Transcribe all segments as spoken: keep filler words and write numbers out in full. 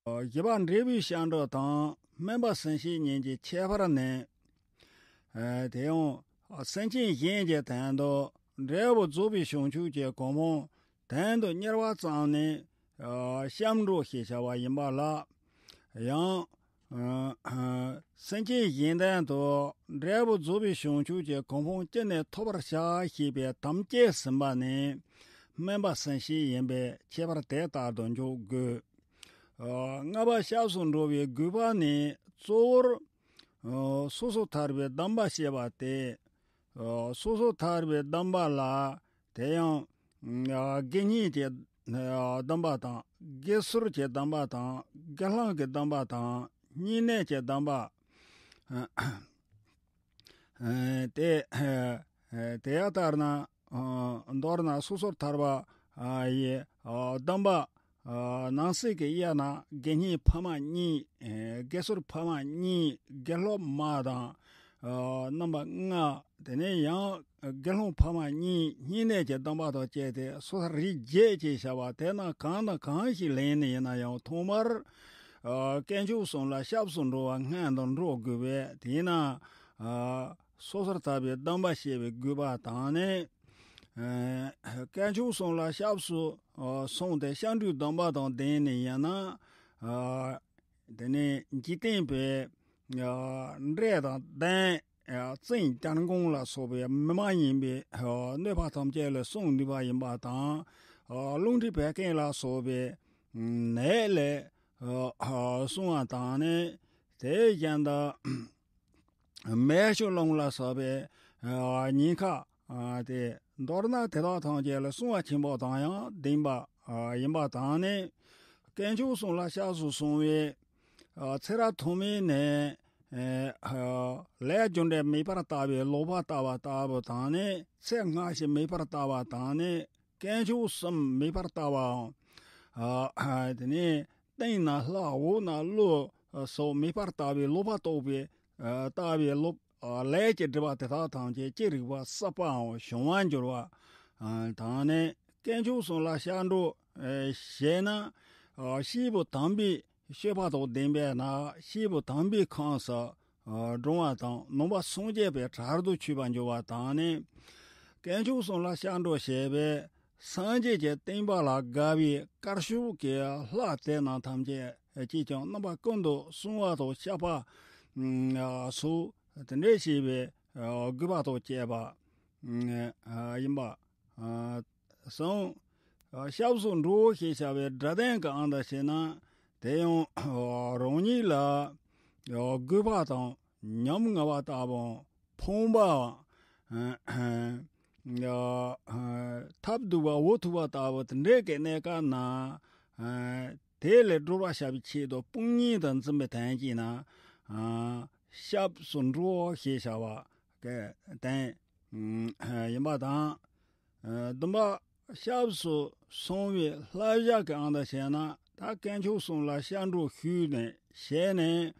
བཞི་པ་འབྲས་བུའི་ཤར་གྲོལ་དང་སྨོན་པ་སེམས་བསྐྱེད་གཉིས་ཀྱི་ཁྱད་པར་ནི། དེ་ཡང་སེམས་ཅན་གཞན་གྱི་དོན་དུ་འབྲས་བུ་རྫོགས་པའི་བྱང་ཆུབ་ཀྱི་གོ་འཕང་དོན་དུ་གཉེར་བ་ཙམ་ནི་སྐྱབས་འགྲོ་ཞེས་བྱ་བ་ཡིན་པ་ལ། ཡང་སེམས་ཅན་གཞན་དོན་དུ་འབྲས་བུ་རྫོགས་པའི་བྱང་ཆུབ་ཀྱི་གོ་འཕང་ཅི་ནས་ཐོབ་པར་བྱ་ཞེས་པའི་དམ་བཅའ་ཟིན་པ་ནི་སྨོན་པ་སེམས་བསྐྱེད་ཡིན་པས་ཁྱད་པར་དེ་ལྟར་དུ་འཇོག་དགོས། ལྔ་པ་སྐྱབས་སུ་འགྲོ་བའི་དགོས་པ་ནི་གཙོ་བོར་སོ་སོར་ཐར་པའི་སྡོམ་པ་བྱེད་པ་སྟེ། སོ་སོར་ཐར་པའི་སྡོམ་པ་ལ་དེ་ཡང་དགེ་བསྙེན་གྱི་སྡོམ་པ་དང་དགེ་ཚུལ་གྱི་སྡོམ་པ་དང་དགེ་སློང་གི་སྡོམ་པ་དང་བསྙེན་གནས་ཀྱི་སྡོམ་པ། དེ་དེ་ཡང་ལྟར་ན། མདོར་ན་སོ་སོར་ཐར་པ་ཡི་སྡོམ་པ། ནང་གསེས་ཀྱི་དབྱེ་ན་དགེ་བསྙེན་ཕ་མ་གཉིས། དགེ་ཚུལ་ཕ་མ་གཉིས། དགེ་སློབ་མ་དང་། རྣམ་པ་ལྔ། དེ་ནས་ཡང་དགེ་སློང་ཕ་མ་གཉིས་བསྙེན་གནས་ཀྱི་སྡོམ་པ་དང་བཅས་ཏེ་སོ་སོར་རིགས་བརྒྱད་ཅེས་བྱ་བ་དེ་རྣམས་གང་དང་གང་ཞིག་ལེན་ནི་ཡིན་ན་ཡང་ཐོག་མར། དཀོན་མཆོག་གསུམ་ལ་སྐྱབས་སུ་འགྲོ་བ་སྔོན་དུ་འགྲོ་དགོས་པས་དེས་ན། སོ་སོར་ཐར་པའི་སྡོམ་པ་བྱེད་པའི་དགོས་པ་དང་ནི། དཀོན་མཆོག་གསུམ་ལ་སྐྱབས་སུ་སོང་སྟེ་སྐྱབས་འགྲོའི་སྡོམ་པ་དང་ལྡན་ནི་ཡིན་ན། དེ་ནས་འཇིག་རྟེན་པའི་འབྲས་དང་གདན། བཙུན་དམ་རྐུན་ལ་སོགས་པའི་མི་མ་ཡིན་པའི་གནོད་པ་ཐམས་ཅད་ལས་སྲུང་ནུས་པ་ཡིན་པ་དང་། རླུང་མཁྲིས་བད་ཀན་ལ་སོགས་པའི་ནད་ལས་སྲུང་བ་དང་ནི། དེ་བཞིན་དུ། མེ་ཤོད་རླུང་ལ་སོགས་པའི་ཉེན་ཁ་དེ་མདོར་ན་དེ་དག་ཐམས་ཅད་ལས་སྲུང་བ་ཆེན་པོ་དང་ཡང་ལྡན་པ་ཡིན་པ་དང་ནི། དཀོན་མཆོག་གསུམ་ལ་སྐྱབས་སུ་སོང་བའི་ཚེ་རབས་ཐོག་མའི་ནས་ལས་རྒྱུ་འབྲས་མེད་པར་ལྟ་བའི་ལོག་པར་ལྟ་བ་ལྟ་བུ་དང་ནི། ཚེ་སྔ་ཕྱི་མེད་པར་ལྟ་བ་དང་ནི། དཀོན་མཆོག་གསུམ་མེད་པར་ལྟ་བའམ། དེ་ནས་སྟེང་ན་ལྷ་འོག་ན་ཀླུ་སོགས་མེད་པར་ལྟ་བའི་ལོག་པ་རྟོག་པའི་ལྟ་བའི་ལོག་ལས་ཀྱི་སྒྲིབ་པ་དེ་དག་ཐམས་ཅད་ཅི་རིགས་པ་བསགས་པའམ་བྱུང་བར་འགྱུར་བ་དང་ནི། དཀོན་མཆོག་གསུམ་ལ་སྐྱབས་འགྲོ་བྱས་ན། སྐྱེས་བུ་དམ་པའི་སྤྱོད་པ་དང་ལྡན་པས་ན་སྐྱེས་བུ་དམ་པའི་ཁམས་སུ། འགྲོ་བ་དང་ནང་པ་སངས་རྒྱས་པའི་གྲལ་དུ་ཆུད་པར་འགྱུར་བ་དང་ནི། དཀོན་མཆོག་གསུམ་ལ་སྐྱབས་འགྲོ་བྱས་པས་སངས་རྒྱས་ཀྱི་བསྟན་པ་ལ་དགའ་བའི་དཀར་ཕྱོགས་ཀྱི་ལྷ་དེ་རྣམས་ཐམས་ཅད་ཀྱིས་ཀྱང་རྣམ་པ་ཀུན་ཏུ་བསྲུང་བ་དང་བཤགས་པ་སོགས་དེ་འདྲ་བྱས་པའི་དགོས་པ་དང་བཅས་པ་ཡིན་པ། གསུམ། སྐྱབས་སུ་འགྲོ་ཞེས་བྱ་བའི་སྒྲ་དོན་གྱི་དབང་དུ་བྱས་ན། དེ་ཡང་རང་ཉིད་ལ་དགོས་པ་དང་ཉམ་ང་བ་ལྟ་བུའམ་ཕོངས་པའམ། ཐབས་སྡུག་པ་འུ་ཐུག་པ་ལྟ་བུ་དེ་འདྲའི་གི་གནས་སྐབས་ན། དེ་ལས་སྒྲོལ་བར་བྱ་བའི་ཆེད་དུ་དཔང་གཉེན་དུ་འཛིན་པའི་དོན་གྱིས་ན། སྐྱབས་སུ་འགྲོ་ཞེས་བྱ་བ་གི་དོན་ཡིན་པ་དང་། བདུན་པ། སྐྱབས་སུ་སོང་བའི་བསླབ་བྱ་གི་དབང་དུ་བྱས་ན། ད་དཀོན་མཆོག་གསུམ་ལ་སྐྱབས་འགྲོ་ཞུས་ནས་བྱས་ནས།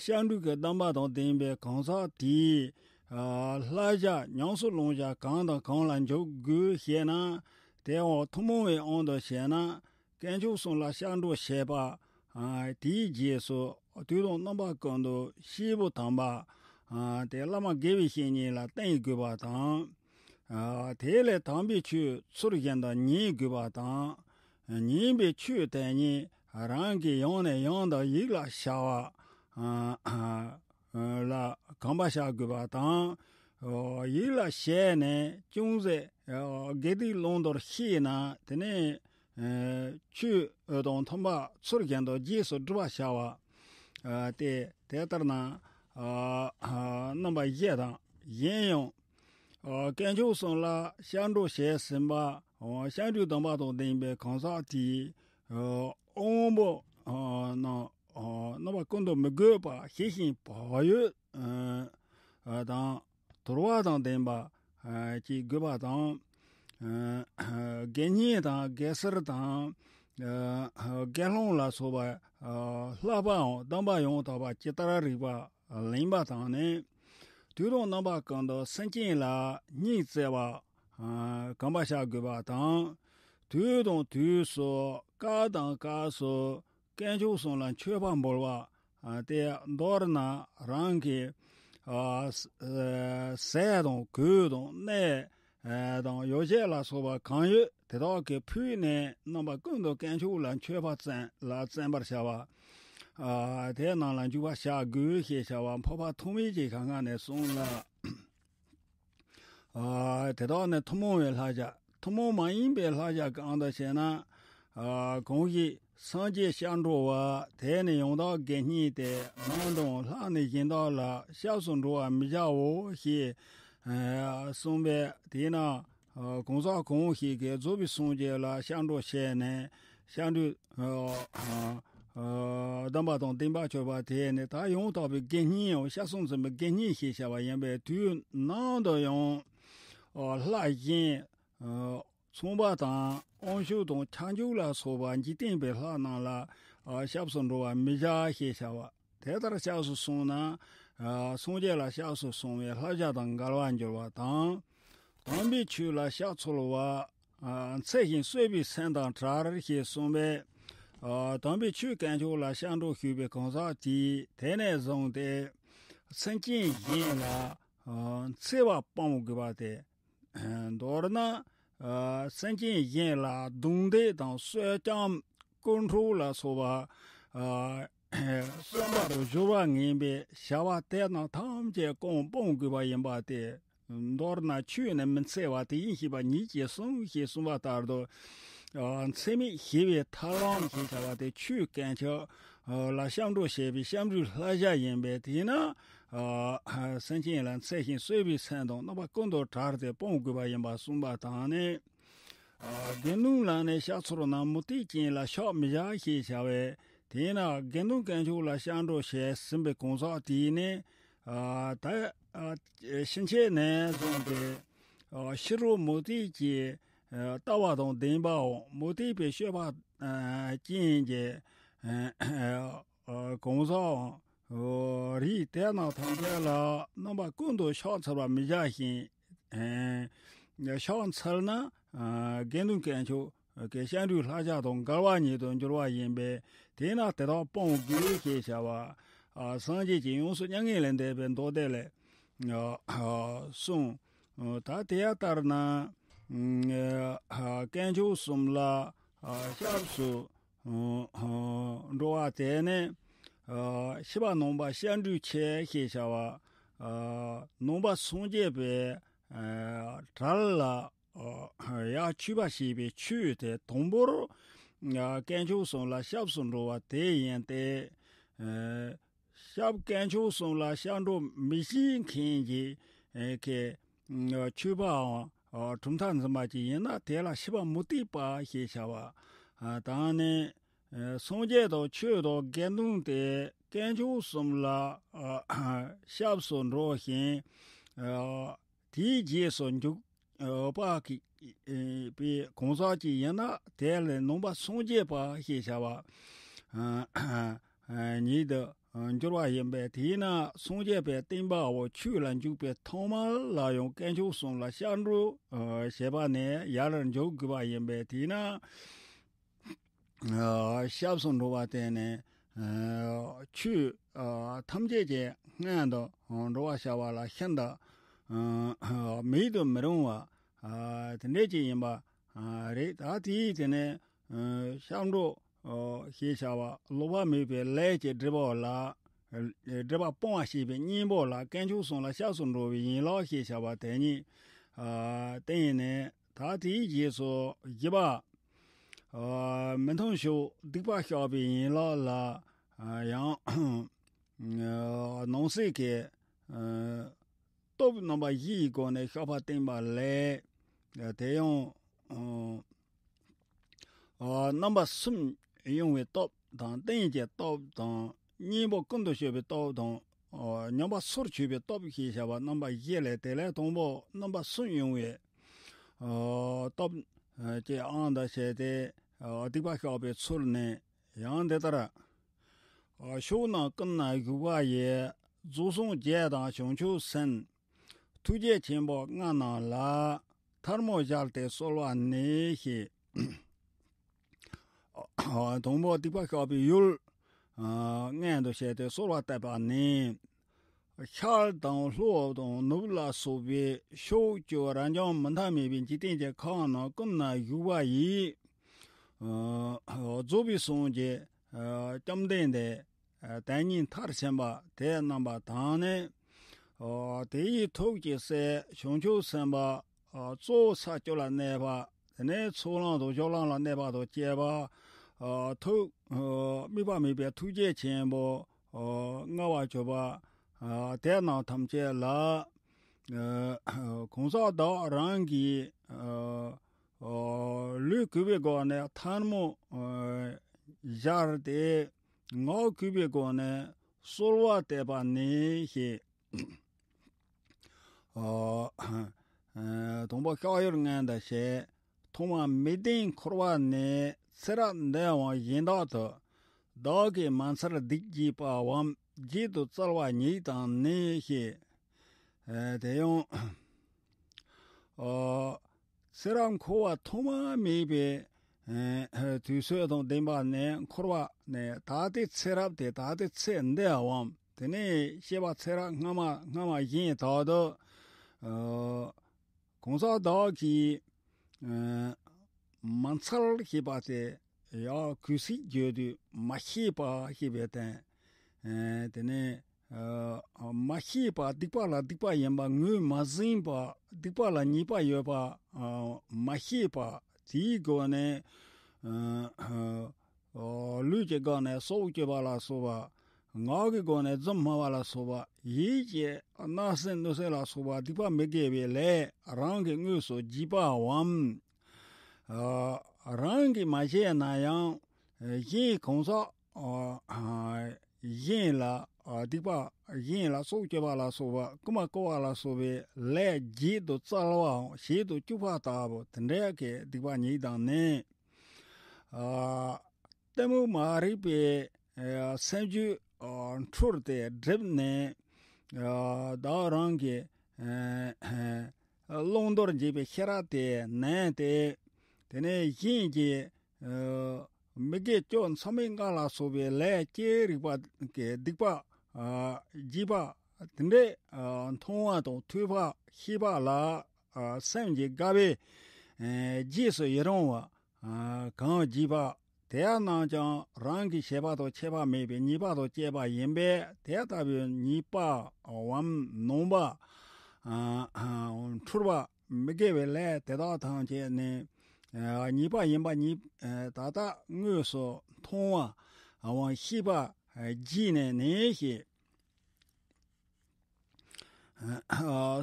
སྐྱབས་འགྲོའི་གི་སྡོམ་པ་དང་ལྡན་པའི་གང་ཟག་དེས། བསླབ་བྱ་ཉམས་སུ་བླང་བྱ་གང་དང་གང་ལ་འཇུག་དགོས་ཞེ་ན། དེའང་ཐུན་མོང་བའི་དབང་དུ་བྱས་ན། དཀོན་མཆོག་གསུམ་ལ་སྐྱབས་འགྲོ་བྱེད་པ། དེའི་རྗེས་སུ་དུས་དང་རྣམ་པ་ཀུན་ཏུ་སྐྱེས་བུ་དམ་པ། དེ་བླ་མ་དགེ་བའི་བཤེས་གཉེན་ལ་བསྟེན་དགོས་པ་དང་། དེ་ལས་དམ་པའི་ཆོས་ཚུལ་བཞིན་དུ་ཉན་དགོས་པ་དང་། ཉན་པའི་ཆོས་དེ་ཉིད་རང་གིས་ཡང་ནས་ཡང་དུ་ཡིད་ལ་བྱ་བ། ལ་གོམས་པར་བྱ་དགོས་པ་དང་། ཡིད་ལ་བྱས་ནས་ཅུང་ཟད་དགེ་སྡིག་བླང་དོར་ཤེས་ན་དེ་ནས་ཆོས་དང་མཐུན་པ་ཚུལ་བཞིན་དུ་རྗེས་སུ་སྒྲུབ་པར་བྱ་བ་སྟེ། དེ་ལྟར་ན་རྣམ་པ་བཞི་དང་། གཞན་ཡང་དཀོན་མཆོག་གསུམ་ལ་སྐྱབས་འགྲོ་བྱས་ཟིན་པ། སྐྱབས་འགྲོའི་སྡོམ་པ་དང་ལྡན་པའི་གང་ཟག་དེས་དབང་པོ་རྣམས་རྣམ་པ་ཀུན་ཏུ་མི་དགོས་པ་ཞི་ཞིང་བག་ཡོད་དང་དུལ་བ་དང་ལྡན་པ་ཅིག་དགོས་པ་དང་། དགེ་བསྙེན་དང་དགེ་ཚུལ་དང་དགེ་སློང་ལ་སོགས་པ་བསླབ་པའམ་སྡོམ་པ་ཡང་དག་པ་ཇི་ལྟར་རིགས་པ་ལེན་པ་དང་ནི། དུས་དང་རྣམ་པ་ཀུན་ཏུ་སེམས་ཅན་ལ་སྙིང་བརྩེ་བ་གོམས་པར་བྱ་དགོས་པ་དང་། དུས་དང་དུས་སུ་སྐབས་དང་སྐབས་སུ་ དཀོན་མཆོག་གསུམ་ལ་མཆོད་པ་འབུལ་བ། ཨ་དེ་མདོར་ན་རང་གི་ཨ་ཟས་དང་གོས་དང་གནས་ཨ་དང་ཡོ་བྱད་ལ་སོགས་པ་གང་ཡོད་དེ་དག་གིས་ཕུལ་ནས་རྣམ་པ་ཀུན་ཏུ་དཀོན་མཆོག་ལ་མཆོད་པ་བརྩམ་ལ་བརྩམ་པར་བྱ་བ། ཨ་དེ་རྣམས་ལ་འཇུག་པར་བྱ་དགོས་ཞེས་བྱ་བ་འཕགས་པ་ཐོགས་མེད་ཀྱིས་ག་ང་ནས་གསུངས་ལ། ཨ་དེ་དག་ནི་ཐུན་མོང་བའི་བསླབ་བྱ། ཐུན་མོང་མ་ཡིན་པའི་བསླབ་བྱ་གང་དུ་ཞེ་ན། ཨ་གང་ཞིག་སངས་རྒྱས་སྐྱབས་འགྲོ་བ་དེ་ནི་ཡང་དག་དགེ་བསྙེན་ཏེ། ནམ་དུ་ལྷག་ནས་གཞན་དག་ལ་སྐྱབས་སུ་འགྲོ་བར་མི་བྱའོ་ཞེས་ཨ་གསུངས་པས། དེས་ན་ཨ་གང་ཟག་གང་ཞིག་གིས་རྫོགས་པའི་སངས་རྒྱས་ལ་སྐྱབས་འགྲོ་བྱས་ནས་སྐྱབས་འགྲོའི་ཨ་ཨ་ཨ་སྡོམ་པ་དང་བསྟན་པ་སྤྱོད་པ་དེ་ནི་ད་ཡང་དག་པའི་དགེ་བསྙེན་ཡང་སྐྱབས་སུ་འཛིན་པའི་དགེ་བསྙེན་ཞེས་བྱ་བ་ཡིན་པས། དུས་ནམ་དུ་ཡང་ཨ་ལྷ་གཞན་ཨ་ཚངས་པ་དང་དབང་ཕྱུག་དང་ཁྱབ་འཇུག་ལ་སོགས་པ་འཇིག་རྟེན་པའི་ལྷ་རྣམས་ལ་ཨ་སྐྱབས་སུ་འགྲོ་བར་མི་བྱ་ཞེས་བྱ་བ། དེ་ལྟར་སྐྱབས་སུ་སོང་ན་ཨ་སངས་རྒྱས་ལ་སྐྱབས་སུ་སོང་བའི་བསླབ་བྱ་དང་འགལ་བར་འགྱུར་བ་དང་། དམ་པའི་ཆོས་ལ་ཕྱག་འཚལ་བ། ཨ་འཚེ་ཞིང་གསོད་པའི་སེམས་དང་བྲལ་ཞེས་གསུངས་པས། ཨ་དམ་པའི་ཆོས་དཀོན་མཆོག་ལ་སྐྱབས་འགྲོ་ཞུས་པའི་གང་ཟག་དེས་དེ་ནས་བཟུང་སྟེ་སེམས་ཅན་གཞན་ལ་ཨ་འཚེ་བ་སྤོང་དགོས་པ་སྟེ། མདོར་ན་ཨ་སེམས་ཅན་གཞན་ལ་རྡུང་རྡེག་དང་གསོད་རྐྱང་རྐུ་འཕྲོག་ལ་སོགས་པ་ཨ་བསམ་པར་སྦྱོར་བ་ངན་པའི་བྱ་བ་དེ་རྣམས་ཐམས་ཅད་གང་སྤོང་དགོས་པ་ཡིན་པ་སྟེ། མདོར་ན་ཆོས་ནི་མི་འཚེ་བ་དེ་ཡིན་ཞེས་པ་ཉིད་ཀྱིས་གསུངས་ཞེས་གསུངས་པ་ལྟར་དུ། ཨ་འཚེ་མེད་ཞི་བའི་ཐབས་ལམ་ཞེས་བྱ་བ་དེ་ཆོས་དཀོན་མཆོག་ཨ་ལ་སྐྱབས་འགྲོ་བྱེད་པའི་སྐྱབས་འགྲོའི་བསླབ་བྱ་ཡིན་པས། དེས་ན་ཨ་སེམས་ཅན་ལ་འཚེ་ཞིང་གསོད་པའི་སེམས་དང་རྣམ་པ་ཀུན་ཏུ་བྲལ་ཏེ་སྤོང་དགོས་པ་ཡིན་པ་གསུངས་པ་དང་ནི། ཨ་དགེ་འདུན་ལ་ནི་ཕྱག་འཚལ་ན་མུ་སྟེགས་ཅན་ལ་ཕྱག་མི་བྱ་ཞེས་བྱ་བས། དེས་ན་དགེ་འདུན་དཀོན་མཆོག་ལ་སྐྱབས་འགྲོ་བྱས་ཟིན་པའི་གང་ཟག་དེས་ནི། ཨ་ད་ཨ་ཕྱིན་ཆད་ནས་བཟུང་སྟེ་ཨ་ཕྱི་རོལ་མུ་སྟེགས་ཀྱི་ཨ་ལྟ་བ་དང་ལྡན་པའམ། མུ་སྟེགས་པའི་སྤྱོད་པ་ཨ་ཅན་གྱི་ཨ་ཨ་གང་ཟག་ཨ་རིགས་དེ་རྣམས་ཐམས་ཅད་ལ་རྣམ་པ་ཀུན་ཏུ་ཕྱག་འཚལ་བར་མི་བྱ་ཞིང་། ཨ་ཕྱག་འཚལ་ན་ཨ་དགེ་འདུན་དཀོན་མཆོག་གི་སྐྱབས་འགྲོའི་བསླབ་བྱ་དང་འགལ་བ་ཉིད་དུ་འགྱུར་བ་ཡིན་པས། དེས་ན་དེ་དག་སྤོང་དགོས་ཞེས་བྱ་བ། ཨ་སངས་རྒྱས་ཀྱིས་ཡོངས་སུ་མྱ་ངན་ལས་འདས་པའི་མདོ་སྡེ་ལས་ཨ་གསུངས། ད་དེ་ལྟར་ན་ཨ་དཀོན་མཆོག་གསུམ་ལ་ཨ་སྐྱབས་སུ་འགྲོ་བ་དེ་ནི་ཨ་ཤེས་པ་ནང་པ་སྐྱབས་འགྲོའི་ཆེད་ཞེས་བྱ་བ། ཨ་ནང་པ་སངས་རྒྱས་པའི་ཨ་གྲལ་ལ་ཨ་ཡར་ཚུད་པ་ཞེས་པའི་ཆོས་དེ་དང་པོར་ཨ་དཀོན་མཆོག་གསུམ་ལ་སྐྱབས་སུ་འགྲོ་བ་དེ་ཡིན་ཏེ། ཨ་སྐྱབས་དཀོན་མཆོག་གསུམ་ལ་སྐྱབས་འགྲོ་མི་ཤེས་མཁན་གྱི་ཨ་གི་ཨ་ཆོས་པའམ་ཨ་གྲུབ་མཐའ་འཛིན་པ་ཅིག་ཡིན་ན་དེ་ལ་ཤེས་པ་མུ་སྟེགས་པ་ཞེས་བྱ་བ། ཨ་དང་ནི་ཨ་སངས་རྒྱས་དང་ཆོས་དང་དགེ་འདུན་ཏེ་དཀོན་མཆོག་གསུམ་ལ་ཨ་སྐྱབས་སུ་འགྲོ་ཞིང་ཨ་དེའི་རྗེས་སུ་འཇུག་ཨ་པ་གི་ཨ་པའི་གང་ཟག་ཅིག་ཡིན་ན་དེ་ལ་ནང་པ་སངས་རྒྱས་པ་ཞེས་བྱ་བ་ཨ་ཨ་ཉིད་དུ་འགྱུར་བ་ཡིན་པས། དེས་ན་སངས་རྒྱས་པའི་བསྟན་པའོ་ཆོས་ལ་འཇུག་པའི་ཐོག་མ་ལ་ཡང་དཀོན་མཆོག་གསུམ་ལ་སྐྱབས་འགྲོ་ཨ་བྱེད་པ་ནི་ཡར་འཇུག་དགོས་པ་ཡིན་པས། དེས་ན། ཨ་སྐྱབས་སུ་འགྲོ་བ་དེ་ནི་ཨ་ཆོས་ཨ་ཐམས་ཅད་ཀྱི་སྔོན་དུ་འགྲོ་བར་བྱ་བ་ལ་ཤིན་ཏུ་ཨ་མེད་དུ་མི་རུང་བ་ཨ་དེ་འདྲ་ཅིག་ཡིན་པ་ཨ་རེད། ད་དེའི་དེ་ནི་ཨ་སྐྱབས་འགྲོ་ཨ་ཞེས་བྱ་བ་ལོག་པ་མེད་པའི་ལས་ཀྱི་སྒྲིབ་པ་ལ་སྒྲིབ་པ་སྤོང་བ་ཞེས་པའི་གཉེན་པོ་ལ་དཀོན་མཆོག་གསུམ་ལ་སྐྱབས་སུ་འགྲོ་བའི་ཡན་ལག་ཞེས་བྱ་བ་དེ་ཉིད་ཨ་བསྟན་ནས། ད་དེའི་རྗེས་སུ་བཞི་པ། ཨ་མི་མཐུན་ཕྱོགས་སྡིག་པ་བཤགས་པའི་ཡན་ལག་ལ་ཨ་ཡང་ཨ་ནང་གསེས་ཀྱི་ཨ་སྟོབས་རྣམ་པ་བཞིའི་སྒོ་ནས་བཤགས་པ་བསྟན་པ་ལས། ཨ་དེ་ཡང་ཨ་ཨ་རྣམ་པ་གསུམ་དབྱུང་བའི་སྟོབས་དང་། རྟེན་གྱི་སྟོབས་དང་། གཉེན་པོ་ཀུན་ཏུ་སྤྱོད་པའི་སྟོབས་དང་། ཨ་ཉམས་པ་སོར་ཆུད་པའི་སྟོབས་ཞེས་བྱ་བ་རྣམ་པ་བཞི་ལས། དེ་ལས་དང་པོ་རྣམ་པ་གསུམ་དབྱུང་བའི་ཨ་སྟོབས་ཀྱི་དབང་དུ་བྱས་ཏེ་ཨ་སྡིག་པ་བཤགས་པའི་ཚུལ་ནི་ཡང་འདི་ལྟར། ཨ་ཕྱོགས་རྣམས་ཀུན་ན་བཞུགས་པ་ཡི། རྫོགས་སངས་རྒྱས་དང་བྱང་ཆུབ་སེམས། ཐུགས་རྗེ་ཆེན་པོ་ལྔ་རྣམས་ལ། ཐལ་མོ་སྦྱར་ཏེ་གསོལ་བ་ནི་ཞེས། དང་པོ་སྡིག་པ་བཤགས་པའི་ཡུལ། ཨ། མངོན་དུ་བྱས་ཏེ་གསོལ་བ་བཏབ་པ་ནི། ཤར་དང་ལྷོ་དང་ནུབ་ལ་སོགས་པའི་ཕྱོགས་བཅུ་རབ་འབྱམས་མི་མཐའ་མེད་པའི་འཇིག་རྟེན་གྱི་ཁམས་རྣམས་ཀུན་ན་བཞུགས་པ་ཡི། ཨ། རྫོགས་པའི་སངས་རྒྱས། ཨ། བཅོམ་ལྡན་འདས། ཨ། དོན་གཉིས་མཐར་ཕྱིན་པ་དེ་རྣམ་པ་དག་ནི། ཨ། དེ་ཡི་ཐུགས་ཀྱི་སྲས་བྱང་ཆུབ་སེམས་དཔའ། ཨ། གཙོ་བོ་ས་བཅུ་ལ་གནས་པ། དེ་ནས་ཚོགས་ལམ་དང་སྦྱོར་ལམ་ལ་གནས་པ་དང་བཅས་པ། ཨ། ཐུགས། ཨ། དམིགས་པ་མེད་པའི་ཐུགས་རྗེ་ཆེན་པོ། ཨ། མངའ་བར་གྱུར་པ། ཨ། དེ་རྣམས་ཐམས་ཅད་ལ། ཨ། གང་ཟག་བདག་རང་གིས། ཨ། ཨ། ལུས་གུས་པའི་སྒོ་ནས་ཐལ་མོ། ཨ། སྦྱར་ཏེ། ངག་གུས་པའི་སྒོ་ནས་གསོལ་བ་བཏབ་པ་ནི་ཞེས། ཨ། ཨ། དང་པོ་བཤགས་ཡུལ་མངོན་དུ་བྱས། ཐོག་མར་མིག་ལྡན་འཁོར་བ་ནས་ཚེ་རབས་འདིའམ་གཞན་དག་ཏུ། བདག་གིས་མ་འཚལ་སྡིག་བགྱིས་པའམ་བགྱིད་དུ་སྩལ་བ་ཉིད་དང་ནི་ཞེས། ཨ། དེ་ཡང་། ཨ། ཚེ་རབས་འཁོར་བ་ཐོག་མ་མེད་པའི། ཨ། དུས་ཚོད་དང་ལྡན་པ་ནས་འཁོར་བ་ནས་ད་ལྟའི་ཚེ་རབས་དེ་ད་ལྟའི་ཚེ་འདིའམ། དེ་ནས་སྐྱེ་བ་ཚེ་རབས་སྔ་མ་སྔ་མ་གཞན་དག་ཏུ། ཨ། གང་ཟག་བདག་གིས། ཨ། མ་འཚལ་ཞེས་པ་དེ་ཡང་གུས་སྲས་བརྗོད་དུས་མ་ཤེས་པ་ཞེས་པའི་དོན། ཨ། དེ་ནས། ཨ། མ་ཤེས་པ། སྡིག་པ་ལ་སྡིག་པ་ཡིན་པ་ངོས་མ་ཟིན་པ། སྡིག་པ་ལ་ཉེས་པ་ཡོད་པ། ཨ། མ་ཤེས་པ། དེའི་སྒོ་ནས། ཨ། ཨ། ལུས་ཀྱི་སྒོ་ནས་སྲོག་གཅོད་པ་ལ་སོགས་པ། ངག་གི་སྒོ་ནས་རྫུན་སྨྲ་བ་ལ་སོགས་པ། ཡིད་ཀྱི་བརྣབ་སེམས་གནོད་སེམས་ལ་སོགས་པ་སྡིག་པ་མི་དགེ་བའི་ལས་རང་གིས་དངོས་སུ་བགྱིས་པའམ། ཨ། རང་གིས་མ་བྱས་ན་ཡང་། ཨ། གཞན་གང་ཟག། ཨ། གཞན་ལ། ཨ། སྡིག་པ། གཞན་ལ་སྲོག་གཅོད་པ་ལ་སོགས་པ། རྐུ་མ་རྐུ་བ་ལ་སོགས་པའི་ལས་བགྱིད་དུ་སྩལ་བའམ་བྱེད་དུ་བཅུག་པ་ལྟ་བུ་དེ་འདྲ་གི་སྡིག་པ་ཉིད་དང་ནི། ཨ། གཏི་མུག་མ་རིག་པའི། ཨ། སེམས་རྒྱུད། ཨ། འཁྲུལ་ཏེ་བསྒྲིབས་ནས། ཨ། བདག་རང་གི། ཨ། བླང་དོར་འབྱེད་པའི་ཤེས་རབ་དེ་ནན་ཏེ། དེ་ནས་གཞན་གྱི། ཨ། མི་དགེ་བཅུ། མཚམས་མེད་ལྔ་ལ་སོགས་པའི་ལས་ཅི་རིགས་པ་གི་སྡིག་པ། ཨ། བགྱིས་པ་དེ་འདྲས། ཨ། མཐོང་བ་དང་ཐོས་པ་ཤེས་པ་ལ། ཨ། སེམས་ཀྱི་དགའ་བའི། ཨ། རྗེས་སུ་ཡི་རང་བ། ཨ། གང་བགྱིས་པ་དེ་རྣམས་ཀྱང་རང་གི་བྱས་པ་དང་ཆད་པ་མེད་པའི་ཉེས་པ་དང་བཅས་པ་ཡིན་པས། དེ་ལྟ་བུའི་ཉེས་པའམ་ནོངས་པ། ཨ། ཨ། འཁྲུལ་པ། མི་དགེ་བའི་ལས་དེ་དག་ཐམས་ཅད་ནི། ཨ། ཉེས་པ་ཡིན་པ་ཉིད། ཨ། ད་ལྟ་དངོས་སུ་མཐོང་བའམ་ཤེས་པ་བགྱིས་ནས་ནི་ཞེས། ཨ།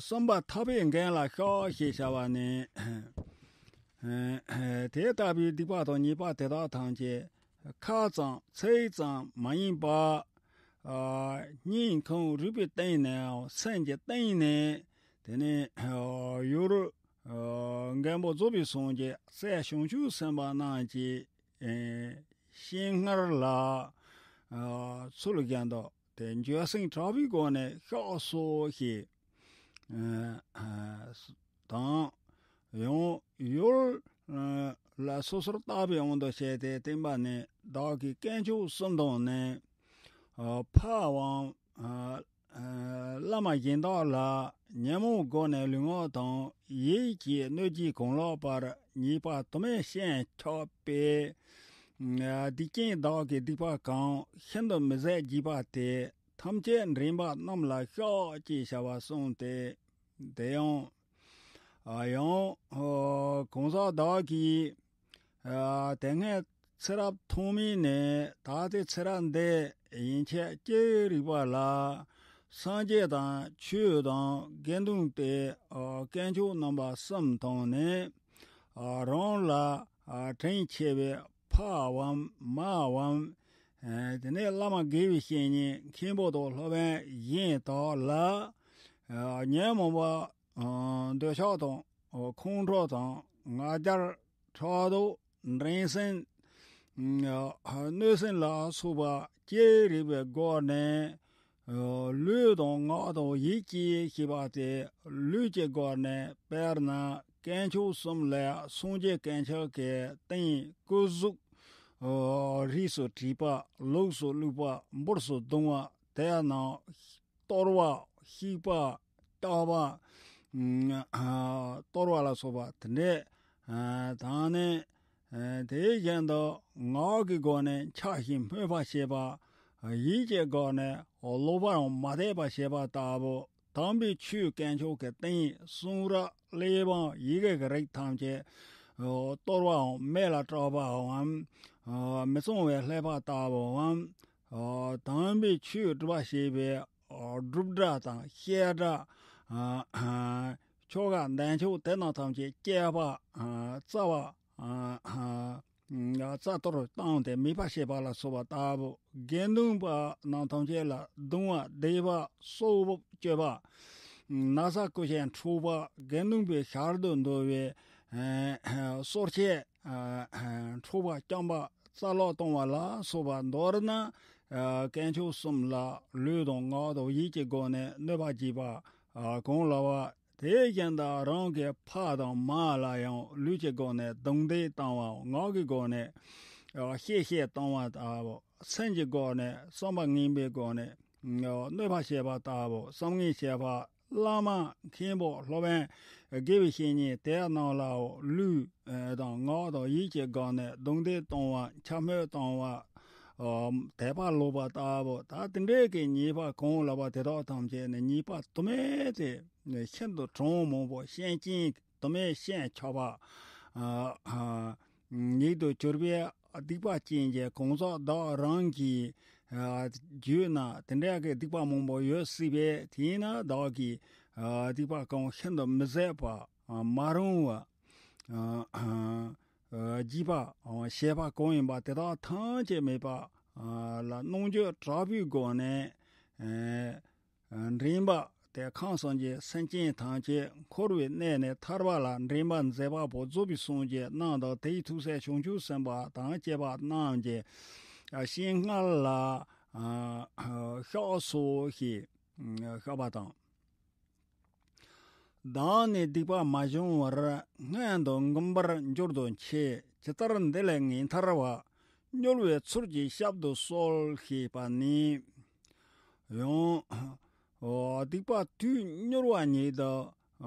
གསུམ་པ་ཐར་པའི་མགོན་ལ་བཤགས་ཞེས་བྱ་བ་ནི། ཨ། དེ་ལྟ་བུའི་སྡིག་པ་དང་ཉེས་པ་དེ་དག་ཐམས་ཅད་ཁ་ཙམ་ཚིག་ཙམ་མ་ཡིན་པ། ཨ། སྙིང་ཁོང་རུས་པའི་གཏིང་ནས། སེམས་ཀྱི་གཏིང་ནས། དེ་ནས། ཨ། ཡུལ། ཨ། མགོན་པོ་རྫོགས་པའི་སངས་རྒྱས་སྲས་བྱང་ཆུབ་སེམས་དཔའ་རྣམས་ཀྱིས། ཨ། སྤྱན་སྔར་ལ། ཨ། ཚུལ་བཞིན་དུ་དེ་འགྱོད་སེམས་དྲག་པོའི་སྒོ་ནས་བཤགས་སོ་ཞེས། ཨ། དང་། ཡང་ཡུལ། ཨ། ལ་སོ་སོར་བརྟག་པའི་དབང་དུ་བྱས་ཏེ་བསྟན་པ་ནི། བདག་གིས་དཀོན་མཆོག་གསུམ་དང་ནི། ཨ། ཕ་བམ། ཨ། ཨ། བླ་མ་གཞན་དག་ལ་ཉོན་མོངས་སྒོ་ནས་ལུས་ངག་དང་ཡིད་ཀྱིས་གནོད་བགྱིས་གང་ལགས་པར་ཉེས་པ་དུ་མའི་ཤན་ཁྱབ་པས། ཨ། སྡིག་ཅན་བདག་གིས་སྡིག་པ་གང་ཤིན་ཏུ་མི་བཟད་བགྱིས་པ་དེ་ཐམས་ཅད་འདྲེན་པ་རྣམས་ལ་བཤགས་ཅེས་བྱ་བ་གསུངས་ཏེ། དེ་ཡང་། ཨ། ཡང་། ཨ། གང་ཟག་བདག་གིས། ཨ། དེ་སྔའི་ཚེ་རབས་ཐོག་མའི་ནས་ད་ལྟའི་ཚེ་རབས་འདི་ཡན་ཆད་ཅི་རིགས་པ་ལ། སངས་རྒྱས་དང་ཆོས་དང་དགེ་འདུན་ཏེ། ཨ། དཀོན་མཆོག་རྣམ་པ་གསུམ་དང་ནི། ཨ། རང་ལ། ཨ། དྲིན་ཆེ་བའི་ཕ་བམ་མ་བམ། ཨ། དེ་ནས་བླ་མ་དགེ་བའི་བཤེས་གཉེན་མཁན་པོ་དང་སློབ་དཔོན་གཞན་དག་ལ། ཨ། ཉོན་མོངས་པ། ཨ། འདོད་ཆགས་དང་། ཨ། ཁོང་ཁྲོ་དང་། ང་རྒྱལ། ཕྲག་དོག། འགྲན་སེམས། ཨ། གནོད་སེམས་ལ་སོགས་པ་ཅི་རིགས་པའི་སྒོ་ནས། ཨ། ལུས་དང་ངག་དང་ཡིད་ཀྱིས་ཞེས་པ་སྟེ། ལུས་ཀྱི་སྒོ་ནས། དཔེར་ན་དཀོན་མཆོག་གསུམ་ལས་སངས་རྒྱས་དཀོན་མཆོག་གི་རྟེན་སྐུ་གཟུགས། ཨོ། རིས་སུ་བྲིས་པ། ལུགས་སུ་བླུགས་པ། འབུར་སུ་བརྡུང་བ། དེ་ཡང་ན་གཏོར་བ། བཤིག་པ། བཏབ་པ། ཨ། གཏོར་བ་ལ་སོགས་པ་དེ་འདྲས། ཨ། དང་ནི། ཨ། དེ་བཞིན་དུ་ངག་གི་སྒོ་ནས་འཆའ་ཞིང་སྨོད་པར་བྱེད་པ། ཡིད་ཀྱི་སྒོ་ནས་ལོག་པར་མ་དད་པར་བྱེད་པ་ལྟ་བུ། དམ་པའི་ཆོས་དཀོན་མཆོག་གི་སྟེང་གསུང་རབ་གླེགས་བམ་ཡི་གེ་གི་རིགས་ཐམས་ཅད་གཏོར་བའམ་མེ་ལ་སྲེག་པའམ། ཨ། མི་གཙང་བའི་ཀླད་པ་ལྟ་བུའམ། ཨ། དམ་པའི་ཆོས་སྒྲུབ་པར་བྱེད་པའི། ཨ། སྒྲུབ་སྒྲ་དང་བཤད་སྒྲ། ཨ། ཆོ་ག་འདོན་ཆོག་དེ་རྣམས་ཐམས་ཅད་བཅད་པ། ཨ། བཙའ་བ། ཨ། ཨ། རྩ་གཏོར་བཏང་སྟེ་མེད་པར་བྱེད་པ་ལ་སོགས་པ་ལྟ་བུ། དགེ་འདུན་པ་རྣམས་ཐམས་ཅད་ལ་རྡུང་བ་རྡེག་པ་སྲོག་གཅོད་པ། ན་བཟའ་བཀོལ་ཞིང་འཁྲུག་པ། དགེ་འདུན་པའི་ཞལ་དུ་འདུ་བའི། ཨ། སོར་ཆས། ཨ། འཁྲུག་པ་རྐྱབ་པ། རྩ་སློག་གཏོང་བ་ལ་སོགས་པ་མདོར་ན། ཨ། དཀོན་མཆོག་གསུམ་ལ་ལུས་དང་ངག་དང་ཡིད་ཀྱི་སྒོ་ནས་གནོད་པ་བགྱིས་པ། ཨ། གང་ལགས་པ། དེ་བཞིན་དུ་རང་གི་ཕ་དང་མ་ལ་ཡང་ལུས་ཀྱི་སྒོ་ནས་རྡུང་རྡེག་བཏང་བ། ངག་གི་སྒོ་ནས། ཨ། བཤད་བཤད་བཏང་བ་ལྟ་བུ། སེམས་ཀྱི་སྒོ་ནས་བསམ་པ་ངན་པའི་སྒོ་ནས། ཨ། གནོད་པ་བྱེད་པ་ལྟ་བུ། བསམ་ངན་བྱེད་པ། བླ་མ་མཁན་པོ་སློབ་དཔོན་དགེ་བའི་བཤེས་གཉེན་དེ་རྣམས་ལའོ་ལུས་དང་ངག་དང་ཡིད་ཀྱི་སྒོ་ནས་རྡུང་རྡེག་གཏོང་བ། འཕྱ་སྨོད་གཏོང་བ། ཨ། དད་པ་ལོག་པ་ལྟ་བུ། ད་དེ་འདྲའི་གི་ཉེས་པ་གང་ལགས་པ་དེ་དག་ཐམས་ཅད་ནི་ཉེས་པ་དུ་མས་ཏེ། ཤིན་ཏུ་གྲངས་མང་པོ་ཤན་ཆེན་དུ་མས་ཤན་ཁྱབ་པ། ཨ། ཨ། ཉིད་དུ་གྱུར་པའི་སྡིག་པ་ཅན་གྱི་གང་ཟག་བདག་རང་གི། ཨ། རྒྱུད་ན་དེ་འདྲ་གི་སྡིག་པ་མང་པོ་ཡོད་སྲིད་པས། དེས་ན་བདག་གིས། ཨ། སྡིག་པ་གང་ཤིན་ཏུ་མི་བཟད་པ། ཨ། མ་རུངས་པ། ཨ། ཨ། བགྱིས་པ། ཨ། བྱས་པ་གང་ཡིན་པ་དེ་དག་ཐམས་ཅད་མེད་པ། ཨ། ལ་རྣམ་འགྱུར་དྲག་པོའི་སྒོ་ནས། ཨ། འདྲེན་པ། དེ་ཁམས་སངས་རྒྱས་སེམས་ཅན་ཐམས་ཅད་འཁོར་བའི་གནས་ནས་ཐར་པ་ལ་འདྲེན་པར་མཛད་པ་པོ་རྫོགས་པའི་སངས་རྒྱས་རྣམས་དང་། དེའི་ཐུགས་སྲས་བྱང་ཆུབ་སེམས་དཔའ་དང་བཅས་པ་རྣམས་ཀྱི། ཨ། སྤྱན་སྔར་ལ། ཨ། ཨ། བཤགས་སོ་ཞེས། ཨ། བཤགས་པ་དང་། བདག་ནི་སྡིག་པ་མ་བྱུང་བར། སྔོན་དུ་མགོན་པོར་འགྱུར་དུ་མཆི། ཇི་ལྟར་འདི་ལས་ངེས་ཐར་བ། སྨྱོ་བའི་ཚུལ་གྱིས་བཤགས་སུ་གསོལ། ཞེས་པ་ནི། ཡང་། ཨོ། སྡིག་པ་དུས་མྱུར་བ་ཉིད་དུ།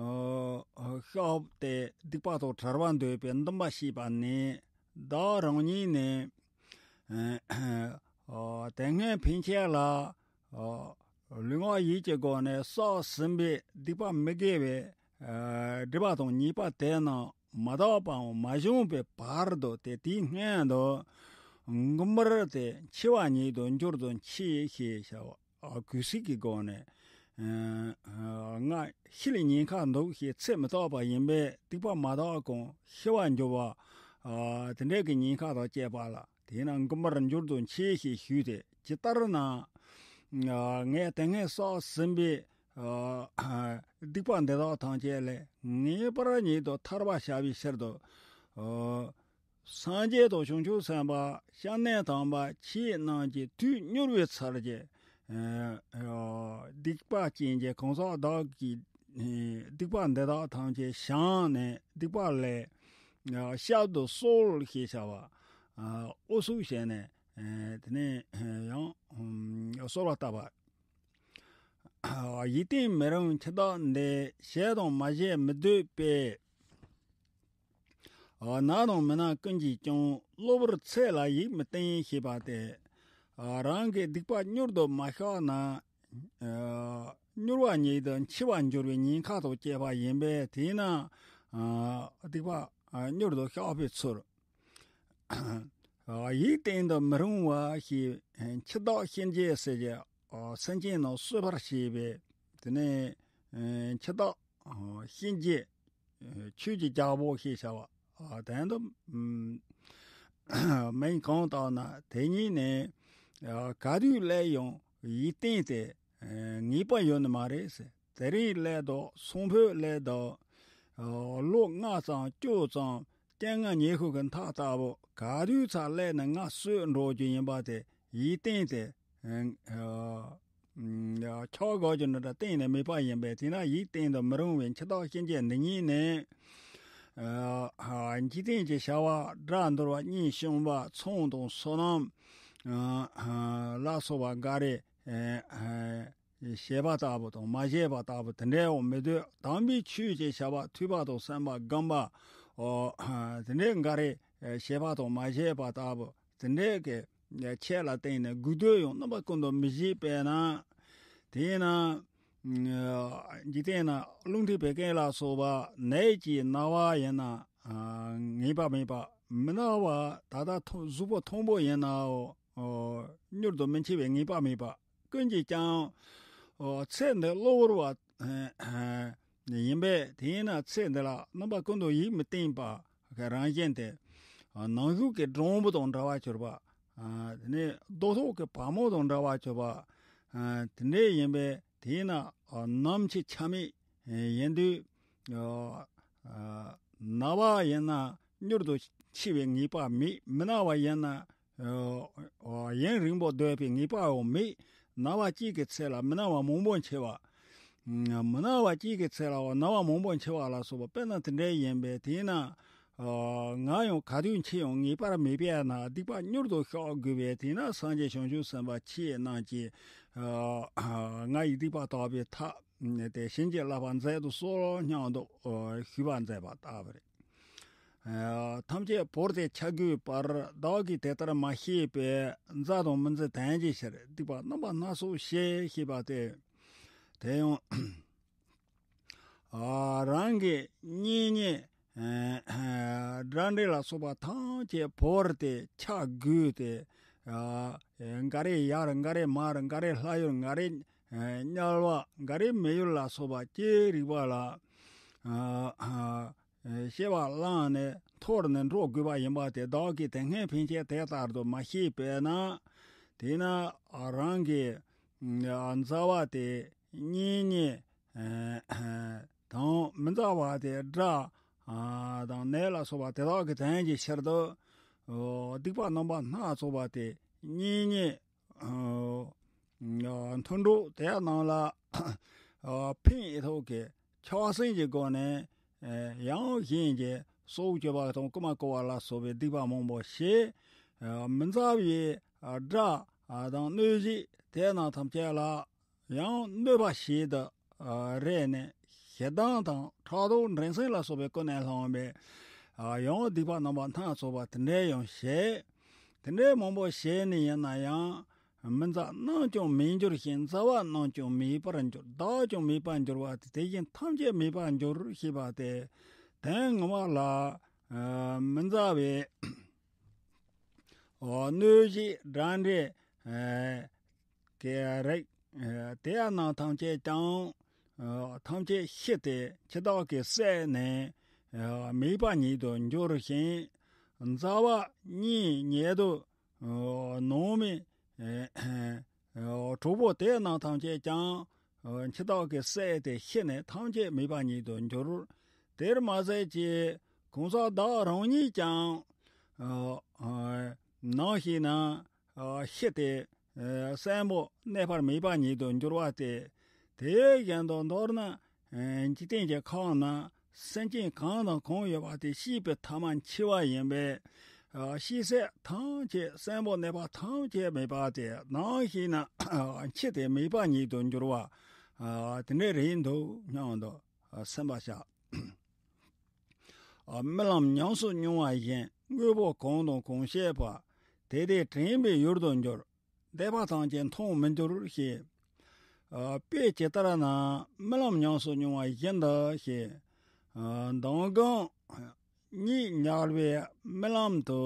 ཨོ། བཤགས་ཏེ་སྡིག་པ་དང་བྲལ་བར་འདོད་པའི་འདུན་པ་བསྐྱེད་པ་ནི། བདག་རང་ཉིད་ནི། ཨོ། དེ་སྔའི་ཕན་ཆད་ལ། ཨོ། ལུས་ངག་ཡིད་ཀྱི་སྒོ་ནས་བསགས་ཟིན་པའི་སྡིག་པ་མི་དགེ་བའི། ཨོ། སྒྲིབ་པ་དང་ཉེས་པ་དེ་རྣམས་མ་དག་པའམ་མ་བྱུང་བའི་བར་དུ་སྟེ། དེའི་སྔོན་དུ། མགོན་པོར་དེ་འཆི་བ་ཉིད་དུ་འགྱུར་དུ་མཆི་ཞེས་བྱ་བ། ཨ། གུས་བརྩི་གི་སྒོ་ནས། ཨ། ང་ཤི་ལ་ཉེན་ཁ་འདུག་ཞེས་ཚེ་མི་རྟག་པ་ཡིན་པས་སྡིག་པ་མ་དག་གོང་ཤི་བར་འགྱུར་བ། ཨ། དེ་འདྲའི་གི་ཉེན་ཁ་དང་བཅས་པ་ལ། དེས་ན་མགོན་པོར་འགྱུར་དུ་མཆི་ཞེས་ཞུས་ཏེ། ཇི་ལྟར་ན། ཨ། ངས་དེ་སྔའི་བསགས་ཟིན་པའི། ཨ། སྡིག་པ་འདི་དག་ཐམས་ཅད་ལས་ངེས་པར་ཉིད་དུ་ཐར་བར་བྱ་བའི་ཕྱིར་དུ། ཨ། སངས་རྒྱས་དང་བྱང་ཆུབ་སེམས་དཔའ་སྐྱབས་གནས་དམ་པ་ཁྱེད་རྣམས་ཀྱིས་དུས་མྱུར་བའི་ཚུལ་གྱིས། ཨ། སྡིག་པ་ཅན་གྱི་གང་ཟག་བདག་གི། ཨ། སྡིག་པ་འདི་དག་ཐམས་ཅད་བྱང་ནས་སྡིག་པ་ལས། ཨ། བཤགས་སུ་གསོལ་ཞེས་བྱ་བ། ཨ། ཨུ་ཚུགས་བྱས་ནས། ཨ། དེ་ནས་ཡང་། ཨ། གསོལ་བ་བཏབ་པ། ཡིད་བརྟན་མི་རུང་འཆི་བདག་འདི། བྱས་དང་མ་བྱས་མི་སྡོད་པས། ན་དང་མི་ན་ཀུན་གྱིས་ཀྱང་། གློ་བུར་ཚེ་ལ་ཡིད་མི་བརྟན་ཞེས་པ་སྟེ། རང་གི་སྡིག་པ་མྱུར་དུ་མ་བཤགས་ན། མྱུར་བ་ཉིད་དུ་འཆི་བར་འགྱུར་བའི་ཉེན་ཁ་དང་བཅས་པ་ཡིན་པས། དེས་ན། སྡིག་པ་མྱུར་དུ་བཤགས་པའི་ཚུལ། ཡིད་བརྟན་དུ་མི་རུང་བ་ཞེས་འཆི་བདག་གཤིན་རྗེ་ཟེར་གྱི་སེམས་ཅན་རྣམས་གསོད་པར་བྱེད་པའི། དེ་ནས་འཆི་བདག་གཤིན་རྗེ། ཆོས་ཀྱི་རྒྱལ་པོ་ཞེས་བྱ་བ། དོན་དུ་མིང་གང་བཏགས་ན། དེ་ཉིད་ནི་ག་དུས་སླེབས་ཡང་ཡིད་བརྟན་ཏེ་ངེས་པ་ཡོད་ནི་མ་རེད་ཟེར། དེ་རིང་སླེབས་དང་སང་ཕོད་སླེབས་དང་། ལོ་ལྔ་ཙམ་བཅུ་ཙམ་བསྟན་ང་ཉེ་ཤོས་ཀྱི་མཐའ་ལྟ་བུ། ག་དུས་ཚ་སླེབས་ནས་ང་གསོད་འགྲོ་རྒྱུ་ཡིན་པ་དེ་ཡིད་བརྟན་ཏེ། ཆགས་དགོས་ཀྱི་འདྲ་གཏན་ནས་མེད་པ་ཡིན་པས། དེས་ན་ཡིད་བརྟན་དུ་མི་རུང་བའི་འཆི་བདག་གཤིན་རྗེ་འདི་ཉིད་ནི། ཨ་ཨ་འཇིག་རྟེན་གྱི་བྱ་བ་དགྲ་འདུལ་བ་གཉེན་སྐྱོང་བ་ཚོང་དང་སོ་ནམ་ཨ་ཨ་ལ་སོགས་པ་འགའ་རེ་ཨ་ཨ་བྱས་པ་ལྟ་བུ་དང་མ་བྱས་པ་ལྟ་བུ་དེ་འདྲའོ་མི་འདོད། དམ་པའི་ཆོས་ཀྱི་བྱ་བ་ཐོས་པ་དང་བསམ་པ་སྒོམ་པ་ཨོ་ཨ་དེ་འདྲའི་འགའ་རེ་བྱས་པ་དང་མ་བྱས་པ་ལྟ་བུ་དེ་འདྲའི་གི་ཆེད་ལ་བརྟེན་ནས་སྒུག་སྡོད་ཡང་རྣམ་པ་ཀུན་ཏུ་མི་བྱེད་པས་ན། དེས་ན་འཇིག་རྟེན་ན་རླུང་མཁྲིས་བད་ཀན་ལ་སོགས་པ་ནད་ཀྱིས་ན་བ་ཡིན་ན་ཨ་ངེས་པ་མེད་པ། མི་ན་བ་ད་ལྟ་ཐོ་གཟུགས་པོ་ཐོན་པོ་ཡིན་ནའོ་ཨོ་མྱུར་དུ་མི་འཆི་བའི་ངེས་པ་མེད་པ། ཀུན་གྱིས་ཀྱང་ཨོ་ཚེ་འདི་གློ་བུར་བ་ཡིན་པས། དེས་ན་ཚེ་འདི་ལ་རྣམ་པ་ཀུན་ཏུ་ཡིད་མི་བརྟན་པ་གི་རང་བཞིན་དེ་ནང་ཞུགས་ཀྱི་སྒྲོམ་བུ་དང་འདྲ་བར་གྱུར་པ། དེ་ནས་རྡོ་ཐོག་གི་བ་མོ་དང་འདྲ་བར་གྱུར་པ། དེ་འདྲ་ཡིན་པས་དེས་ན་ནམ་འཆི་ཆ་མེད་ཡིན་དུས་ན་བ་ཡིན་ན་མྱུར་དུ་འཆི་བའི་ངེས་པ་མེད། མི་ན་བ་ཡིན་ན་ཡུན་རིང་པོ་སྡོད་པའི་ངེས་པའང་མེད། ན་བ་གཅིག་གི་ཚེ་ལ་མི་ན་བ་མང་པོ་འཆི་བ། མི་ན་བ་གཅིག་གི་ཚེ་ལ་ན་བ་མང་པོ་འཆི་བ་ལ་སོགས་པ་དཔེར་ན་དེ་འདྲ་ཡིན་པས། དེས་ན་ང་ཡང་ག་དུས་འཆི་ཡང་ངེས་པར་མེད་པས་ན་སྡིག་པ་མྱུར་དུ་བཤགས་དགོས་པས། དེས་ན་སངས་རྒྱས་བྱང་ཆུབ་སེམས་དཔའ་ཁྱེད་རྣམས་ཀྱིས་ང་ཡི་སྡིག་པ་དག་པའི་ཐབས་དེ་བྱིན་གྱིས་བརླབ་པར་མཛད་དུ་གསོལ་སྙམ་དུ་ཞུས་པ་མཛད་པ་ལྟ་བུ་རེད། ཐམས་ཅད་བོར་ཏེ་འཆི་དགོས་པར། བདག་གིས་དེ་ལྟར་མ་ཤེས་པས། མཛའ་དང་མི་མཛའི་དོན་གྱི་ཕྱིར། སྡིག་པ་རྣམ་པ་སྣ་ཚོགས་བྱས། ཞེས་པ་སྟེ། དེ་ཡང་རང་གི་གཉེན་ཉེ་དགྲ་འདྲེ་ལ་སོགས་པ་ཐམས་ཅད་བོར་ཏེ་འཆི་དགོས་ཏེ། འགའ་རེ་ཡར་འགའ་རེ་མར་འགའ་རེ་ལྷ་ཡུལ་འགའ་རེ་དམྱལ་བ་འགའ་རེ་མི་ཡུལ་ལ་སོགས་པ་ཅི་རིགས་པ་ལ། སྐྱེ་བ་བླངས་ནས་འཐོར་ནས་འགྲོ་དགོས་པ་ཡིན་པ་དེ་བདག་གིས་དེ་སྔའི་ཕན་ཆད་དེ་ལྟར་དུ་མ་ཤེས་པས་ན། དེས་ན་རང་གི་མཛའ་བ་དེ་གཉེན་ཉེ་དང་མི་མཛའ་བ་དེ་དགྲ་དང་ནད་ལ་སོགས་པ་དེ་དག་གི་དོན་གྱི་ཕྱིར་དུ་སྡིག་པ་རྣམ་པ་སྣ་ཚོགས་པ་དེ་གཉེན་ཉེ་མཐུན་གྲོགས་དེ་རྣམས་ལ་ཕན་ཐོགས་ཀྱི་ཆགས་སེམས་ཀྱི་སྒོ་ནས་ཡང་གཞན་གྱི་སྲོག་གཅོད་པ་དང་རྐུ་མ་རྐུ་བ་ལ་སོགས་པའི་སྡིག་པ་མང་པོ་བྱས། མི་མཛའ་བའི་དགྲ་དང་གནོད་བྱེད་དེ་རྣམས་ཐམས་ཅད་ལ་ཡང་གནོད་པ་བྱེད་དུ་རེ་ནས་ཞེ་སྡང་དང་ཕྲག་དོག་འགྲན་སེམས་ལ་སོགས་པའི་ཀུན་ནས་བསླངས་པའི་ཡང་སྡིག་པ་རྣམ་པ་སྣ་ཚོགས་པ་དེ་འདྲའི་ཡང་བྱས། དེ་འདྲའི་མང་པོ་བྱས་ནས་ཡིན་ན་ཡང་། མི་མཛའ་རྣམས་ཀྱང་མེད་འགྱུར་ཞིང་། མཛའ་བ་རྣམས་ཀྱང་མེད་པར་འགྱུར། བདག་ཀྱང་མེད་པར་འགྱུར་བ་སྟེ། དེ་བཞིན་ཐམས་ཅད་མེད་པར་འགྱུར་ཞེས་པ་སྟེ། དོན་ངོ་མ་ལ་མི་མཛའ་བའི་གནོད་བྱེད་དགྲ་འདྲེ་གི་རིགས་དེ་རྣམས་ཐམས་ཅད་ཀྱང་ཐམས་ཅད་ཤི་སྟེ་འཆི་བདག་གིས་བསད་ནས་མེད་པ་ཉིད་དུ་འགྱུར་ཞིང་། མཛའ་བ་གཉེན་ཉེ་དུ་ནང་མི་གྲོགས་པོ་དེ་རྣམས་ཐམས་ཅད་ཀྱང་འཆི་བདག་གིས་བསད་དེ་ཤི་ནས་ཐམས་ཅད་མེད་པ་ཉིད་དུ་འགྱུར། དེར་མ་ཟད་ཀྱི་གང་ཟག་བདག་རང་ཉིད་ཀྱང་ནམ་ཞིག་ན་ཤི་སྟེ་གསོན་པོ་གནས་པར་མེད་པ་ཉིད་དུ་འགྱུར་བ་སྟེ། དེ་བཞིན་དུ་མདོར་ན། འཇིག་རྟེན་གྱི་ཁམས་ན་སེམས་ཅན་གང་དང་གང་ཡོད་པ་དེ་ཤི་བའི་ཐ་མ་འཆི་བ་ཡིན་པས། ཤི་ཟད་ཐམས་ཅད་གསོན་པོ་གནས་པ་ཐམས་ཅད་མེད་པ་དེ་ནམ་ཞིག་ན་འཆི་སྟེ་མེད་པ་ཉིད་དུ་འགྱུར་བ། དེ་འདྲ་རེད་འདུག་སྙམ་དུ་སེམས་པར་བྱ། རྨི་ལམ་ཉམས་སུ་མྱོང་བ་བཞིན། དངོས་པོ་གང་དང་གང་བཤད་པ། དེ་དེ་དྲན་པའི་ཡུལ་དུ་འགྱུར། འདས་པ་ཐམས་ཅད་མཐོང་མི་འགྱུར་ཞེས། དཔེ་ཇི་ལྟར་ན་རྨི་ལམ་ཉམས་སུ་མྱོང་བ་བཞིན་དུ་ཞེས། མདང་དགོང་གཉིད་ཉལ་བའི་རྨི་ལམ་དུ།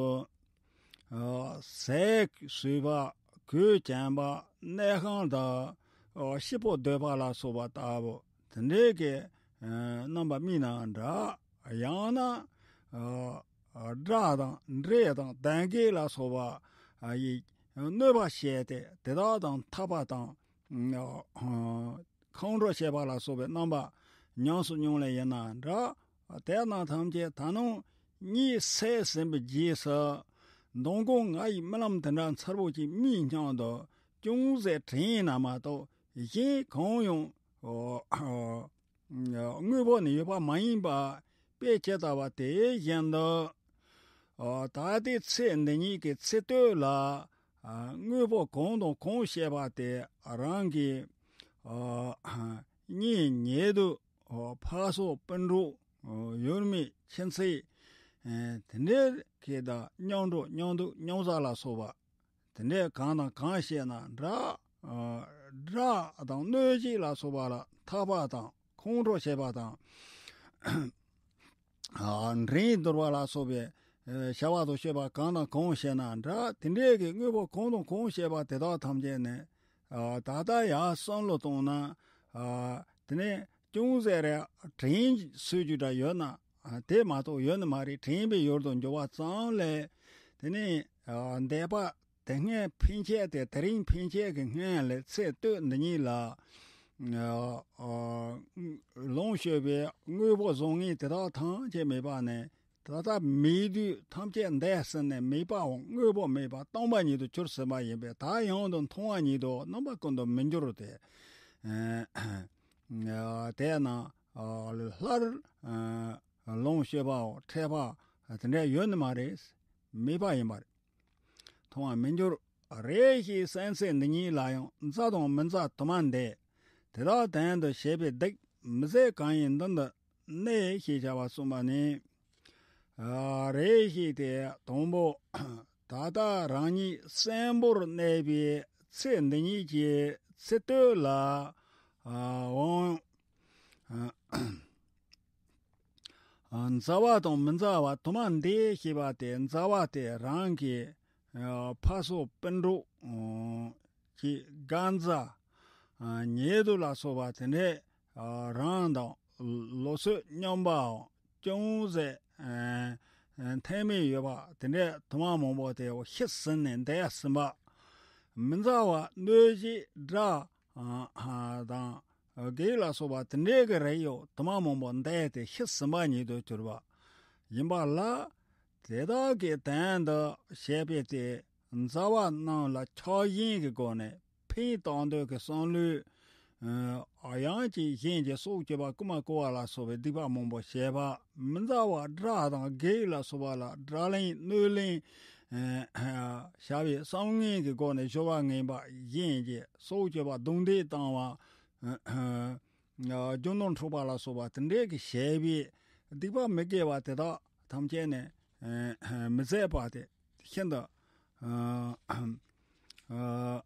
ཟས་ཟོས་པ་གོས་གྱོན་པ་གནས་ཁང་དུ་ཤི་བོ་སྡོད་པ་ལ་སོགས་པ་ལྟ་བུ་དེ་འདྲའི་གི་རྣམ་པ་རྨིས་ན་འདྲ། ཡང་ན་དགྲ་དང་འདྲེ་དང་གདོན་བགེགས་ལ་སོགས་པ་ཡིས་གནོད་པ་བྱས་ཏེ་དེ་དག་དང་འཐབ་པ་དང་ཁོང་ཁྲོ་བྱེད་པ་ལ་སོགས་པའི་རྣམ་པ་ཉམས་སུ་མྱོང་ལེ་ཡིན་ན་འདྲ། དེ་རྣམས་ཐམས་ཅད་ད་ནང་གཉིད་སད་ཟིན་པའི་རྗེས་སུ་མདང་དགོང་ང་ཡི་རྨི་ལམ་དེ་འདྲ་མཚར་པོ་ཅིག་རྨིས་སྙམ་དུ་ཅུང་ཟད་དྲན་ན་མ་གཏོགས་གཞན་གང་ཡང་དངོས་པོ་ནི་ཡོད་པ་མ་ཡིན་པ། དཔེ་ཇི་ལྟ་བ་དེ་བཞིན་དུ། ཨ། ད་ལྟའི་ཚེ་འདི་ཉིད་ཀྱི་ཚེ་སྟོད་ལ། ཨ། དངོས་པོ་གང་དང་གང་བཤད་པ་དེ་རང་གི། ཨ། གཉེན་ཉེ་དུ། ཨ། ཕ་སོགས་སྤུན་གྲོགས། ཨ། ཡུལ་མི་ཁྱིམ་མཚེས། ཨ། དེ་འདྲའི་གི་དང་མཉམ་འགྲོགས་མཉམ་འདུག་མཉམ་བཟའ་ལ་སོགས་པ། དེ་འདྲའི་གང་དང་གང་བཤད་ན་དགྲ། ཨ། དགྲ་དང་གནོད་བྱེད་ལ་སོགས་པ་ལ་འཐབ་པ་དང་ཁོང་ཁྲོ་བྱེད་པ་དང་། ཨ། འགྲན་བསྡུར་བ་ལ་སོགས་པའི། ཨ། བྱ་བ་དང་སྤྱོད་པ་གང་དང་གང་བཤད་ན་དགྲ། དེ་འདྲའི་གི་དངོས་པོ་གང་དང་གང་བཤད་པ་དེ་དག་ཐམས་ཅད་ནི། ཨ། ད་ལྟ་ཡར་བསམ་བློ་བཏང་ན། ཨ། དེ་ནས་ཅུང་ཟད་རེ་དྲན་སྲོལ་རྒྱུ་འདྲ་ཡོད་ན། ཨ། དེ་མ་གཏོགས་ཡོད་ནི་མ་རེད། དྲན་པའི་ཡུལ་དུ་འགྱུར་བ་ཙམ་ལས། དེ་ནས། ཨ། འདས་པ་དེ་སྔའི་ཕན་ཆད་དེ་དེ་རིང་ཕན་ཆད་ཀྱི་སྔོན་ལ་ཚེ་སྟོད་འདི་ཉིད་ལ། ཨ། ཨ། ལོངས་སྤྱོད་པའི་དངོས་པོ་བཟང་ངན་དེ་དག་ཐམས་ཅད་མེད་པ་ནས། ད་ལྟ་མེད་དུས་ཐམས་ཅད་འདས་ཟིན་ནས་མེད་པའམ་དངོས་པོ་མེད་པ་སྟོང་པ་ཉིད་དུ་གྱུར་ཟིན་པ་ཡིན་པས། ད་ཡང་དུ་མཐོང་བ་ཉིད་དུ་རྣམ་པ་ཀུན་ཏུ་མི་འགྱུར་ཏེ། ཨ། དེས་ན། ཨ། སླར། ཨ། ལོངས་སྤྱོད་པའམ་འཕྲད་པ་དེ་འདྲ་ཡོད་ནི་མ་རེད། མེད་པ་ཡིན་པ་རེད། མཐོང་བ་མི་འགྱུར། རེ་ཞིག་སེམས་ཅན་འདི་ཉིད་ལ་ཡང་མཛའ་དང་མི་མཛའ་དུ་མ་འདས། དེ་དག་དོན་དུ་བྱེད་པའི་སྡིག་མི་བཟད་གང་ཡིན་མདུན་དུ་གནས་ཞེས་བྱ་བ་གསུངས་པ་ནི། ཨ། རེ་ཞིག་སྟེ་དང་པོ། ད་ལྟ་རང་ཉིད་གསོན་པོར་གནས་པའི་ཚེ་འདི་ཉིད་ཀྱི་ཚེ་སྟོད་ལ། ཨ། འོང་། ཨ། མཛའ་བ་དང་མི་མཛའ་བ་དུ་མ་འདས་ཞེས་པ་དེ། མཛའ་བ་དེ་རང་གི། ཨ། ཕ་སོགས་སྤུན་གྲོགས། ཨ། ཀྱི་རྒན་མཛའ། ཨ། ཉེ་དུ་ལ་སོགས་པ་དེ་འདྲས། ཨ། རང་དང་ལོ་ཚོད་མཉམ་པའམ་ཅུང་ཟད། ཨ། མཐུན་མི་ཡོད་པ་དེ་འདྲས་དུ་མ་མང་པོ་དེ་ཤི་ཟིན་ནས་འདས་ཟིན་པ། མི་མཛའ་བ་གནོད་བྱེད་དགྲ། ཨ། དང་། བགེགས་ལ་སོགས་པ་དེ་འདྲའི་གི་རིགས་ཡང་དུ་མ་མང་པོ་འདས་ཏེ་ཤི་ཟིན་པ་ཉིད་དུ་གྱུར་པ་ཡིན་པ་ལ། དེ་དག་གི་དོན་དུ་བྱེད་པའི་དེ་མཛའ་བ་རྣམས་ལ་ཆགས་ཞེན་གྱི་སྒོ་ནས་ཕན་བཏགས་འདོད་ཀྱི་བསམ་བློས། ཨ། གཡང་སྐྱེས་ཞེན་གྱིས་སྲོག་གཅོད་པ། རྐུ་མ་རྐུ་བ་ལ་སོགས་པའི་སྡིག་པ་མང་པོ་བྱེད་པ། མི་མཛའ་བ་དགྲ་དང་བགེགས་ལ་སོགས་པ་ལ་དགྲ་ལན་གནོད་ལན། ཨ། བྱ་བའི་བསམ་ངན་གྱི་སྒོ་ནས་སྦྱོར་བ་ངན་པ་ཞེན་གྱིས་སྲོག་གཅོད་པ། རྡུང་རྡེག་བཏང་བ། ཨ། རྒྱུ་ནོར་འཕྲོག་པ་ལ་སོགས་པ་དེ་འདྲའི་གི་བྱས་པའི་སྡིག་པ་མི་དགེ་བ་དེ་དག་ཐམས་ཅད་ནི། ཨ། མི་བཟད་པ་དེ་ཤིན་ཏུ། ཨ།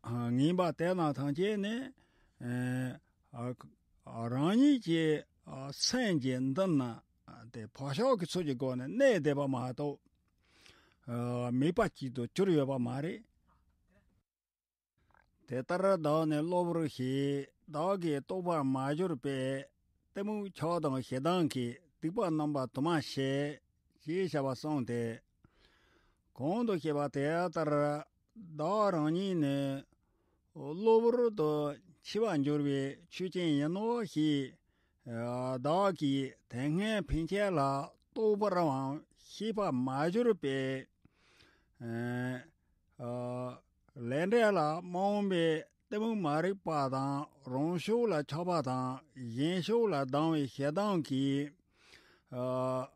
ཨ། ངན་པ་དེ་རྣམས་ཐམས་ཅད་ནི། ཨ། རང་ཉིད་ཀྱི། ཨ། སེམས་ཀྱི་མདུན་ན་དེ་བག་ཆགས་ཀྱི་ཚུལ་གྱི་སྒོ་ནས་གནས་བསྡད་པ་མ་གཏོགས། ཨ། མེད་པ་གཅིག་ཏུ་གྱུར་ཡོད་པ་མ་རེད། དེ་ལྟར་བདག་ནི་གློ་བུར་ཞེས། བདག་གིས་རྟོགས་པར་མ་གྱུར་པས། གཏི་མུག་ཆགས་སྡང་ཞེ་སྡང་གིས། སྡིག་པ་རྣམ་པ་དུ་མ་བྱས། ཞེས་བྱ་བ་གསུངས་ཏེ། གོང་དུ་བཤད་པ་དེ་ལྟར་བདག་རང་ཉིད་ནི་གློ་བུར་དུ་འཆི་བར་འགྱུར་བའི་ཆོས་ཅན་ཡིན་ནོ་ཞེས། ཨ། བདག་གིས་དེ་སྔའི་ཕན་ཆད་ལ་རྟོགས་པར་འང་ཤེས་པར་མ་གྱུར་པས། ཨ། ལས་འབྲས་ལ་རྨོངས་པའི་གཏི་མུག་མ་རིག་པ་དང་། རང་ཕྱོགས་ལ་ཆགས་པ་དང་། གཞན་ཕྱོགས་ལ་སྡང་བའི་ཞེ་སྡང་གིས། ཨ།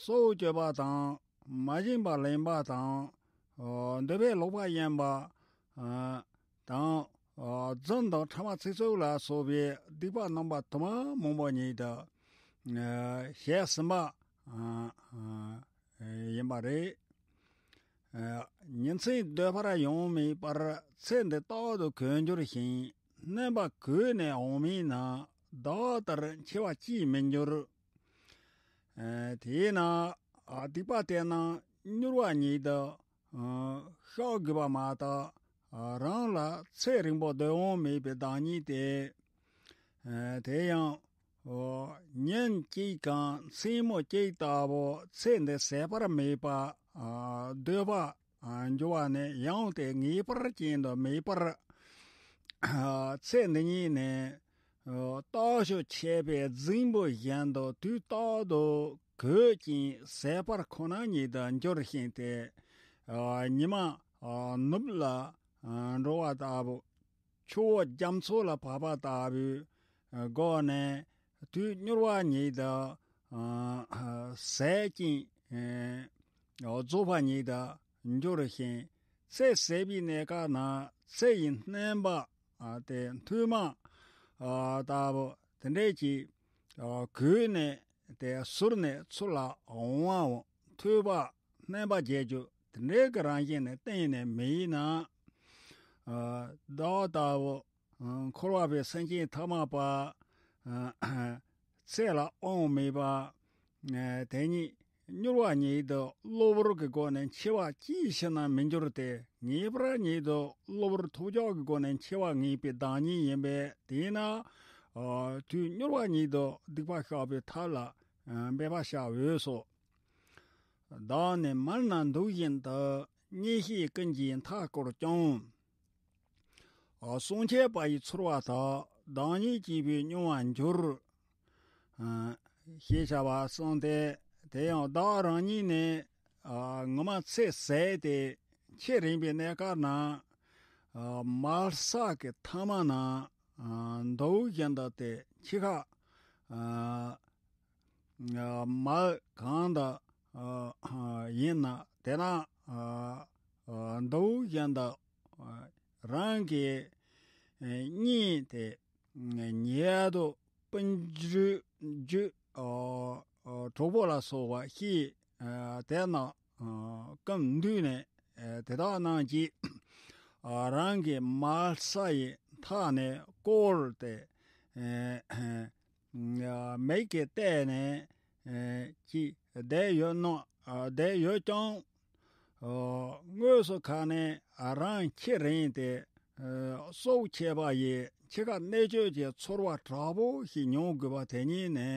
སྲོག་གཅོད་པ་དང་། མ་བྱིན་པར་ལེན་པ་དང་། ཨ། འདོད་པས་ལོག་པར་གཡེམ་པ། ཨ། དང་། ཨ། རྫུན་དང་ཕྲ་མ་ཚིག་རྩུབ་ལ་སོགས་པའི་སྡིག་པ་རྣམ་པ་དུ་མ་མང་པོ་ཉིད་དུ། ཨ། བྱས་ཟིན་པ། ཨ། ཨ། ཡིན་པ་རེད། ཨ། ཉིན་མཚན་སྡོད་པར་ཡང་མེད་པར་ཚེ་འདི་རྟག་ཏུ་གོད་འགྱུར་ཞིང་། སྣོན་པ་གོད་ནས་འོང་མིན་ན། བདག་ལྟར་འཆི་བ་ཅིས་མི་འགྱུར། ཨ། དེས་ན། ཨ། སྡིག་པ་དེ་རྣམས་མྱུར་བ་ཉིད་དུ། ཨ། བཤགས་དགོས་པ་མ་གཏོགས། ཨ། རང་ལ་ཚེ་རིང་པོ་སྡོད་དབང་མེད་པའི་བདག་ཉིད་དེ། ཨ། དེ་ཡང་། ཨོ། ཉིན་གཅིག་གམ་མཚན་མོ་གཅིག་ལྟ་བུ་ཚེ་འདི་ཟད་པར་མེད་པ། ཨ། སྡོད་པར། ཨ། འགྱུར་བ་ནི་ཡང་དེ་ངེས་པར་ཅན་དུ་མེད་པར། ཨ། ཚེ་འདི་ཉིད་ནི། ཨ། སྟག་ཤུ་ཆད་པའི་རྫིང་བུ་བཞིན་དུ་དུས་རྟག་ཏུ་གོད་ཅིང་ཟད་པར་ཁོ་ན་ཉིད་དུ་འགྱུར་ཞིང་སྟེ། ཨ། ཉི་མ། ཨ། ནུབ་ལ། ཨ། འགྲོ་བ་ལྟ་བུ། ཆུ་བོ་རྒྱ་མཚོ་ལ་བབས་པ་ལྟ་བུའི་སྒོ་ནས་དུས་མྱུར་བ་ཉིད་དུ། ཨ་ཟད་ཅིང་ཨ་རྫོགས་པ་ཉིད་དུ་འགྱུར་ཞིང་། ཚེ་ཟད་པའི་གནས་སྐབས་ན་ཚེ་ཡི་སྣོན་པ་ཨ་དེ་མཐུ་མ་ཨ་ལྟ་བུ་དེ་འདྲས་ཀྱིས་ཨ་གོས་ནས་དེ་ཟུར་ནས་ཚུར་ལ་འོང་བའམ་ཐོད་པ་སྣོན་པ་བྱེད་རྒྱུ་དེ་འདྲའི་གི་རང་བཞིན་ནི་གཏན་ནས་མེད་ན། ཨ་བདག་ལྟ་བུ་ཨ་འཁོར་བ་པའི་སེམས་ཅན་ཐ་མལ་པ་ཨ་ཚེ་ལ་དབང་མེད་པ་ཨ་དེ་ཉིད་མྱུར་བ་ཉིད་དུ་གློ་བུར་གྱི་སྒོ་ནས་འཆི་བ་ཅིའི་ཕྱིར་ན་མི་འགྱུར་ཏེ། ངེས་པར་ཉིད་དུ་གློ་བུར་ཐོལ་རྒྱག་གི་སྒོ་ནས་འཆི་བ་ངེས་པའི་བདག་ཉིད་ཡིན་པས། དེས་ན་ཨ་དུས་མྱུར་བ་ཉིད་དུ་སྡིག་པ་བཤགས་པའི་ཐབས་ལ་ཨ་འབད་པ་བྱ་འོས་སོ། བདག་ནི་མལ་ན་འདུག་བཞིན་དུ། གཉེན་བཤེས་ཀུན་གྱིས་མཐའ་བསྐོར་ཀྱང་། ཨ་གསུང་འཆད་པ་ཡི་ཚོར་བ་དག། བདག་ཉིད་སྐྱེས་བུས་མྱོང་བར་འགྱུར། ཨ་ཞེས་བྱ་བ་གསུངས་ཏེ། དེ་ཡང་བདག་རང་ཉིད་ནི་ཨ་ངོ་མ་ཚེ་ཟད་དེ་འཆི་རན་པའི་གནས་སྐབས་ན་ཨ་མལ་ས་གི་མཐའ་མ་ན་ཨ་འདུག་བཞིན་དུ་སྟེ། འཆི་ཁ་ཨ་ཨ་མལ་གང་དུ་ཨ་ཡིན་ན་དེ་ན་ཨ་ཨ་འདུག་བཞིན་དུ་ཨ་རང་གི་ཨ་གཉེན་དེ་ཉེ་དུ་སྤུན་མཆེད་རྒྱུད་ཨ་ཨ་གྲོགས་པོ་ལ་སོགས་པ་ཤེས་ཨ་དེ་ན་ཨ་ཀུན་འདུས་ནས་ཨ་དེ་དག་རྣམས་ཀྱིས་ཨ་རང་གི་མལ་ས་ཡི་མཐའ་ནས་བསྐོར་ཏེ་ཨ་མིག་གིས་བལྟས་ནས་ཨ་ཅིག་བསྡད་ཡོད་ན་ཨ་བསྡད་ཡོད་ཀྱང་། ཨ་དངོས་སུ་ཁ་ནས་ཨ་རང་འཆི་རན་ཏེ་ཨ་སྲོག་ཆད་པ་ཡི་འཆི་ཁ་གནད་གཅོད་ཀྱི་ཚོར་བ་དྲག་པོ་ཞིག་མྱོང་དགོས་པ་དེ་ཉིད་ནི་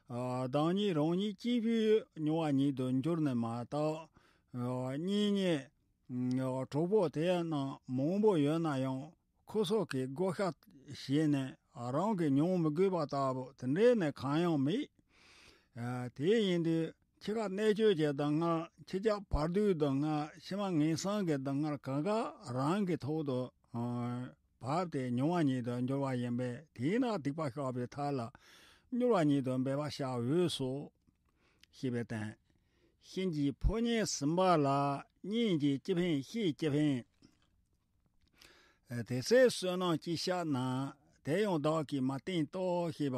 ཨ་བདག་ཉིད་རང་ཉིད་སྐྱེས་བུའི་མྱོང་བ་ཉིད་དུ་འགྱུར་ནི་མ་གཏོགས། ཨ་གཉེན་ཉེ་ཨ་གྲོགས་པོ་དེ་རྣམས་མང་པོ་ཡོད་ན་ཡང་། ཁོ་ཚོ་གི་བགོ་བཤའ་བྱས་ནས་རང་གིས་མྱོང་མི་དགོས་པ་ལྟ་བུ་དེ་འདྲའི་ནི་གང་ཡང་མེད། ཨ་དེ་ཡིན་དུས་འཆི་ཁ་གནད་གཅོད་ཀྱི་སྡུག་བསྔལ། འཆི་ཁ་བར་དོའི་སྡུག་བསྔལ། ཕྱི་མ་ངན་སོང་གི་སྡུག་བསྔལ་གང་ག་རང་གི་ཐོག་ཏུ་ཨ་བབས་ཏེ་མྱོང་བ་ཉིད་དུ་འགྱུར་བ་ཡིན་པས། དེས་ན་སྡིག་པ་བཤགས་པའི་ཐབས་ལ་མྱུར་བ་ཉིད་དུ་འབད་པ་བྱ་འོས་སོ། ཞེས་པའི་དོན། གཤིན་རྗེའི་ཕོ་ཉས་ཟིན་པ་ལ། གཉེན་གྱིས་ཅི་ཕན་བཤེས་ཅི་ཕན། དེ་ཚེ་བསོད་ནམས་ཅི་བསགས་ན། དེ་ཡང་བདག་གིས་མ་བསྟེན་ཏོ། ཞེས་པ།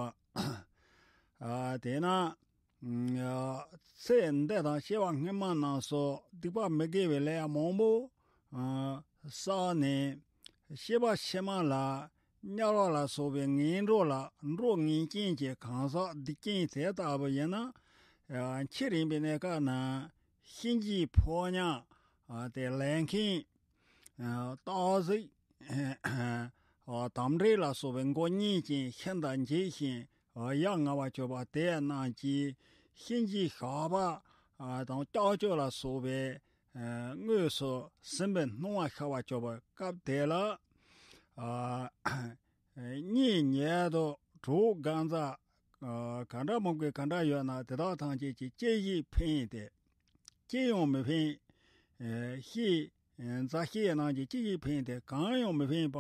ཨ་དེས་ན་ཨ་ཚེ་འདི་དང་སྐྱེ་བ་སྔོན་མ་རྣམས་སུ་སྡིག་པ་མི་དགེ་བའི་ལས་མང་པོ་ཨ་བསགས་ནས། སྐྱེ་བ་ཕྱི་མ་ལ་དམྱལ་བ་ལ་སོགས་པའི་ངན་འགྲོ་ལ། འགྲོ་ངན་ཅན་གྱི་གང་ཟག་སྡིག་ཅན་དེ་ལྟ་བུ་ཡིན་ན། ཨ་འཆི་རན་པའི་གནས་སྐབས་ན་གཤིན་རྗེའི་ཕོ་ཉ་ཨ་དེ་ལས་མཁན་ཨ་སྟག་གཟིག་ཨ་དམ་དྲེད་ལ་སོགས་པའི་མགོ་བརྙན་ཅན་ཤིན་ཏུ་འཇིགས་ཤིང་ཡ་ང་བར་གྱུར་པ་དེ་རྣམས་ཀྱིས་གཤིན་རྗེའི་ཞགས་པ་ཨ་དང་ལྕགས་ཀྱུ་ལ་སོགས་པའི་ཨ་དངོས་སུ་ཟིན་པའི་སྣང་བ་ཤར་བར་གྱུར་པའི་སྐབས་དེ་ལ། ཨ་གཉེན་ཉེ་དུ་གྲོགས་གང་ཟག་ཨ་ག་འདྲ་མང་པོ་ག་འདྲ་ཡོད་ན། དེ་དག་ཐམས་ཅད་ཀྱིས་ཅི་ཞིག་ཕན་ཏེ། ཅི་ཡང་མི་ཕན། ཨ་ཤེས་མཛའ་བཤེས་རྣམས་ཀྱིས་ཅི་ཞིག་ཕན་ཏེ་གང་ཡང་མི་ཕན་པ།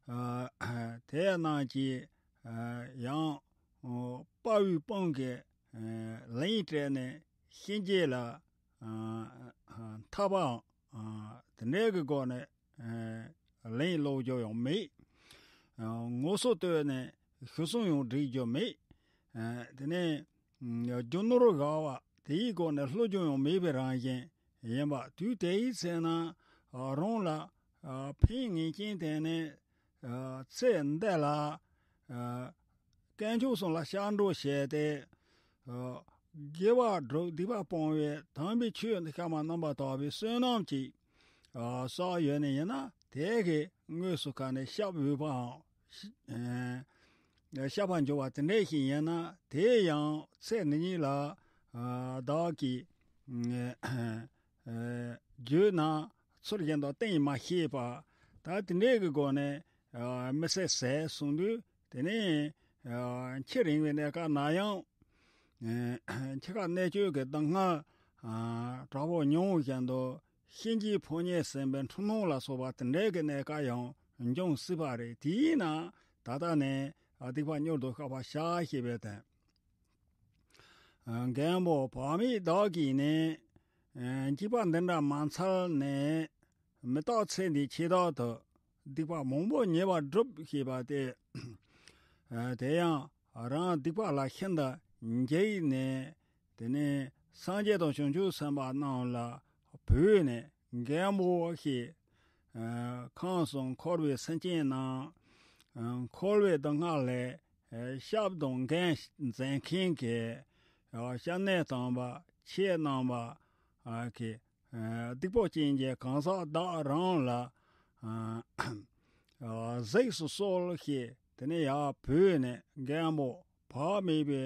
ཨ་དེ་རྣམས་ཀྱིས་ཨ་ཡང་ཨ་དཔའ་བོའི་དཔུང་གིས་ཨ་ལན་སྤྲད་ནས་གཤིན་རྗེ་ལ་ཨ་ཨ་འཐབ་པའམ་ཨ་དེ་འདྲའི་གི་སྒོ་ནས་ཨ་ལན་སློག་རྒྱུ་ཡང་མེད། ཨ་ངོ་སོ་བསྟོད་ནས་ཞུ་སྲུང་ཡང་སྒྲིག་རྒྱུ་མེད། ཨ་དེ་ནས་ཨ་རྒྱུ་ནོར་དགའ་བ་དེའི་སྒོ་ནས་སློག་རྒྱུ་ཡང་མེད་པའི་རང་བཞིན་ཡིན་པ། དུས་དེའི་ཚེ་ན་ཨ་རང་ལ་ཨ་ཕན་ངེས་ཅན་དེ་ནི་ཨ་ཚེ་འདི་ལ་ཨ་དཀོན་མཆོག་གསུམ་ལ་སྐྱབས་འགྲོ་བྱས་ཏེ། ཨ་དགེ་བ་སྒྲུབ། སྡིག་པ་སྤོང་བའི་དམ་པའི་ཆོས་འདི་ཤ་མ་ནམ་པ་དག་པའི་བསོད་ནམས་ཀྱིས་ཨ་བསགས་ཡོད་ནི་ཡིན་ན། དེ་གིས་དངོས་སུ་ཁ་ནས་སྐྱབས་འོས་པའམ་ཨ་སྐྱབས་པར་འགྱུར་བ་དེ་འདྲ་ཞིག་ཡིན་ན། དེ་ཡང་ཚེ་འདི་ཉིད་ལ་ཨ་བདག་གིས་ཨ་ཨ་བརྗོད་ན་ཚུལ་བཞིན་དུ་བསྟན་མ་ཤེས་པ། ད་དེ་འདྲའི་གི་སྒོ་ནས་ཨ་མི་ཚེ་ཟད་སོང་དུས། དེ་ནས་ཨ་འཆི་རན་པའི་གནས་སྐབས་ན་ཡང་ཨ་འཆི་ཁ་གནད་གཅོད་ཀྱི་སྡུག་བསྔལ་ཨ་དྲག་པོ་མྱོང་བཞིན་དུ་གཤིན་རྗེའི་ཕོ་ཉས་ཟིན་པའི་འཁྲུལ་སྣང་ལ་སོགས་པ་དེ་འདྲའི་གི་གནས་སྐབས་ཡང་འབྱུང་སྲིད་པ་རེད། དེས་ན་ད་ལྟ་ནས་ཨ་སྡིག་པ་མྱུར་དུ་བཤགས་པར་བྱ་ཞེས་པའི་དོན། རྒན་པོ་བག་མེད་བདག་གིས་ནི། འཇིགས་པ་འདི་འདྲ་མ་འཚལ་ནས། མི་རྟག་ཚེ་འདིའི་ཆེད་དག་ཏུ། སྡིག་པ་མང་པོ་ཉེས་པར་བསྒྲུབས་ཞེས་པ་སྟེ། དེ་ཡང་རང་སྡིག་པ་ལ་ཤིན་ཏུ་འཇིགས་ནས། དེ་ནས་སངས་རྒྱས་དང་བྱང་ཆུབ་སེམས་དཔའ་རྣམས་ལ་བོས་ནས། རྒན་པོ་ཞེས། ཁམས་གསུམ་འཁོར་བའི་སེམས་ཅན་རྣམས། འཁོར་བའི་སྡུག་བསྔལ་ལས། ཞབས་དང་འགན་འཛིན་མཁན་གྱི། སྐྱབས་གནས་དམ་པ་ཁྱེད་རྣམ་པ། གི་སྡིག་པ་ཅན་གྱི་གང་ཟག་བདག་རང་ལ། གཟིགས་སུ་གསོལ་ཞེས། དེ་ནས་ཡར་བོས་ནས་རྒན་པོ་བག་མེད་པའི་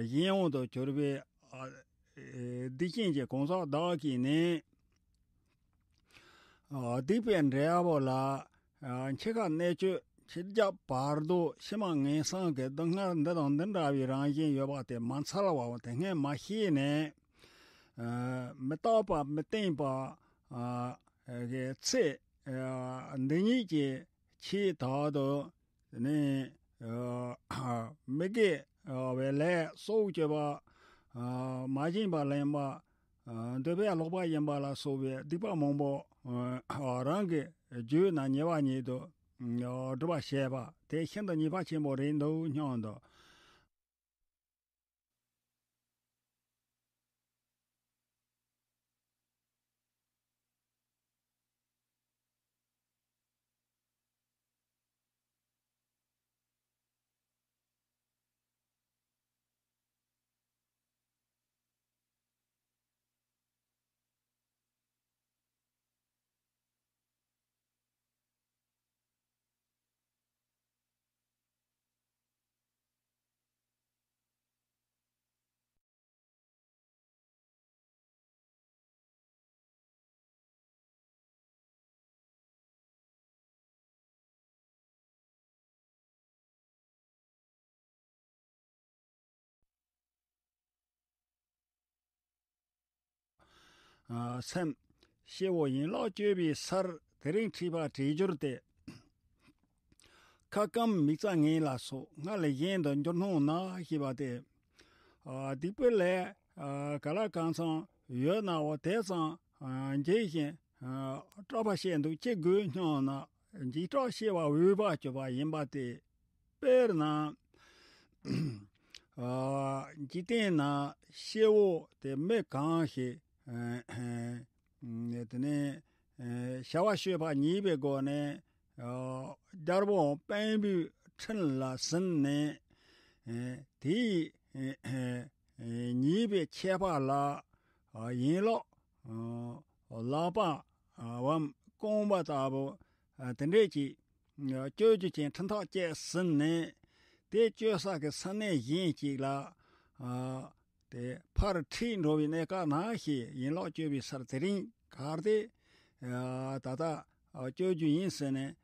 གཞན་དབང་དུ་གྱུར་པའི། སྡིག་ཅན་གྱི་གང་ཟག་བདག་གིས་ནི། སྡིག་པའི་འབྲས་བུ་ལ། འཆི་ཁ་གནད་གཅོད་འཆི་རྒྱུ་བར་དོ་ཕྱི་མ་ངན་སོང་གི་སྡུག་བསྔལ་འདི་དང་འདི་འདྲ་བའི་རང་བཞིན་ཡོད་པ་དེ་མ་འཚལ་བའམ་དེ་སྔོན་མ་ཤེས་ནས། མི་རྟག་པ་མི་བརྟན་པ། གི་ཚེ། འདི་ཉིད་ཀྱི་ཆེས་དག་ཏུ། དེ་ནས། མི་དགེ་བའི་ལས་སྲོག་གཅོད་པ། མ་བྱིན་པ་ལེན་པ། འདོད་པས་ལོག་པ་ཡིན་པ་ལ་སོགས་པའི་སྡིག་པ་མང་པོ། རང་གི་རྒྱུད་ན་ཉེ་བ་ཉིད་དུ། སྒྲུབ་པར་བྱེད་པ་དེ་ཤིན་ཏུ་ཉེས་པ་ཆེན་པོ་རེད་འདུག་སྙམ་དུ། སེམས། སྐྱེ་བོ་ཡན་ལག་གཅོད་པའི་སར་དེ་རིང་ཁྲིད་པ་བྲིས་གྱུར་ཏེ། ཁ་སྐམ་མིག་རྩ་ངན་ལ་སོགས་སྔར་ལས་གཞན་དུ་འགྱུར་སྣང་ན་ཞེས་པ་སྟེ། སྡིག་པའི་ལས་ག་ལ་གང་འཚམ་ཡོད་ནའོ་དེ་ཙམ་འཇིགས་ཤིང་སྐྲག་པ་བྱས་འདུག་ཅི་དགོས་སྙམ་ན། འཇིགས་སྐྲག་སྐྱེ་བ་འོས་པ་གྱུར་པ་ཡིན་པ་སྟེ། དཔེར་ན། འཇིག་རྟེན་ན་སྐྱེ་བོ་དེ་མི་གང་ཞིག་དེ་ནས་བྱ་བ་སྤྱོད་པ་ཉེས་པའི་སྒོ་ནས། རྒྱལ་པོ་དཔོན་པོའི་ཁྲིམས་ལ་ཟིན་ནས། དེའི་ཉེས་པའི་ཆད་པ་ལ། ཡན་ལག་ལག་པའམ་རྐང་པ་ལྟ་བུ། དེ་འདྲས་ཀྱི་གཅོད་རྒྱུ་ཅན་ཁྲིམས་ཐག་བཅད་ཟིན་ནས། དེ་གཅོད་ས་གི་ས་གནས་གཞན་ཞིག་ལ། དེ་ཕར་ཁྲིད་འགྲོ་བའི་གནས་སྐབས་ན་ཞེས། ཡན་ལག་གཅོད་པའི་སར་དེ་རིང་གར་ཏེ། ད་ལྟ་གཅོད་རྒྱུ་ཡིན་ཟེར་ནས།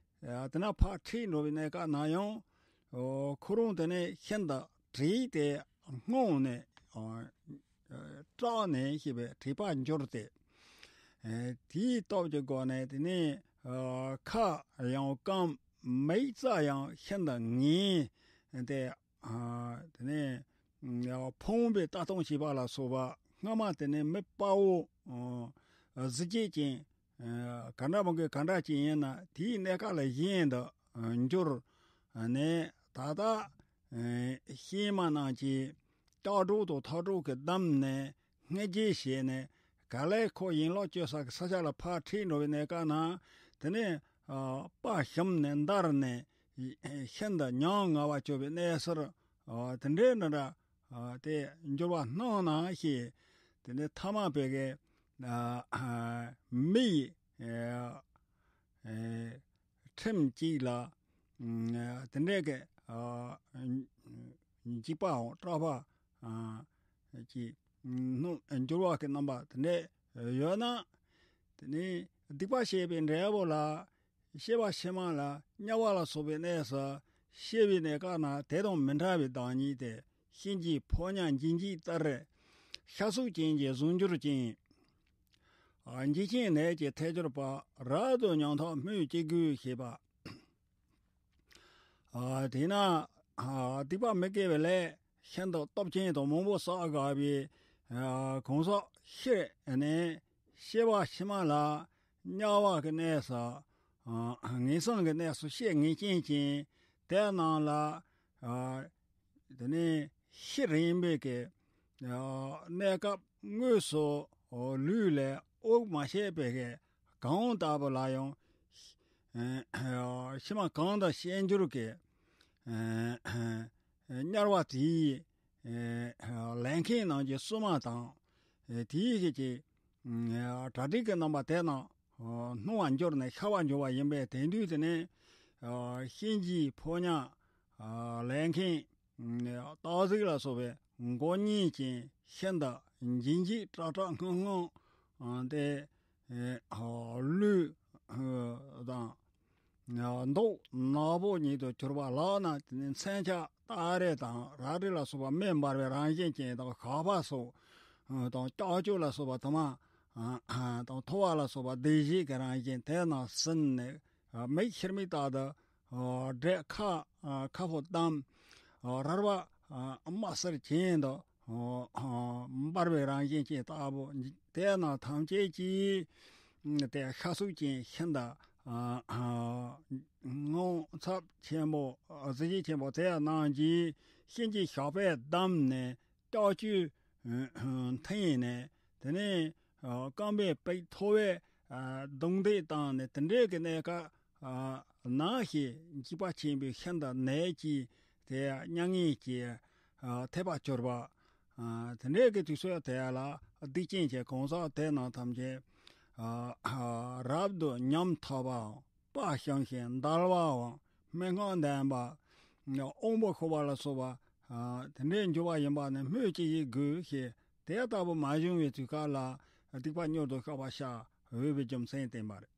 དེ་ན་ཕར་ཁྲིད་འགྲོ་བའི་གནས་སྐབས་ན་ཡང་། ཁོ་རང་དེ་ནས་ཤིན་ཏུ་དྲེགས་ཏེ་སྔངས་ནས། སྐྲག་ནས་ཞེས་པའི་དྲེགས་པར་འགྱུར་ཏེ། དེའི་སྟོབས་ཀྱི་སྒོ་ནས་དེ་ནས་ཁ་ཡང་སྐམ། མིག་རྩ་ཡང་ཤིན་ཏུ་ངན་ཏེ། དེ་ནས་ཕོངས་པའི་ལྟ་སྟངས་བྱེད་པ་ལ་སོགས་པ། སྔ་མ་དེ་ནས་མི་དཔའ་བོ། གཟི་བརྗིད་ཅན། ག་འདྲ་མང་གི་ག་འདྲ་ཅིག་ཡིན་ན་དེའི་གནས་སྐབས་ལ་གཞན་དུ་འགྱུར་ནས། ད་ལྟ་གཤེད་མ་རྣམས་ཀྱིས་ལྕགས་སྒྲོག་དང་ཐག་སྒྲོག་གིས་བསྡམས་ནས་བསྔལ་བརྗེད་བྱས་ནས། ག་ལས་ཁོ་ཡན་ལག་གཅོད་ས་གི་ས་ཆ་ལ་ཕར་ཁྲིད་འགྲོ་བའི་གནས་སྐབས་ན། དེ་ནས་དཔའ་ཞུམ་ནས་འདར་ནས། ཤིན་ཏུ་ཉམ་ང་བར་གྱུར་པའི་གནས་སར། དེ་འདྲའི་འདྲ་འདྲ། དེ་འགྱུར་བ་སྣང་ན་ཞེས། དེ་ནས་ཐ་མ་པའི་གི། མི་ཡི། ཁྲིམས་གཅིག་ལ། དེ་འདྲའི་གི། འཇིགས་པའམ་སྐྲག་པ་གི་སྣང་། འགྱུར་བ་གི་རྣམ་པ་དེ་འདྲ་ཡོད་ན། དེ་ནི་སྡིག་པ་བྱས་པའི་འབྲས་བུ་ལ། སྐྱེ་བ་ཕྱི་མ་ལ་དམྱལ་བ་ལ་སོགས་པའི་གནས་སུ་སྐྱེ་བའི་གནས་སྐབས་ན། དེ་དང་མི་འདྲ་བའི་བདག་ཉིད་དེ། གཤིན་རྗེའི་ཕོ་ཉ་འབྱིན་འཇིག་ལྟར། ཤ་ཚུགས་ཅན་གྱི་གཟུགས་འགྱུར་ཅན། འཇིགས་ཆེན་ནད་ཀྱིས་ཐེ་གྱུར་པ། རབ་ཏུ་ཉམ་ཐག་སྨོས་ཅི་དགོས་ཞེས་པ། དེས་ན་སྡིག་པ་མི་དགེ་བའི་ལས་ ཤིན་ཏུ་སྟོབས་ཆེན་དང་མང་པོ་བསགས་དགའ་བའི་གང་ཟག་ཤི་ནས་ཤི་བ་ཕྱི་མ་ལ་དམྱལ་བ་གི་གནས་སུ་ངན་སོང་གི་གནས་སུ་ཤི་ངེས་ཅན་ཅན་དེ་རྣམས་ལ། དེ་ནས་ཤི་རན་པའི་གི་གནས་སྐབས་དངོས་སུ་ལུས་ལས་དབུགས་མ་ཆད་པའི་གི་གང་ལྟ་བུ་ལ་ཡང་ཕྱི་མ་གང་དུ་སྐྱེ་འགྱུར་གི་དམྱལ་བ་དེའི་ལས་མཁན་རྣམས་ཀྱི་བསུ་མ་དང་། དེའི་གི་གྲ་སྒྲིག་གི་རྣམ་པ་དེ་རྣམས་སྣང་བར་གྱུར་ནས་ཤར་བར་འགྱུར་བ་ཡིན་པས། དེང་དུས་དེ་ནས་གཤིན་རྗེའི་ཕོ་ཉ་ལས་མཁན་སྟག་གཟིག་ལ་སོགས་པའི་མགོ་བརྙན་ཅན་ཤིན་ཏུ་འཇིགས་འཇིགས་སྐྲག་སྐྲག་དངངས་དངངས་ཏེ་ལུས་དང་མདོག་ནག་པོ་ཉིད་དུ་གྱུར་པ་ལག་ན་དེ་ནས་མཚོན་ཆ་སྟ་རེ་དང་རལ་གྲི་ལ་སོགས་པ་མེ་འབར་བའི་རང་བཞིན་ཅན་དང་ཞགས་པ་སོགས་དང་ལྕགས་ཀྱུ་ལ་སོགས་པ་དུ་མ་དང་ཐོ་བ་ལ་སོགས་པ་སྡེར་བཞི་གི་རང་བཞིན་དེ་རྣམས་ཟིན་ནས་མིག་ཤེལ་མིག་ལྟར་དུ་བགྲད། ཁ་ཁ་ཕོ་བསྡམས། རལ་པ་དམར་སེར་གྱེན་དུ་འབར་བའི་རང་བཞིན་ཅན་ལྟ་བུ་དེ་རྣམས་ཐམས་ཅད་ཀྱིས་དེ་ཤ་ཟུག་ཅན་ཤིན་ཏུ་ངོ་ཚབས་ཆེན་པོ་གཟི་བརྗིད་ཆེན་པོ་དེ་རྣམས་ཀྱིས་གཤིན་རྗེའི་ཞགས་པས་བསྡམས་ནས་ལྕགས་ཀྱུས་འཐེན་ནས། དེ་ནས་རྐང་པའི་པགས་ཐོ་བས་རྡུང་རྡེག་བཏང་ནས། དེ་འདྲའི་གི་གནས་སྐབས་ནང་བཞིན་འཇིགས་པ་ཆེན་པོའི་ཤིན་ཏུ་ནད་ཀྱིས་དེ་མྱ་ངན་གྱིས་ཐེབས་པར་གྱུར་པ། དེ་འདྲའི་གི་དུས་ཚོད་དེ་ལ་སྡིག་ཅན་གྱི་གང་ཟག་དེ་རྣམས་ཐམས་ཅད་རབ་ཏུ་ཉམས་ཐག་པའམ་དཔའ་ཞུམ་ཞིང་འདར་བའམ་སྨྲེ་སྔགས་འདོན་པ། དབང་པོ་ཤོར་བ་ལ་སོགས་པ་དེ་འདྲའི་འགྱུར་བ་ཡིན་པ་ནི་སྨོས་ཅི་ཡིས་དགོས་ཞེས། དེ་ལྟ་བུ་མ་བྱུང་བའི་དུས་སྐབས་ལ་སྡིག་པ་མྱུར་དུ་བཤགས་པར་བྱ་འོས་པའི་རྒྱུ་མཚན་བསྟན་པ་རེད།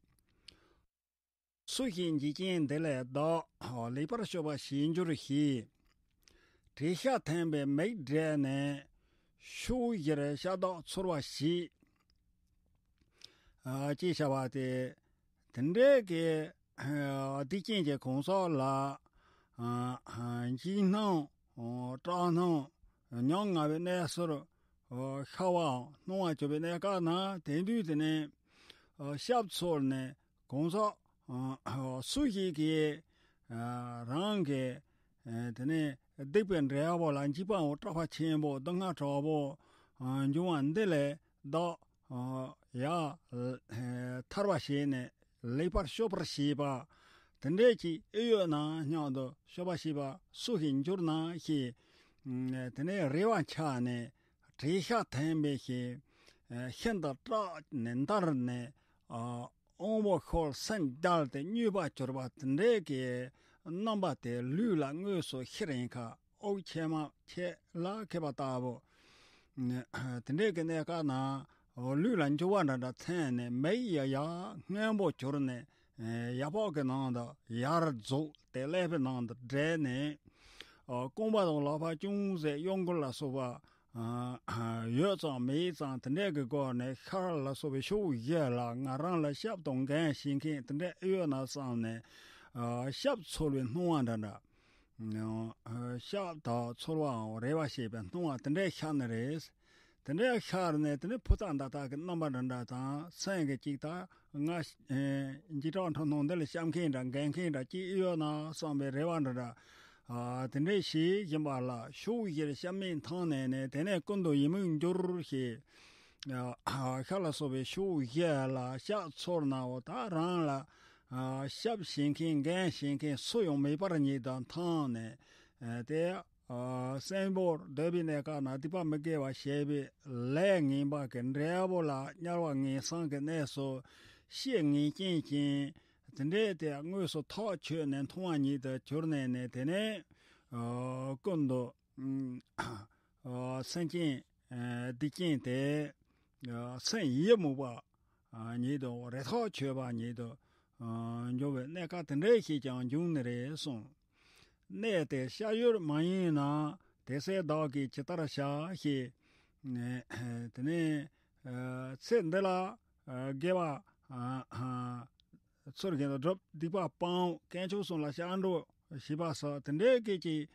སུ་ཞིག་འཇིག་རྐྱེན་འདི་ལས་བདག་ལེགས་པར་སྐྱོབ་པར་བྱེད་འགྱུར་ཞེས། བྲེད་ཤ་འཐེན་པའི་མིག་བགྲད་ནས་ཤོག་བུ་བཞིར་ཤ་དག་འཚོལ་བར་བྱེད། ཅེས་བྱ་བ་སྟེ། དེ་འདྲའི་གི་སྡིག་ཅན་གྱི་གང་ཟག་ལ་འཇིགས་སྣང་སྐྲག་སྣང་ཉམ་ང་བའི་གནས་སུ་ཤར་བའམ་སྣང་བར་གྱུར་པའི་གནས་སྐབས་ན། དེང་དུས་དེ་ནས་ཤབ་འཚོལ་ནས་གང་ཟག་སུ་ཞིག་གིས་རང་གི་དེ་ནས་སྡིག་པའི་འབྲས་བུ་ལ་འཇིགས་པའམ་སྐྲག་པ་ཆེན་པོ་སྡུག་བསྔལ་དྲག་པོ་འབྱུང་བ་འདི་ལས་བདག་ཡང་ཐར་བར་བྱས་ནས་ལེགས་པར་སྐྱོབ་པར་བྱེད་པ། དེ་འདྲའི་ཅིག་ཨེ་ཡོད་ན་སྙམ་དུ་སྐྱོབ་པར་བྱེད་པ་སུ་ཞིག་འགྱུར་ན་ཞེས། དེ་ནས་རེ་བ་འཆང་ནས་བྲེད་ཤ་འཐེན་པའི་ཞིང་ཤིན་ཏུ་སྐྲག་ནས་འདར་ནས། དབང་པོ་ཤོར་སེམས་བརྒྱལ་ཏེ་མྱོས་པར་གྱུར་པ་དེ་འདྲའི་གི་རྣམ་པ་དེ་ལུས་ལ་དངོས་སུ་ཤི་རན་ཁ། དབུགས་ཆད་མ་ཆད་ལ་ཁད་པ་ལྟ་བུ། དེ་འདྲའི་གི་གནས་སྐབས་ན་ལུས་ལ་འགྱུར་བ་འདྲ་འདྲ་ཐོན་ནས་མིག་ཡ་ཡ་སྔོན་པོ་གྱུར་ནས། ཡ་ཕག་གི་ནང་དུ་ཡར་རྫོགས་ཏེ་ཀླད་པའི་ནང་དུ་བསྒྲིལ་ནས། རྐང་པ་དང་ལག་པ་ཅུང་ཟད་གཡོ་འགུལ་ལ་སོགས་པ་ཡོད་ཙང་མེད་ཙང་དེ་འདྲའི་གི་སྒོ་ནས་ཤར་ལ་སོགས་པའི་ཕྱོགས་བཞི་ལ་ང་རང་ལ་ཞབས་དང་འགན་བཞེས་མཁན་དེ་འདྲ་ཡོད་ན་བསམ་ནས། ཞབས་འཚོལ་བའི་སྣང་བ་འདྲ་འདྲ། ཤ་དང་འཚོལ་བའང་རེ་བ་བྱེད་པའི་སྣང་བ་དེ་འདྲའི་ཤར་ནི་རེད། དེ་འདྲའི་ཤར་ནས་དེ་ནས་ཕུ་ཐག་འདའ་ཐག་གི་རྣམ་པ་འདྲ་འདྲ་དང་། སེམས་ཀྱི་ཅིག་ད་ང་འཇིགས་སྐྲག་འཁྲུག་སྣང་འདི་ལ་བཤམ་མཁན་འདྲ་འགན་མཁན་འདྲ་ཅིག་ཡོད་ན་བསམ་པའི་རེ་བ་འདྲ་འདྲ། དེ་འདྲའི་ཞིག་ཡིན་པ་ལ་ཕྱོགས་བཞིར་བཤམས་མིག་མཐོང་ནས་ནས། དེ་ནས་ཀུན་ཏུ་ཡིད་མུག་འགྱུར་ཞེས། ཤ་ལ་སོགས་པའི་ཕྱོགས་བཞི་ལ་ཞབས་འཚོལ་ནའོ། ད་རང་ལ་ཞབས་ཞུ་མཁན་འགན་བཞེས་མཁན་སུ་ཡང་མེད་པར་ཉིད་དུ་མཐོང་ནས། དེ་གསོན་པོར་སྡོད་པའི་གནས་སྐབས་ན་སྡིག་པ་མི་དགེ་བ་བྱས་པའི་ལས་ངན་པ་གི་འབྲས་བུ་ལ་དམྱལ་བ་ངན་སོང་གི་གནས་སུ་ཤི་ངེས་ཅན་ཅན་དེ་འདྲའི་དེ་དངོས་སུ་ཐག་ཆོད་ནས་མཐོང་བ་ཉིད་དུ་གྱུར་ནས་ནས། དེ་ནས་ཀུན་ཏུ་སེམས་ཅན་སྡིག་ཅན་དེ་སེམས་ཡིད་མུག་པ་ཉིད་དུ་རེ་ཐག་ཆོད་པ་ཉིད་དུ་འགྱུར་བའི་གནས་སྐབས་དེ་འདྲའི་ཞིག་ཀྱང་འབྱུང་ནི་རེད་གསུངས། གནས་དེར་གཤགས་ཡུལ་མ་ཡིན་ན། དེ་ཚེ་བདག་གིས་ཇི་ལྟར་བྱ་ཞེས། དེ་ནས་ཚེ་འདི་ལ་དགེ་བ་ཚུལ་བཞིན་དུ་སྒྲུབ། སྡིག་པ་སྤང་། དཀོན་མཆོག་གསུམ་ལ་སྐྱབས་འགྲོ་ཞེས་པ་སོགས་དེ་འདྲའི་སྐད་ཀྱི་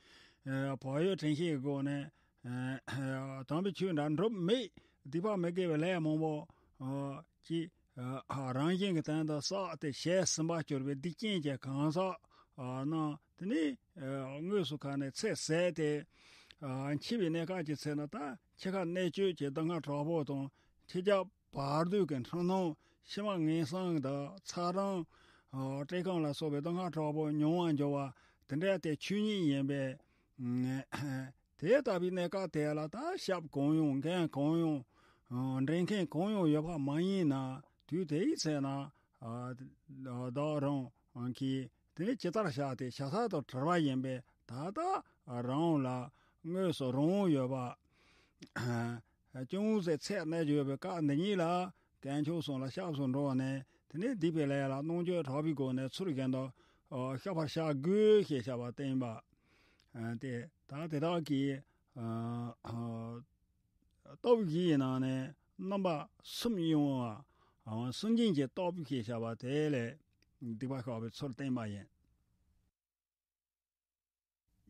ཨ་བག་ཡོད་དྲན་ཤེས་ཀྱི་སྒོ་ནས་ཨ་དམ་པའི་ཆོས་འདྲ་འགྲུབ་མེད། སྡིག་པ་མི་དགེ་བའི་ལས་མང་པོ་ཨ་ཅིག་ཨ་རང་བཞིན་གྱི་སྟེང་དུ་བསགས་ཏེ་ཞལ་གསུམ་པ་གྱུར་པའི་སྡིག་ཅན་གྱི་གང་ཟག་ཨ་རྣམས་དེ་ནས་ཨ་དངོས་སུ་ཁ་ནས་ཚེ་ཟད་དེ་ཨ་འཆི་བའི་གནས་སྐབས་ཀྱི་ཚེ་ན་ད་འཆི་ཁ་གནད་གཅོད་ཀྱི་སྡུག་བསྔལ་དྲག་པོ་དང་། འཆི་ཁ་བར་དོའི་གི་འཁྲུལ་སྣང་། ཕྱི་མ་ངན་སོང་དང་ཚ་གྲང་། ཨ་བཀྲེས་སྐོམ་ལ་སོགས་པའི་སྡུག་བསྔལ་དྲག་པོ་མྱོང་བར་འགྱུར་བ་དེ་འདྲ་དེ་ཆོས་ཉིད་ཡིན་པས། དེ་ལྟ་བུའི་གནས་སྐབས་དེ་ལ་ད་ཞབས་གང་ཡོང་འགན་གང་ཡོང་། ཨ་འདྲེན་མཁན་གང་ཡོང་ཡོད་པ་མ་ཡིན་ན། དུས་དེའི་ཚེ་ན་ཨ་བདག་རང་གིས་དེ་ནི་ཇི་ལྟར་བྱ་སྟེ་བྱ་ས་དང་བྲལ་བ་ཡིན་པས། ད་ལྟ་རང་ལ་དངོས་སུ་རང་དབང་ཡོད་པ། ཅུང་ཟད་ཚད་གནས་ཡོད་པའི་སྐབས་འདི་ཉིད་ལ་དཀོན་མཆོག་གསུམ་ལ་སྐྱབས་སུ་འགྲོ་ནས། དེ་ནས་སྡིག་པའི་ལས་ལ་རྣམ་འགྱུར་དྲག་པོའི་སྒོ་ནས་ཚུལ་གཞན་དུ་ཨ་བཤགས་པར་བྱ་དགོས་ཞེས་བྱ་བ་བསྟན་པ། ཨ་སྟེ་ད་དེ་དག་གི་ཨ་ཨ་སྟོབས་བཞིའི་ནང་ནས་རྣམ་པ་གསུམ་ཡིན་པ། ཨ་སེམས་ཅན་གྱི་སྟོབས་ཞེས་བྱ་བ་དེ་ལས་སྡིག་པ་བཤགས་པའི་ཚུལ་བསྟན་པ་ཡིན།